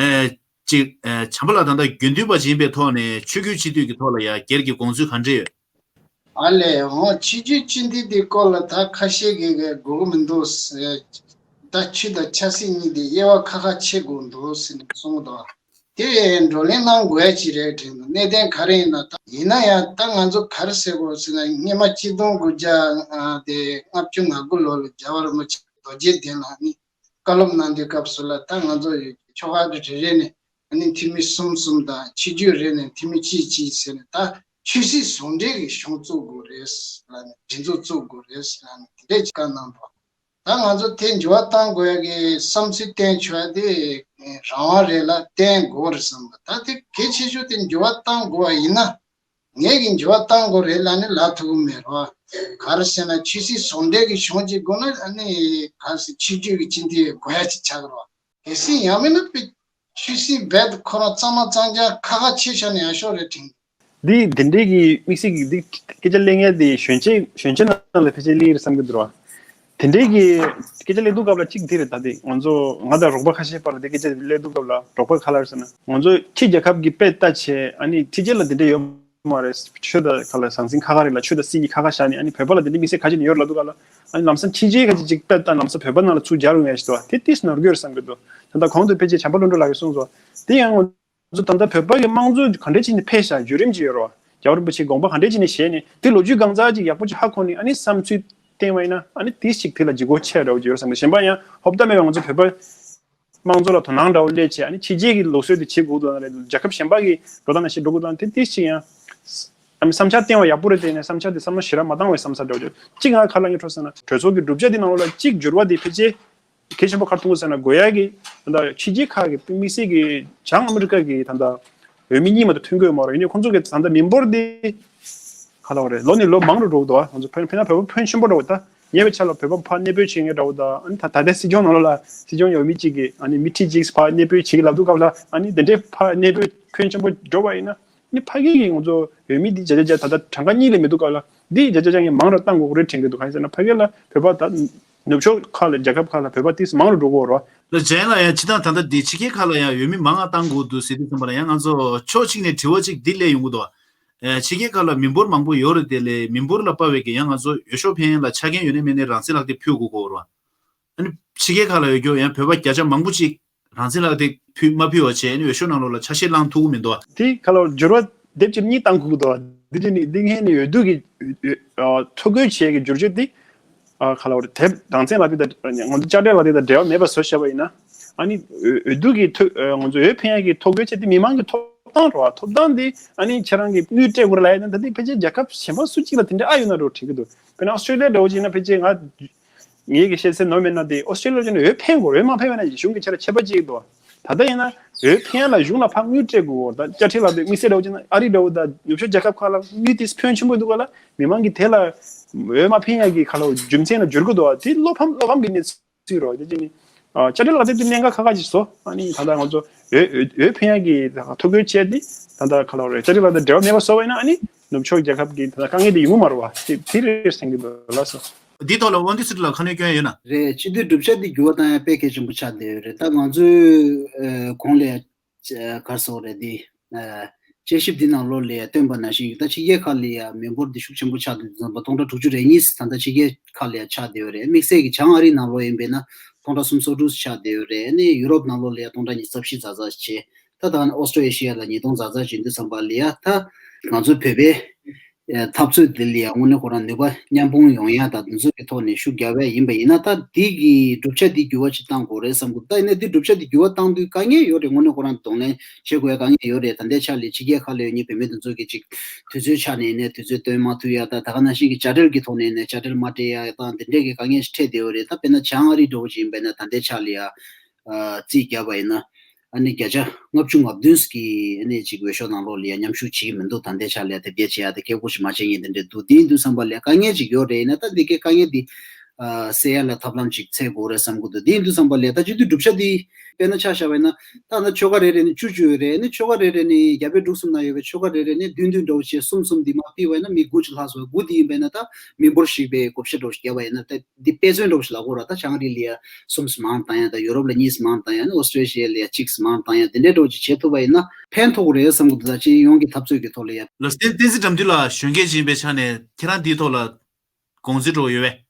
ཨེ་ཅིག་ཨེ་བྱམས་པ་ལགས་ད་ལྟ་དགེ་འདུན་པ་ཅིག་ཡིན་པའི་ཐོག་ནས་ཆོས་བརྒྱུད་སྤྱི་འཐུས་ཀྱི་ཐོག་ལ་ཡ་སྒེར་གྱི་དགོངས་ཚུལ་ག་འདྲས་ཡོད། ཨ་ལས་འོང་ཆོས་བརྒྱུད་སྤྱི་འཐུས་དེ་སྐོར་ལ་ད་ཁ་ཤས་ཀྱིས་དགོས་ཀྱི་མི་འདུག་ད་ཆོས་དང་ཆབ་སྲིད་གཉིས་དེ་དབྱེ་བ་ཁ་ཁ་ཕྱེ་དགོས་འདུག་ཟེར་ནས་གསུང་གི་འདུག་དེ་བགྲོ་གླེང་གནང་དགོས་ཡ་ཅིག་རེད་དྲན་འདུག་གནད་དོན་ག་རེ་ཡིན་ན་ད་ཡིན་ན་ཡང་ད་ང་ཚོ་ག་རེ་ཟེར་དགོས་ཟེར་ན་སྔོན་མ་ཆིག་སྟོང་དགུ་བརྒྱ་དེ་ལྔ་བཅུ་ང་དགུ་ལོ་ལ་རྒྱལ་བ་རིན་པོ་ཆེ་རྡོ་རྗེ་གདན་ལ་ནི་བཀའ་སློབ་གནང་དུས་སྐབས་སུ་ལ་ད་ང་ཚོ་ཆོལ་ཁ་གི་རེ་རེ་ནས་ཨ་ནི་འཐུས་མི་གསུམ་གསུམ་དང་ཆོས་བརྒྱུད་རེ་ནས་འཐུས་མི་གཅིག་གཅིག་ཟེར་ནས་ད་ཆོས་སྲིད་ཟུང་འབྲེལ་གྱི་གཞུང་བཙུགས་དགོས་རེད་ལབ་ནས་སྒྲིག་འཛུགས་བཙུགས་དགོས་རེད་ལབ་ནས་དེ་འདྲས་ཀྱི་བཀའ་གནང་འདུག་ད་ང་ཚོ་དེ་འགྱུར་བ་གཏང་དགོས་ཡ་གི་བསམ་ཚུལ་བཏོན་ཆོག་ཡ་དེ་རང་དབང་རེད་ལ་བཏོན་དགོས་རེད་བསམ་པ་ད་དེ་གལ་ཆེ་ཤོས་དེ་འགྱུར་བ་གཏང་དགོས་པ་ཡིན་ན། ངས་ཀྱི་འགྱུར་བ་གཏང་དགོས་རེད་ལབ་ནས་ལབ་ཐུབ་ཀྱི་མེད་རོ། ག་རེ་ཟེར་ན་ཆོས་སྲིད་ཟུང་འབྲེལ་གྱི་གཞུང་ཅིག་དགོས་ན་ཨ་ནི་ག་རེ་ཟེར་ཆོས་བརྒྱུད་ཀྱི་སྤྱི་འཐུས་དགོས་ཡ་ཅིག་ཆགས་ཀྱི་རོ། གལ་སྲིད་ཡང་མིན་ན་པི་ཆོས་སྲིད་རྦད་དེ་ཁོ་རང་གཙང་མ་གཙང་རྐྱང་ཁ་ཁ་ཕྱེ་བཞག་ན་ཡག་ཤོས་རེད་དྲན། འདི་འདི་འདྲའི་གི་དམིགས་བསལ་གྱི་འདི་སྐད་ཆ་གླེང་ཡ་དེ་གཞོན་སྐྱེས་གཞོན་སྐྱེས་ནང་ལ་ཕལ་ཆེར་གླེང་ཡོད་བསམ་གྱི་འདུག་རོ། དེ་འདྲའི་གི་སྐད་ཆ་གླེང་དུས་སྐབས་ལ་གཅིག་འདི་རེད་ད་དེ་ང་ཚོ་ང་དང་རོགས་པ་ཁ་ཤས་བར་ལ་དེ་སྐད་ཆ་གླེང་དུས་སྐབས་ལ་རོགས་པ་ཁ་ལར་ཟེར་ན་ང་ཚོ་ཕྱི་རྒྱལ་ཁབ་ཀྱི་དཔེ་ལྟ་བྱས་ཨ་ནི་ཕྱི་རྒྱལ་ལ་དེ་འདྲ་ཡོད་མ་རེད། ཆོས་དང་ཁ་ལ་ཟང་ཟིང་ཁ་ཁ་རེད་ལ་ཆོས་དང་སྲིད་གཉིས་ཁ་ཁ་བཞག་ནས་ཨ་ནི་བོད་པ་ལ་དེ་འདྲ་དམིགས་བསལ་ག་ཅིག་ནས་ཡོད་ལབ་དུས་སྐབས་ལ་ཨ་ནི་ལམ་སང་ཕྱི་རྒྱལ་ཁ་ཅིག་ཅིག་དཔེ་ལྟ་ན་ལམ་སང་བོད་པ་ནང་ལ་ཚུར་རྒྱག་རུང་ཡ་ཞིག་འདུག་བ་དེ་ཏིས་ནོར་འགྱུར་བསམ་གྱི་འདུག་ད་ལྟ་གོང་དུ་ཕལ་ཆེར་བྱམས་པ་བློ་གྲོས་ལགས་ཀྱིས་གསུངས་སོང་། དེ་ཡང་ང་ཚོ་ད་ལྟ་བོད་པ་གི་དམངས་གཙོ་ག་འདྲས་བྱས་ནས་འཕེལ་བཞག་བརྒྱུད་རིམ་ཅིག་ཡོད་རེད་བ། རྒྱལ་བ་རིན་པོ་ཆེའི་དགོངས་པ་ག་འདྲས་བྱས་ནས་བྱས་ནས་དེ་ལོ་རྒྱུས་གང་ཙམ་ཅིག་ཡག་པོ་ཅིག་ཧ་གོ་ནས་ཨ་ནི་བསམ་ཚུལ་བསྟན་པ་ཡིན་ན་ཨ་ནི་དེ་ཞིག་དེ་ལ་ལྗིད་ཁོག་ཆེ་འདྲ་བོ་ཅིག་ཡོད་བསམ་གི་གཞན་པ་ཡང་ཧོབ་ཏ་མེད་པའི་ང་ཚོ་བོད་པ་དམངས་གཙོ་ལ་དོ་སྣང་འདྲ་བོ་སླེབས་བྱས་ཨ་ནི་ཕྱི་རྒྱལ་གྱི་ལུགས་སྲོལ་དེ་བྱེད་དགོས་འདུག་ན་རེད། རྒྱལ་ཁབ་གཞན་པ་གི་འགྲོ་སྟངས་ནང་བཞིན་འགྲོ་དགོས་འདུག་ན་དེ་དེ་ཞིག་ཡང་ཨ་ནི་བསམ་འཆར་བསྟན་པ་ཡག་པོ་རེད། དེ་ནས་བསམ་འཆར་དེ་བསམ་བློ་ཞེ་དྲག་མ་བཏང་བའི་བསམ་ས་འདྲ་བོ་ཅིག་གཅིག་ང་ཁ་ལ་ངས་འཕྲོ་ཟེར་ན་གྲོས་ཚོགས་ཀྱི་གྲུབ་ཆ་དེ་ནང་ལོགས་ལ་གཅིག་འགྱུར་བ་དེ་ཕལ་ཆེར་གལ་ཆེན་པོ་ཁ་ཐུག་ཟེར་ན་དགོས་ཡ་གི་ད་ལྟ་ཕྱི་རྒྱལ་ཁག་གི་དམིགས་བསལ་གྱི་བྱང་ཨ་མི་རི་ཀ་གི་ད་ལྟ་འོས་མི་གཉིས་མ་གཏོགས་ཐོན་གྱི་ཡོད་མ་རེད། ཡིན་ནའི་ཁོང་ཚོ་གི་ད་ལྟ་མི་འབོར་འདི་ག་ལ་བ་རེད་ལོ་ནས་ལོ་མང་རུ་འགྲོ་གི་འདུག་ང་ཚོ་ཕན་ཕན་ན་བོད་པ་ཕོན་ཆེན་པོ་འདྲ་བོ་ད་ཉེ་བའི་ཆར་ལ་བོད་པ་ཕར་གནས་སྤོས་བྱེད་མཁན་འདྲ་བོ་ད་ཨ་ནི་ད་ད་ལྟའི་སྲིད་སྐྱོང་ནང་ལོགས་ལ་སྲིད་སྐྱོང་འོས་མི་གཅིག་གིས་ཨ་ནི་མི་ཁྲི་གཅིག་ཕར་གནས་སྤོས་བྱེད་ཀྱི་ལབ་དུས་སྐབས་ལ་ཨ་ནི་དེ་འདྲའི་ཕར་གནས་སྤོས་ཕོན་ཆེན་པོ་འགྲོ་བ་ཡིན་ན། ནི་ཕ་གི་གི་ང་ཚོ་འོས་མི་འདི་བརྒྱ་ཆ་བརྒྱ་ད་ལྟ་གྲངས་ཀ་གཉིས་ལས་མི་འདུག་ག་ལ། འདི་བརྒྱ་ཆ་བརྒྱ་ངས་མང་རུ་བཏང་དགོས་ཀྱི་རེད་དྲན་གྱི་འདུག་གང་ཡིན་ཟེར་ན་ཕ་གི་ལ་བོད་པ་ད་ནུབ་ཕྱོགས་ཁག་ལ་རྒྱལ་ཁབ་ཁག་ལ་བོད་པ་ཏིས་མང་རུ་འགྲོ་གི་ཡོད་རེད་བ། ལ་ཇན་ལ་ཡང་ཕྱི་ཐང་ད་ལྟ་འདི་ཕྱི་རྒྱལ་ཁག་ལ་ཡང་འོས་མི་མང་ང་བཏང་དགོས་འདུག་ཟེར་དུས་ཙམ་པ་ལ་ཡང་ང་ཚོ་ཕྱོགས་གཅིག་ནས་དྲི་བ་གཅིག་འདི་སླེབས་ཡོང་གི་འདུག་བ། ཕྱི་རྒྱལ་ཁག་ལ་མི་འབོར་མང་པོ་ཡོད་རེད་དེ་ལས་མི་འབོར་ལ་དཔག་པའི་གི་ཡང་ང་ཚོ་འོས་ཤོག་འཕེན་ཡ་ལ་ཆ་རྐྱེན་ཡོད་ནའི་མེད་ནའི་རང་བཙན་ལག་དེབ་ཕུལ་དགོས་ཀྱི་ཡོད་རེད་བ། ཨ་ནི་ཕྱི་རྒྱལ་ཁག་ལ་ཡོད་རྒྱུ་ཡང་བོད་པ་བརྒྱ་ཆ་མང་པོ་ཅིག་རང་བཙན་ལག་དེབ་ཕུལ་མ་ཕུལ་བ་བྱས་ཨ་ནི་འོས་ཤོག་ནང་ལོགས་ལ་ཆ་ཤས་བླངས་ཐུབ་ཀྱི་མི་འདུག་བ། དེ་ཁ་ལོ་འགྱུར་བ་དེབ་ཅིག་གཉིས་བཏང་དགོས་ཀྱི་འདུག་བ། འདི་ཅི་ནི་འདི་ངས་ནི་འོས་བསྡུ་གི་ཨ་ཐོ་འགོད་བྱེད་ཀྱི་བསྒྱུར་བཅོས་འདི་ཨ་ཁ་ལོ་དེབ་རང་བཙན་ལག་དེབ་དང་ང་ཚོ་དཔྱ་ཁྲལ་ལག་དེབ་དང་འབྲེལ་བ་མེད་པ་བཟོ་བཞག་པ་ཡིན་ན་ཨ་ནི་འོས་འོས་བསྡུ་གི་ཐོ་ཨ་ང་ཚོ་འོས་འཕེན་ཡག་གི་ཐོ་འགོད་བྱས་དེ་མི་མང་གི་ཐོབ་ཐང་རེད་བ། ཐོབ་ཐང་འདི་ཨ་ནི་ཁྱེད་རང་གི་དངུལ་སྤྲད་དགོས་རེད་ལབ་ཡ་ན་ད་འདི་ཕལ་ཆེར་རྒྱལ་ཁབ་གཞན་པ་སུ་གཅིག་ལ་དེ་འདྲ་ཨ་ཡོད་ན་འགྲོ་དྲན་གྱི་འདུག་དཔེར་ན་ཨོ་སི་ཀྲེ་ལི་ཡ་འདྲ་བོ་ཅིག་ཡིན་ན་ཕལ་ཆེར་ང་ངེད་ཀྱི་ཤེས་ཚད་ནོར་མེད་ན་དེ་ཨོ་སི་ཀྲེ་ལི་ཡ་ཅན་འོས་འཕེན་དགོས། འོས་མ་འཕེན་པ་ན་གཞུང་གི་ཆ་ལ་ཆད་པ་གཅིག་འདུག་ད་ལྟ་ཡིན་ན་འོས་འཕེན་ལ་གཞུང་ལ་ཕར་དངུལ་སྤྲད་དགོས་འོ། ད་དཔྱ་ཁྲལ་ལག་དེབ་དམིགས་བསལ་འདྲ་བོ་ཅན་ཨ་རི་འདྲ་བོ་ད་ནུབ་ཕྱོགས་རྒྱལ་ཁབ་ཁག་ལ་དངུལ་དེ་ཕོན་ཆེན་པོ་འདུག་ག་ལ་མི་མང་གིས་དེ་ལ་འོས་མ་འཕེན་ཡག་གི་ཁ་ལ་རྒྱུ་མཚན་ལ་འགྱུར་གི་འདུག་བ། དེ་བློ་ཕམ་བློ་ཕམ་གི་གནས་ཚུལ་རོ། དེ་ཅི་ནི་དཔྱ་ཁྲལ་ལག་དེབ་དེ་གནད་འགག་ཁག་ཁག་ཅིག་བཟོ། ཨ་ནི་ད་ལྟ་ང་ཚོ་འོས་འོས་འོས་འཕེན་ཡག་གི་ཐོ་འགོད་བྱས་ཏེ་ད་ལྟ་ཁ་ལ་རེད་དཔྱ་ཁྲལ་ལག་དེབ་འབྲེལ་བ་མེད་པ་བཟོ་བ་ཡིན་ན་ཨ་ནི་ནུབ་ཕྱོགས་རྒྱལ་ཁབ་ཀྱི་ད་ལྟ་དཀའ་ངལ་དེ་ཡོང་གི་མ་རེད་བ། དེ་དེ་རེད་བསམ་གི་འདུག་ལགས་སོ། འདིའི་ཐོག་ལ་དབང་འདུས་ཚེ་རིང་ལགས་ཁ་སྣོན་སྐྱོན་ཡོད་ན། རེད། སྤྱི་འཐུས་གྲུབ་ཆ་འདི་འགྱུར་བ་བཏང་ཡ་དཔེ་གལ་ཆེན་པོ་ཆགས་བསྡད་ཡོད་རེད། ད་ང་ཚོས་ཨ་གོང་ལ་ཡ་ག་རེ་ཟེར་དགོས་རེད་འདི་ཨ་ དཔྱད་ཞིབ་འདི་ནང་ལོགས་ལ་ཡང་བཏོན་པ་ནང་བཞིན་ད་ཕྱི་རྒྱལ་ཁག་ལ་ཡང་མི་འབོར་འདི་ཤུགས་ཆེན་པོ་ཆགས་འདུག་ཙམ་པ་སྟོང་ཕྲག་དྲུག་ཅུ་རེ་གཉིས་ད་ལྟ་ཕྱི་རྒྱལ་ཁག་ལ་ཡང་ཆགས་བསྡད་ཡོད་རེད། དམིགས་བསལ་གྱི་བྱང་ཨ་རིའི་ནང་ལོགས་ཡིན་པས་ན་སྟོང་ཕྲག་སུམ་ཅུ་སོ་དྲུག་ཆགས་བསྡད་ཡོད་རེད། ཨ་ནི་ཡུ་རོབ་ནང་ལོགས་ལ་ཡང་སྟོང་ཕྲག་ཉི་ཤུ་རྩ་བཞི་ཙམ་ཙམ་བྱས། ད་ད་ཨོ་སི་ཀྲོ་ཨེ་ཤི་ཡ་ལ་ཉིས་སྟོང་ཙམ་ཙམ་བྱེད་དུས་ཙམ་པ་ལ་ཡང་ད་ང་ཚོའི་བོད་པའི་འཐབ་རྩོད་འདི་ལ་ཡང་དངོས་གནས་ཁོ་རང་ནུས་པ་མཉམ་སྤུངས་ཡོང་ཡ་དང་འདི་ཚོ་གི་ཐོག་ནས་ཤུགས་རྒྱབ་ཡ་ཡིན་པ་ཡིན་ན། ད་འདི་གི་གྲུབ་ཆ་འདི་འགྱུར་བ་ཅིག་གཏང་དགོས་རེད་བསམ་གི་འདུག་ད་ཡིན་ན་འདི་གྲུབ་ཆ་འདི་འགྱུར་བ་གཏང་དུས་དཀའ་ངལ་ཡོད་རེད། དངོས་གནས་ཁོ་རང་གདོང་ལེན་བྱེད་དགོས་ཡ་དཀའ་ངལ་ཡོད་རེད། ད་ལྟའི་ཆ་ལ་ཕྱི་རྒྱལ་ཁག་ལ་ཡོད་མཁན་བོད་མི་འདི་ཚོ་གི་ཅིག་དུས་ཚོད་ཆ་ནས་ནས་དུས་ཚོད་བཏོན་མ་ཐུབ་ཡ་དང་། ད་ག་ནང་བཞིན་གྱི་དཔྱ་ཁྲལ་གྱི་ཐོག་ནས་ནས་དཔྱ་ཁྲལ་མ་སྤྲད་ཡ་དང་འདི་འདྲས་ཀྱི་དཀའ་ངལ་ཞིག་འཕྲད་བསྡད་ཡོད་རེད། ད་དཔེར་ན་བྱང་ཨ་རི་འདྲ་བོ་ཅིག་ཡིན་པས་ན་ད་ལྟའི་ཆ་ལ་ཡ་རྩིས་བརྒྱབ་པ་ཡིན་ན། ཨ་ནི་བརྒྱ་ཆ་ལྔ་བཅུ་ང་བདུན་གྱི་ཨ་ནི་ཅིག་འོས་ཤོག་ནང་ལོགས་ལ་ཡ་མཉམ་ཞུགས་བྱེད་ཀྱི་མི་འདུག་ད་ལྟའི་ཆ་ལ་ཡ་དེབ་སྐྱེལ་བྱེད་ཡ་དེ་སྐད་འབོད་ཞིག་མ་བྱེད་མཁན་དེ་འདྲ་འདུག་དེ་ཡིན་དུས་ཙམ་པ་ལ་ཡ་དཀའ་ངལ་ཅིག་ཡོད་རེད། ཡིན་ན་ད་འདི་གའི་དཀའ་ངལ་འདི་ཨ་སེལ་ཡ་ལ་ཐབས་ལམ་ཅིག་འཚོལ་དགོས་རེད་བསམ་གི་འདུག་དེ་ཡིན་དུས་ཙམ་པ་ལ་ཡ་ད་སྤྱི་འཐུས་གྲུབ་ཆ་འདི་དཔེར་ན་ཆ་བཞག་པ་ཡིན་ན་ད་ད་ཆོལ་ཁ་རེ་རེ་ནས་བཅུ་བཅུ་ཡོད་རེད། ཨ་ནི་ཆོལ་ཁ་རེ་རེ་ནས་རྒྱ་བལ་འབྲུག་གསུམ་ནང་ཡོད་པའི་ཆོལ་ཁ་རེ་རེ་ནས་བདུན་བདུན་འདྲ་བོ་བྱས་གསུམ་གསུམ་འདི་མར་ཕུད་པ་ཡིན་ན་མི་དགུ་ཅིག་ལྷག་སོང་། དགུ་འདི་ཡིན་པས་ན་ད་མི་འབོར་ཞིག་པའི་བགོ་བཤའ་འདྲ་བོ་ཞིག་བརྒྱབ་པ་ཡིན་ན་ད། འདི་དཔེ་མཚོན་འདྲ་བོ་ཞིག་ལབ་དགོས་ར། ད་བྱང་ཨ་རི་ལ་ཡ་སུམ་མང་བཏང་ཡ་དང་ཡུ་རོབ་ལ་གཉིས་མང་བཏང་ཡ་ནི་ཨོ་སི་ཀྲོ་ཨེ་ཤི་ཡ་ལ་ཡ་གཅིག་མང་བཏང་ཡ་འདི་འདྲའི་འདྲ་བོ་ཅིག་བྱེད་ཐུབ་པ་ཡིན་ན་ཕན་ཐོགས་རེད་བསམ་གི་འདུག་ད་སྤྱི་ཡོངས་ཀྱི་འཐབ་རྩོད་ཀྱི་ཐོག་ལ་ཡ། ལགས་སོ། བསྟན་བསྟན་འཛིན་དགྲ་འདུལ་ལགས། གཞོན་སྐྱེས་ཅིག་ཡིན་པའི་ཆ་ནས་ཁྱེད་རང་འདིའི་ཐོག་ལ་དགོངས་ཚུལ་འདྲ་བོ་ཡོད་པས།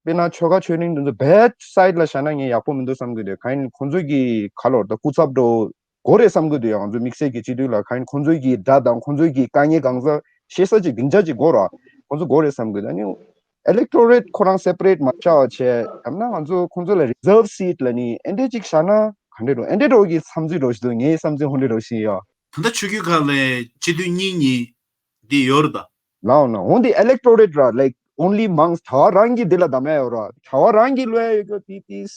དཔེར་ན་ཆོལ་ཁ་ཆོས་གླིང་འདི་ཚོ་བེཌ་སའིཌ་ལ་བཞག་ན་ངས་ཡག་པོ་མི་འདུག་བསམ་གི་འདུག་གང་ཡིན་ཁོང་ཚོ་གི་ག་ལོར་ད་སྐུ་ཚབ་འདྲ་བོ་དགོས་རེད་བསམ་གི་འདུག་ཡང་ང་ཚོ་དམིགས་བསལ་གྱི་སྤྱི་འཐུས་ལ་གང་ཡིན་ཁོང་ཚོའི་གི་དགྲ་དང་ཁོང་ཚོའི་གི་དཀའ་ངལ་གང་ཟག་ཤེས་ས་ཅིག་སྡིངས་ཆ་ཅིག་དགོས་ར། ཁོང་ཚོ་དགོས་རེད་བསམ་གི་འདུག་ཨ་ནི་ཨི་ལེག་ཊོ་རེཊ་ཁོ་རང་སེ་པ་རེཊ་མ་བྱ་བ་བྱས་ཡང་ན་ང་ཚོ་ཁོང་ཚོ་ལ་རི་ཛརབ་སིཊ་ལ་ནི་ཨེ་འདྲས་ཅིག་བཞག་ན་ག་འདྲས་འགྲོ། ཨེ་འདྲས་འགྲོ་གི་བསམ་ཚུལ་འགྲོ་ཞིག་འདུག་ངའི་བསམ་ཚུལ་ཧོན་འདྲས་འགྲོ་ཞིག་ཡོད། ད་ལྟ་ཆོས་བརྒྱུད་ཁག་ལ་སྤྱི་འཐུས་གཉིས་གཉིས་འདི་ཡོད་རེད་ད། ལའོ་ན་འོན་ཏེ་ཨི་ལེག་ཊོ་རེཊ་ར་like only མང་གྲྭ་བ་རང་གི་འདི་ལ་གདམ་ཡ་ཡོད་ར། གྲྭ་བ་རང་གི་བློ་ཡ་ཡོད་གི་ཏི་ཏིས་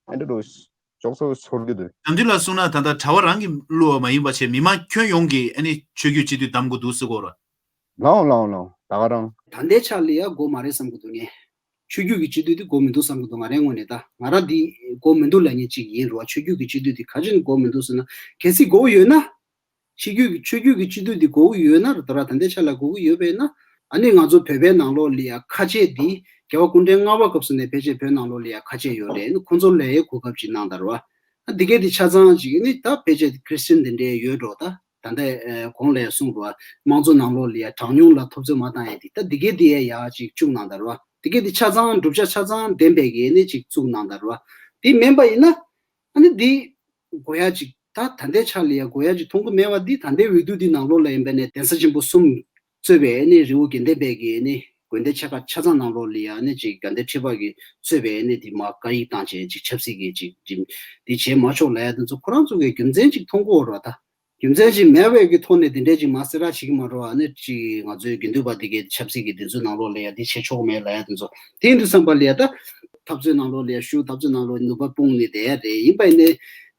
ཨེ་འདྲས་འགྲོ་ཅོག་ཙེ་ཚོར་གི་འདུག་དྲ་འདུལ་ལ་གསུངས་ན་ད་ལྟ་གྲྭ་བ་རང་གི་བློ་བ་མ་ཡིན་པ་བྱས་མི་མང་ཁྱོན་ཡོངས་ཀྱིས་ཨ་ནི་ཆོས་བརྒྱུད་སྤྱི་འཐུས་གདམ་དགོས་འདུག་ཟེར་གོ་ར། ལའོ་ལའོ་ལའོ་ད་ག་རང་། ད་ལྟའི་ཆ་ལ་ཡ་དགོས་མ་རེད་བསམ་གི་འདུག་ངས། ཆོས་བརྒྱུད་ཀྱི་སྤྱི་འཐུས་དེ་དགོས་མི་འདུག་བསམ་གི་འདུག་ང་རའི་ངོས་ནས་ད་ང་རང་འདི་དགོས་མི་འདུག་ལབ་མཁན་ཅིག་ཡིན་རུང་ཆོས་བརྒྱུད་ཀྱི་སྤྱི་འཐུས་དེ་ག་ཅི་ནས་དགོས་མི་འདུག་ཟེར་ན། གལ་སྲིད་དགོས་ཡོད་ན། ཆོས་བརྒྱུད་ཀྱི་ཆོས་བརྒྱུད་ཀྱི་སྤྱི་འཐུས་འདི་དགོས་ཀྱི་ཡོད་ན་ར་ད་ར་ད་ལྟའི་ཆ་ལ་དགོས་ཀྱི་ཡོད་པས་ན། ཨ་ནི་ང་ཚོ་བོད་པའི་ནང་ལོགས་ལ་ཡ་ཁ་ཆེ་འདི་རྒྱལ་བ་སྐུ་ཕྲེང་ལྔ་པ་སྐབས་སུ་ནས་ཕལ་ཆེར་བོད་ནང་ལོགས་ལ་ཡ་ཁ་ཆེ་ཡོད་རེད། ཨ་ནི་ཁོང་ཚོ་ལ་ཡ་གོ་སྐབས་ཅིག་གནང་དང་ར། ཨ་འདི་གས་འདི་ཆ་ཚང་ཅིག་ཨ་ནི་ད་ཕལ་ཆེར་ཁྲི་སི་ཊན་འདི་འདྲའི་ཡོད་འགྲོ། ད་ད་ལྟ་གོང་ལ་ཡ་གསུངས་ར། དམངས་གཙོ་ནང་ལོགས་ལ་ཡ་གྲངས་ཉུང་ལ་འཐབ་རྩོད་མ་བཏང་ཡ་འདི་ད་འདི་གས་འདི་ཡ་ཡ་ཅིག་བཅུག་གནང་དང་ར། འདི་གས་འདི་ཆ་ཚང་གྲུབ་ཆ་ཆ་ཚང་ལྡན་པའི་གི་ཨ་ནི་ཅིག་བཙུགས་གནང་དང་ར། འདི་མིན་པ་ཡིན་ན། ཨ་ནི་འདི་དགོས་ཡ་ཅིག་ད་ད་ལྟའི་ཆ་ལ་ཡ་དགོས་ཡ་ཅིག་མཐོང་གི་མེད་པ་འདི་ད་ལྟའི་འོས་བསྡུ་འདི་ནང་ལོགས་ལ་ཡིན་པ་ནས་གདན་ས་ཆེན་པོ་གསུམ་གཙོས་པའི་ཨ་ནི་རི་བོ་དགེ་ལྡན་པའི་གི་ཨ་ནི་དགོན་སྡེ་ཆེ་ཁག་ཆ་ཚང་ནང་ལོགས་ལ་ཡ་ཨ་ནི་ཅིག་དགའ་ལྡན་ཁྲི་པ་གི་གཙོས་པའི་ཨ་ནི་འདི་མ་བཀའ་ཡིག་བཏང་བྱས་ཅིག་ཆབ་སྲིད་ཀྱི་ཅིག་ཅིག་འདི་བྱས་མ་ཆོག་ལབ་ཡ་དེ་ཚོ་ཁོ་རང་ཚོ་གི་རྒྱུ་མཚན་ཅིག་མཐོང་གི་ཡོད་རེད་བ། ད་རྒྱུ་མཚན་ཅིག་མེད་པའི་གི་ཐོག་ནས་དེ་འདྲས་ཅིག་མ་གསལ་བསྒྲགས་བྱེད་ཀྱི་མ་རེད་བ། ཨ་ནི་ཅིག་ང་ཚོའི་དགེ་འདུན་པ་དེ་གའི་ཆབ་སྲིད་ཀྱི་དེ་ཚོའི་ནང་ལོགས་ལ་ཡ་འདི་བྱེད་ཆོག་མེད་ལབ་ཡ་དེ་ཚོ། དེ་ཡིན་དུས་ཙམ་པ་ལ་ཡ་ད་འཐབ་རྩོད་ནང་ལོགས་ལ་ཡ་ཞུགས། འཐབ་རྩོད་ནང་ལོགས་ནུས་པ་སྤུངས་ནས་བསྡད་ཡ་རེད། ཡིན་པ་ཡིན་ནའི་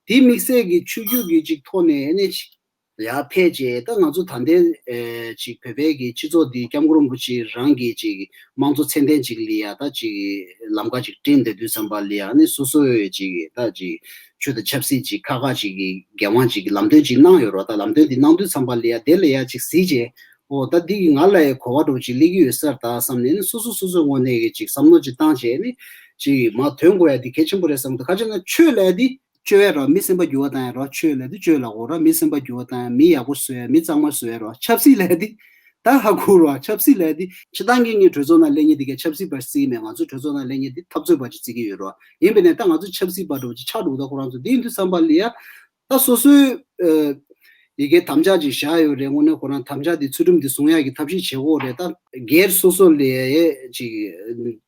དེ་དམིགས་བསལ་གྱི་ཆོས་བརྒྱུད་ཀྱི་ཅིག་ཐོག་ནས་ཨ་ནི་ཅིག་ཡར་ཕེབས་རྗེས་ད་ང་ཚོ་ད་ལྟའི་ཨེ་ཅིག་བོད་པའི་གི་སྤྱི་ཚོགས་འདི་སྐྱབས་མགོན་རིན་པོ་ཆེ་རང་གི་ཅིག་དམངས་གཙོ་ཚད་ལྡན་ཅིག་ལ་ཡ་ད་ཅིག་ལམ་ཁ་ཅིག་བསྐྲུན་བསྡད་དུས་ཙམ་པ་ལ་ཡ་ཨ་ནི་སོ་སོའི་ཅིག་ད་ཅིག་ཆོས་དང་ཆབ་སྲིད་ཅིག་ཁག་ཁག་ཅིག་གི་འགན་དབང་ཅིག་ལམ་སྟོན་ཅིག་གནང་ཡོད་རེད་བ། ད་ལམ་སྟོན་འདི་གནང་དུས་ཙམ་པ་ལ་ཡ་དེ་ལ་ཡ་ཅིག་གཟིགས་རྗེས་ཨོ་ད་འདི་གི་ང་ལ་ཡ་གོ་བ་འདྲ་བོ་ཅིག་སླེབས་ཀྱི་ཡོད་ས་རེད་ད་བསམ་ནས་ཨ་ནི་སོ་སོ་སོ་སོའི་ངོས་ནས་གི་ཅིག་བསམ་བློ་ཅིག་བཏང་བྱས་ཨ་ནི་ཅིག་མར་ཐོན་དགོས་ཡ་འདི་གལ་ཆེན་པོ་རེད་བསམ་གི་འདུག་ག་ཅི་ན་ཆོས་ལབ་ཡ་འདི། བཅོས་ཡ་རོ། མི་སེམས་པ་འགྱུར་བ་བཏང་ཡ་རོ། ཆོས་ལབ་དུས་བཅོས་ལབ་དགོས་རོ། མི་སེམས་པ་འགྱུར་བ་བཏང་ཡ། མི་ཡག་པོ་བཟོ་ཡ། མི་གཙང་མ་བཟོ་ཡ་རོ། ཆབ་སྲིད་ལབ་ཡ་དེ་ད་ཧ་གོ་རོ། ཆབ་སྲིད་ལབ་ཡ་དེ་སྤྱིར་བཏང་གི་ངས་གྲོས་ཚོགས་ནང་སླེབས་མཁན་དེ་གས་ཆབ་སྲིད་པ་བརྩི་གི་མེད། ང་ཚོ་གྲོས་ཚོགས་ནང་སླེབས་མཁན་དེ་འཐབ་རྩོད་པ་ཅིག་བརྩི་གི་ཡོད་རོ། ཡིན་པས་ན་ད་ང་ཚོ་ཆབ་སྲིད་པ་འདྲ་བོ་ཅིག་ཆགས་འགྲོ་གི་འདུག་ཁོ་རང་ཚོ་དེ་ཡིན་དུས་ཙམ་པ་ལ་ཡ་ད་སོ་སོའི་ཨ་ཡི་གེ་དམ་བཅའ་ཅིག་བཞག་ཡོད་རེད། དངོས་གནས་ཁོ་རང་དམ་བཅའ་དེ་ཚུལ་ཁྲིམས་དེ་སྲུང་ཡ་གི་ཐབས་ཤེས་བྱེད་དགོས་རེད། ད་སྒེར་སོ་སོ་ལ་ཡ་ཅིག་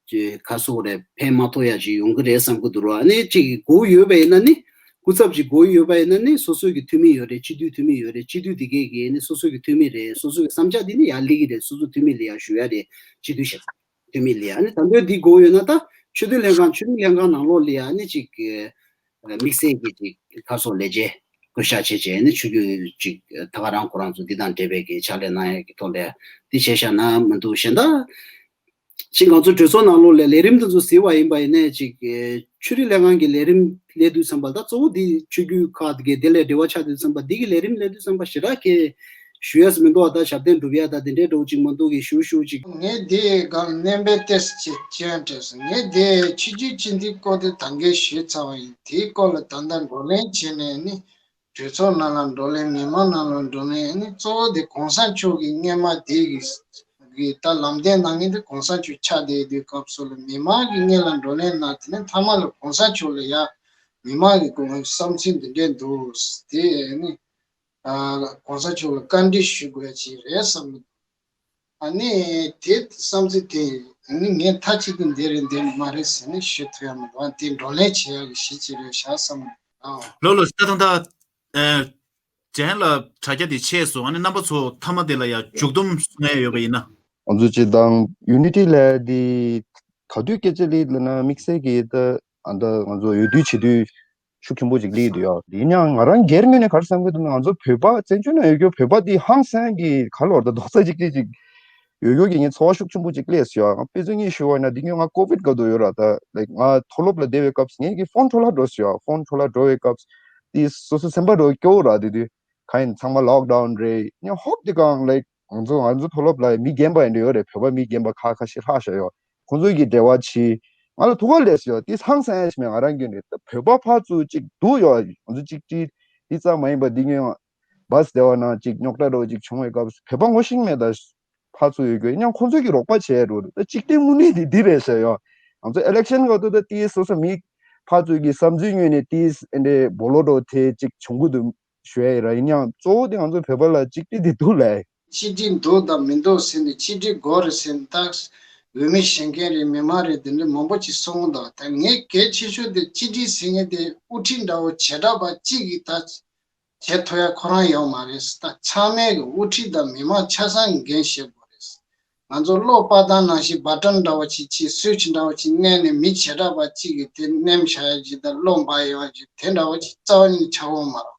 ཅིག་ག་སོགས་རེད། ཕན་མ་ཐོགས་ཡ་ཅིག་ཡོང་གི་རེད་བསམ་གི་འདུག་རོ། ཨ་ནི་ཅིག་དགོས་ཡོད་པ་ཡིན་ན་ནི། སྐུ་ཚབ་ཅིག་དགོས་ཡོད་པ་ཡིན་ན་ནི་སོ་སོ་གི་འཐུས་མི་ཡོད་རེད། སྤྱི་འཐུས་འཐུས་མི་ཡོད་རེད། སྤྱི་འཐུས་དེ་གས་ཀྱི་ནི་སོ་སོ་གི་འཐུས་མི་རེད། སོ་སོ་གི་བསམ་འཆར་དེ་ནི་ཡར་སླེབས་ཀྱི་རེད། སོ་སོ་འཐུས་མི་ལ་ཡར་ཞུ་ཡ་རེད། སྤྱི་འཐུས་ཞིག་འཐུས་མི་ལ་ཡ་ཨ་ནི་ད་འདོད་འདི་དགོས་ཡོད་ན་ད་ཆོས་དོན་ལྷན་ཁང་ཆོས་རིག་ལྷན་ཁང་ནང་ལོགས་ལ་ཡ་ཨ་ནི་ཅིག་དམིགས་བསལ་གྱི་ཅིག་ཁ་སོགས་ལས་བྱེད་བསྐོ་བཞག་བྱས་བྱས་ནི་ཆོས་བརྒྱུད་ཅིག་ད་ག་རང་ཁོ་རང་ཚོ་འདི་དང་འབྲེལ་བའི་གི་ཕྱག་ལས་གནང་ཡ་གི་ཐོག་ལ་འདི་བྱས་བཞག་ན་མི་འདུག་གཞན་དག་ཅིག་ང་ཚོ་གྲོས་ཚོགས་ནང་ལོགས་ལ་ལས་རིམ་དེ་ཚོ་གཟིགས་པ་ཡིན་པ་ཡིན་ནའི་ཅིག་ཆོས་རིག་ལས་ཁང་གི་ལས་རིམ་སླེབས་དུས་ཙམ་པ་ད་གཙོ་བོ་འདི་ཆོས་བརྒྱུད་ཁག་དེ་གའི་དེ་ལས་འབྲེལ་བ་ཆགས་དུས་ཙམ་པ་འདི་གི་ལས་རིམ་སླེབས་དུས་ཙམ་པ་ཞེ་དྲག་གི་ཞུ་ཡས་མི་འདུག་ད་ཞབས་བརྟན་སྒྲུབ་ཡ་ད་དེ་འདྲའི་འདྲ་བོ་ཅིག་མ་འདུག་གི་ཞུ་ཞུ་ཅིག་ངས་འདི་གང་སྣོན་པའི་ཏེས་ཅིག་ཅན་དྲན་སོང་། ངས་འདི་ཆོས་བརྒྱུད་སྤྱི་འཐུས་སྐོར་དེ་ད་གིན་ཞུས་ཚར་བ་ཡིན། དེའི་སྐོར་ལ་ད་ལྟ་འགོ་ལེན་བྱས་ནས་ནི། གྲོས་ཚོགས་ནང་ལ་བགྲོ་གླེང་། མི་མང་ནང་ལ་བགྲོ་གླེང་། ཨ་ནི་གཙོ་བོ་དེ་གོང་ས་མཆོག་གི་སྔས་མ་དེ་གི་གི་ད་ལམ་སྟོན་གནང་མཁན་དེ་གོང་ས་མཆོག་ཆགས་བསྡད་དུས་སྐབས་སུ་ལ་མི་མང་གི་སྔོན་ལ་བགྲོ་གླེང་གནང་། དེ་ནས་མཐའ་མ་ལ་གོང་ས་མཆོག་ལ་ཡ་མི་མང་གི་སྐོར་བསམ་ཚུལ་འདི་འདྲས་འདུག་དེ་ནི་ཨ་གོང་ས་མཆོག་ལ་བཀའ་འདྲི་ཞུ་དགོས་ཅིག་རེད་བསམ་གི་འདུག་ཨ་ནི་དེ་བསམ་ཚུལ་དེ་ཨ་ནི་ངས་མཐའ་གཅིག་ཏུ་འདི་རེད་འདི་མ་རེད་ཟེར་ནས་ཞུ་ཐུབ་ཡ་མི་འདུག་ཨ་དེ་བགྲོ་གླེང་བྱེད་ཡ་གི་གཞི་ཅིག་རེད་ཤག་བསམ་གི་འདུག་ལོ་ལོ་ཤ་ཐང་ཐང་། ཨེ། ཇན་ལ་དྲ་རྒྱ་དེ་ཆད་སོང་། ཨ་ནི་རྣམ་པ་ཚོ་མཐའ་མ་དེ་ལ་ཡང་མཇུག་སྡོམ་གསུང་ཡ་ཡོད་པ་ཡིན་ན། ང་ཚོ་སྤྱི་བཏང་ཡུ་ནི་ཊི་ལབ་ཡ་དེ་ག་དུས་སྐད་ཆ་ལས་ལབ་ན་དམིགས་བསལ་གྱི་ད་ཨ་ད་ང་ཚོ་འོས་བསྡུ་བྱེད་དུས་ཤུགས་ཆེན་པོ་ཅིག་སླེབས་འདུག་ཡ། ཡིན་ཡང་ང་རང་སྒེར་ངོས་ནས་ག་རེ་བསམ་གྱི་འདུག་ན། ང་ཚོ་བོད་པ་བཙན་བྱོལ་ནང་ཡོད་རྒྱུ་བོད་པ་དེ་ཧང་སང་གི་ག་ལོར་ད་རྡོག་རྩ་གཅིག་སྒྲིལ་ཅིག་ཡོད་རྒྱུ་གི་ངའི་ཚོར་བ་ཤུགས་ཆེན་པོ་ཅིག་སླེབས་སོང་ཡ། ང་དཔེ་མཚོན་གཉིས་ཞུ་བ་ཡིན་ན་འདི་སྔོན་ང་ཀོ་བིད་སྐབས་དུ་ཡོད་ར། ད་ལའིཀ་ང་མཐོ་སློབ་ལ་བསྡད་པའི་སྐབས་སུ་ངའི་གི་ཕོན་འཕྲོ་བརླག་འགྲོ་སོང་ཡ། ཕོན་འཕྲོ་བརླག་འགྲོ་བའི་སྐབས་སུ་དེ་སོ་སོ་སེམས་པ་འགྲོ་སྐྱོ་ར། དེ་དུས་གང་ཡིན་ཚང་མ་ལོག་ཌའུན་རེད། ཡང་ཧོབ་དེ་གང་ལའིཀ་ང་ཚོ་ང་ཚོ་མཐོ་སློབ་ལ་མི་རྒན་པ་ཡིན་འདྲ་ཡོད་རེད། བོད་པ་མི་རྒན་པ་ཁ་ཁ་ཤས་ལྷག་ཤག་ཡོད། ཁོང་ཚོ་གིས་འབྲེལ་བ་བྱས། ང་ལ་ཐུགས་ཁ་ལས་སོ་ཡ། དེ་ཧང་སང་ཡ་ཞིག་མེད། ང་རང་རྒྱུན་རེད། ད་བོད་པ་ཕར་ཚུར་གཅིག་འདུག་ཡོད། ང་ཚོ་གཅིག་སྒྲིལ་དེ་ཙམ་མ་ཡིན་པ་འདི་སྔོན་བ་སི་བདེ་བ་ནང་གཅིག་རྙོག་དྲ་འདྲ་བོ་གཅིག་བྱུང་བའི་སྐབས་སུ་བོད་པ་ངོ་ཤེས་མེད། ད་ཕར་ཚུར་ཡོད་རྒྱུ་ཡིན་ཡང་ཁོང་ཚོ་གིས་རོགས་པ་བྱས་འགྲོ་རེད། ད་གཅིག་སྒྲིལ་དངོས་གནས་དེ་འདི་རེད་ཟེར་ཡོད། ང་ཚོ་ཨི་ལེག་ཤན་སྐབས་དུ་ད་དེ་སོ་སོ་མི་ཕར་ཚུར་གྱི་བསམ་ཚུལ་ངོས་ནས་དེ་འདྲའི་སྦོ་ལོ་འདྲ་བོ་དེ་གཅིག་བྱུང་གི་འདུག་ཞུ་ཡ་ཡིན་ར། ཡིན་ཡང་གཙོ་བོ་དེ་ང་ཚོ་བོད་པ་ལ་གཅིག་སྒྲིལ་དེ་འདུག་ལས། གཅིག་སྒྲིལ་འདུག་དང་མི་འདུག་ཟེར་ནས་གཅིག་སྒྲིལ་དགོས་རེད་ཟེར་ནས་ད་འོས་མི་བཞེངས་མཁན་རེད། མི་མང་རེད། དེ་འདྲ་མང་པོ་ཅིག་གསུང་གི་འདུག་ད་ངས་གལ་ཆེ་ཤོས་དེ་གཅིག་སྒྲིལ་ཟེར་མཁན་དེ་དབུ་ཁྲིད་འདྲ་བོ་བྱེ་བྲག་པ་གཅིག་གིས་ད་བྱེད་ཐུབ་ཡ་ཁོ་རང་ཡོད་མ་རེད། ད་ཚང་མས་གི་དབུ་ཁྲིད་དང་མི་མང་ཆ་ཚང་འགན་བཞེས་དགོས་རེད། ང་ཚོ་གློག་པར་སྟོན་ནང་བཞིན་བ་ཊན་འདྲ་བོ་ཅིག་ཅིག་སུའི་ཆི་འདྲ་བོ་ཅིག་མནན་ནས་མི་བྱེ་བྲག་པ་གཅིག་གིས་དེ་མནན་བཞག་ཡ་ཅིག་དང་གློག་འབར་ཡོང་ཡ་ཅིག་དེ་འདྲ་བོ་ཅིག་རྩ་བ་ཉིད་ཆགས་ཡོད་མ་རེད།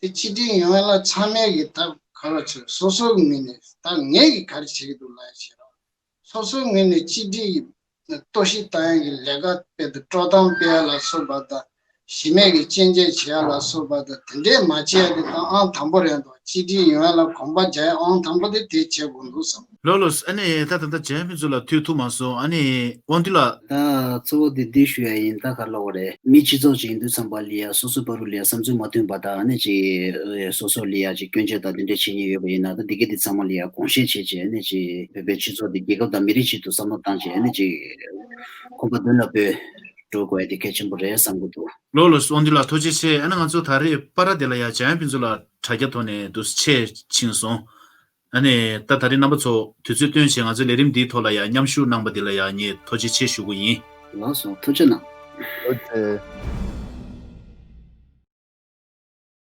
དེ་གཅིག་སྒྲིལ་ཡོང་ཡ་ལ་ཚང་མས་གི་ད་ག་རེ་བྱེད། སོ་སོའི་ངོས་ནས་ད་ངས་གི་ག་རེ་བྱེད་ཀྱི་འདུག་ལབ་ཡ་བྱེད་རོགས། སོ་སོའི་ངོས་ནས་གཅིག་སྒྲིལ་གཏོར་བཤིག་བཏང་ཡ་གི་ལས་ཀ་དཔེ་དང་དཀྲོག་གཏམ་སྤེལ་ཡ་ལ་སོགས་པ་དང་། གཞི་མེད་ཀྱི་སྐྱོན་བརྗོད་བྱེད་ཡ་ལ་སོགས་པ་དང་དེ་འདྲས་མ་བྱེད་ཡ་དེ་ད་ཨང་དང་པོ་རེད་འདུག་གཅིག་སྒྲིལ་ཡོང་ཡ་ལ་གོམ་པ་རྒྱག་ཡ་ཨང་དང་པོ་དེ་དེ་བྱེད་དགོས་འདུག་བསམ། ལོ་ལོ། ཨ་ནི་ད་ད་ད་ཇན་ཕུན་ཚོགས་ལགས་ཐུག་ཐུབ་མ་སོང་། ཨ་ནི་དབང་འདུས་ལགས། ད་གཙོ་བོ་དེ་འདི་ཞུ་ཡ་ཡིན། ད་ག་ལབ་དགོས་རེད། མི་སྤྱི་ཚོགས་ཅིག་ཡིན་དུས་ཙམ་པ་ལ་ཡ་སོ་སོའི་བར་དུ་ལ་ཡ་བསམ་ཚུལ་མ་མཐུན་པ་དང་། ཨ་ནི་ཅིག་སོ་སོ་ལ་ཡ་ཅིག་སྐྱོན་བརྗོད་དང་དེ་འདྲས་བྱེད་མཁན་ཡོད་པ་ཡིན་ན། ད་འདི་ག་དེ་ཚང་མ་ལ་ཡ་དགོངས་བཞེས་བྱས་བྱས། ཨ་ནི་ཅིག་བོད་པའི་སྤྱི་ཚོགས་འདི་རྒྱལ་ཁབ་དང་མི་རིགས་ཆེད་དུ་བསམ་བློ་བཏང་བྱས། ཨ་ནི་ཅིག་ཁོམ་པ་མདུན་ལ་སྤོས་འགྲོ་དགོས་ཡ་དེ་གལ་ཆེན་པོ་རེད་བསམ་གྱི་འདུག་ལོ་ལོ། དབང་འདུས་ལགས་ཐུགས་རྗེ་ཆེ། ཨ་ནི་ང་ཚོ་ད་རེས་པར་དེ་ལ་ཡ་ཇན་ཕུན་ཚོགས་ལགས་དྲ་རྒྱ་ཐོག་ནས་འདུག་ཕྱིར་ཕྱིན་སོང་། ཨ་ནི་ད་ད་རེས་རྣམ་པ་ཚོ་དུས་ཚོད་བཏོན་བྱས་ང་ཚོའི་ལས་རིམ་འདིའི་ཐོག་ལ་ཡ་མཉམ་ཞུགས་གནང་པ་འདི་ལ་ཡ་ངས་ཐུགས་རྗེ་ཆེ་ཞུ་གི་ཡིན། ལགས་སོ། ཐུགས་རྗེ་གནང་། ཐུགས་རྗེ་ཆེ།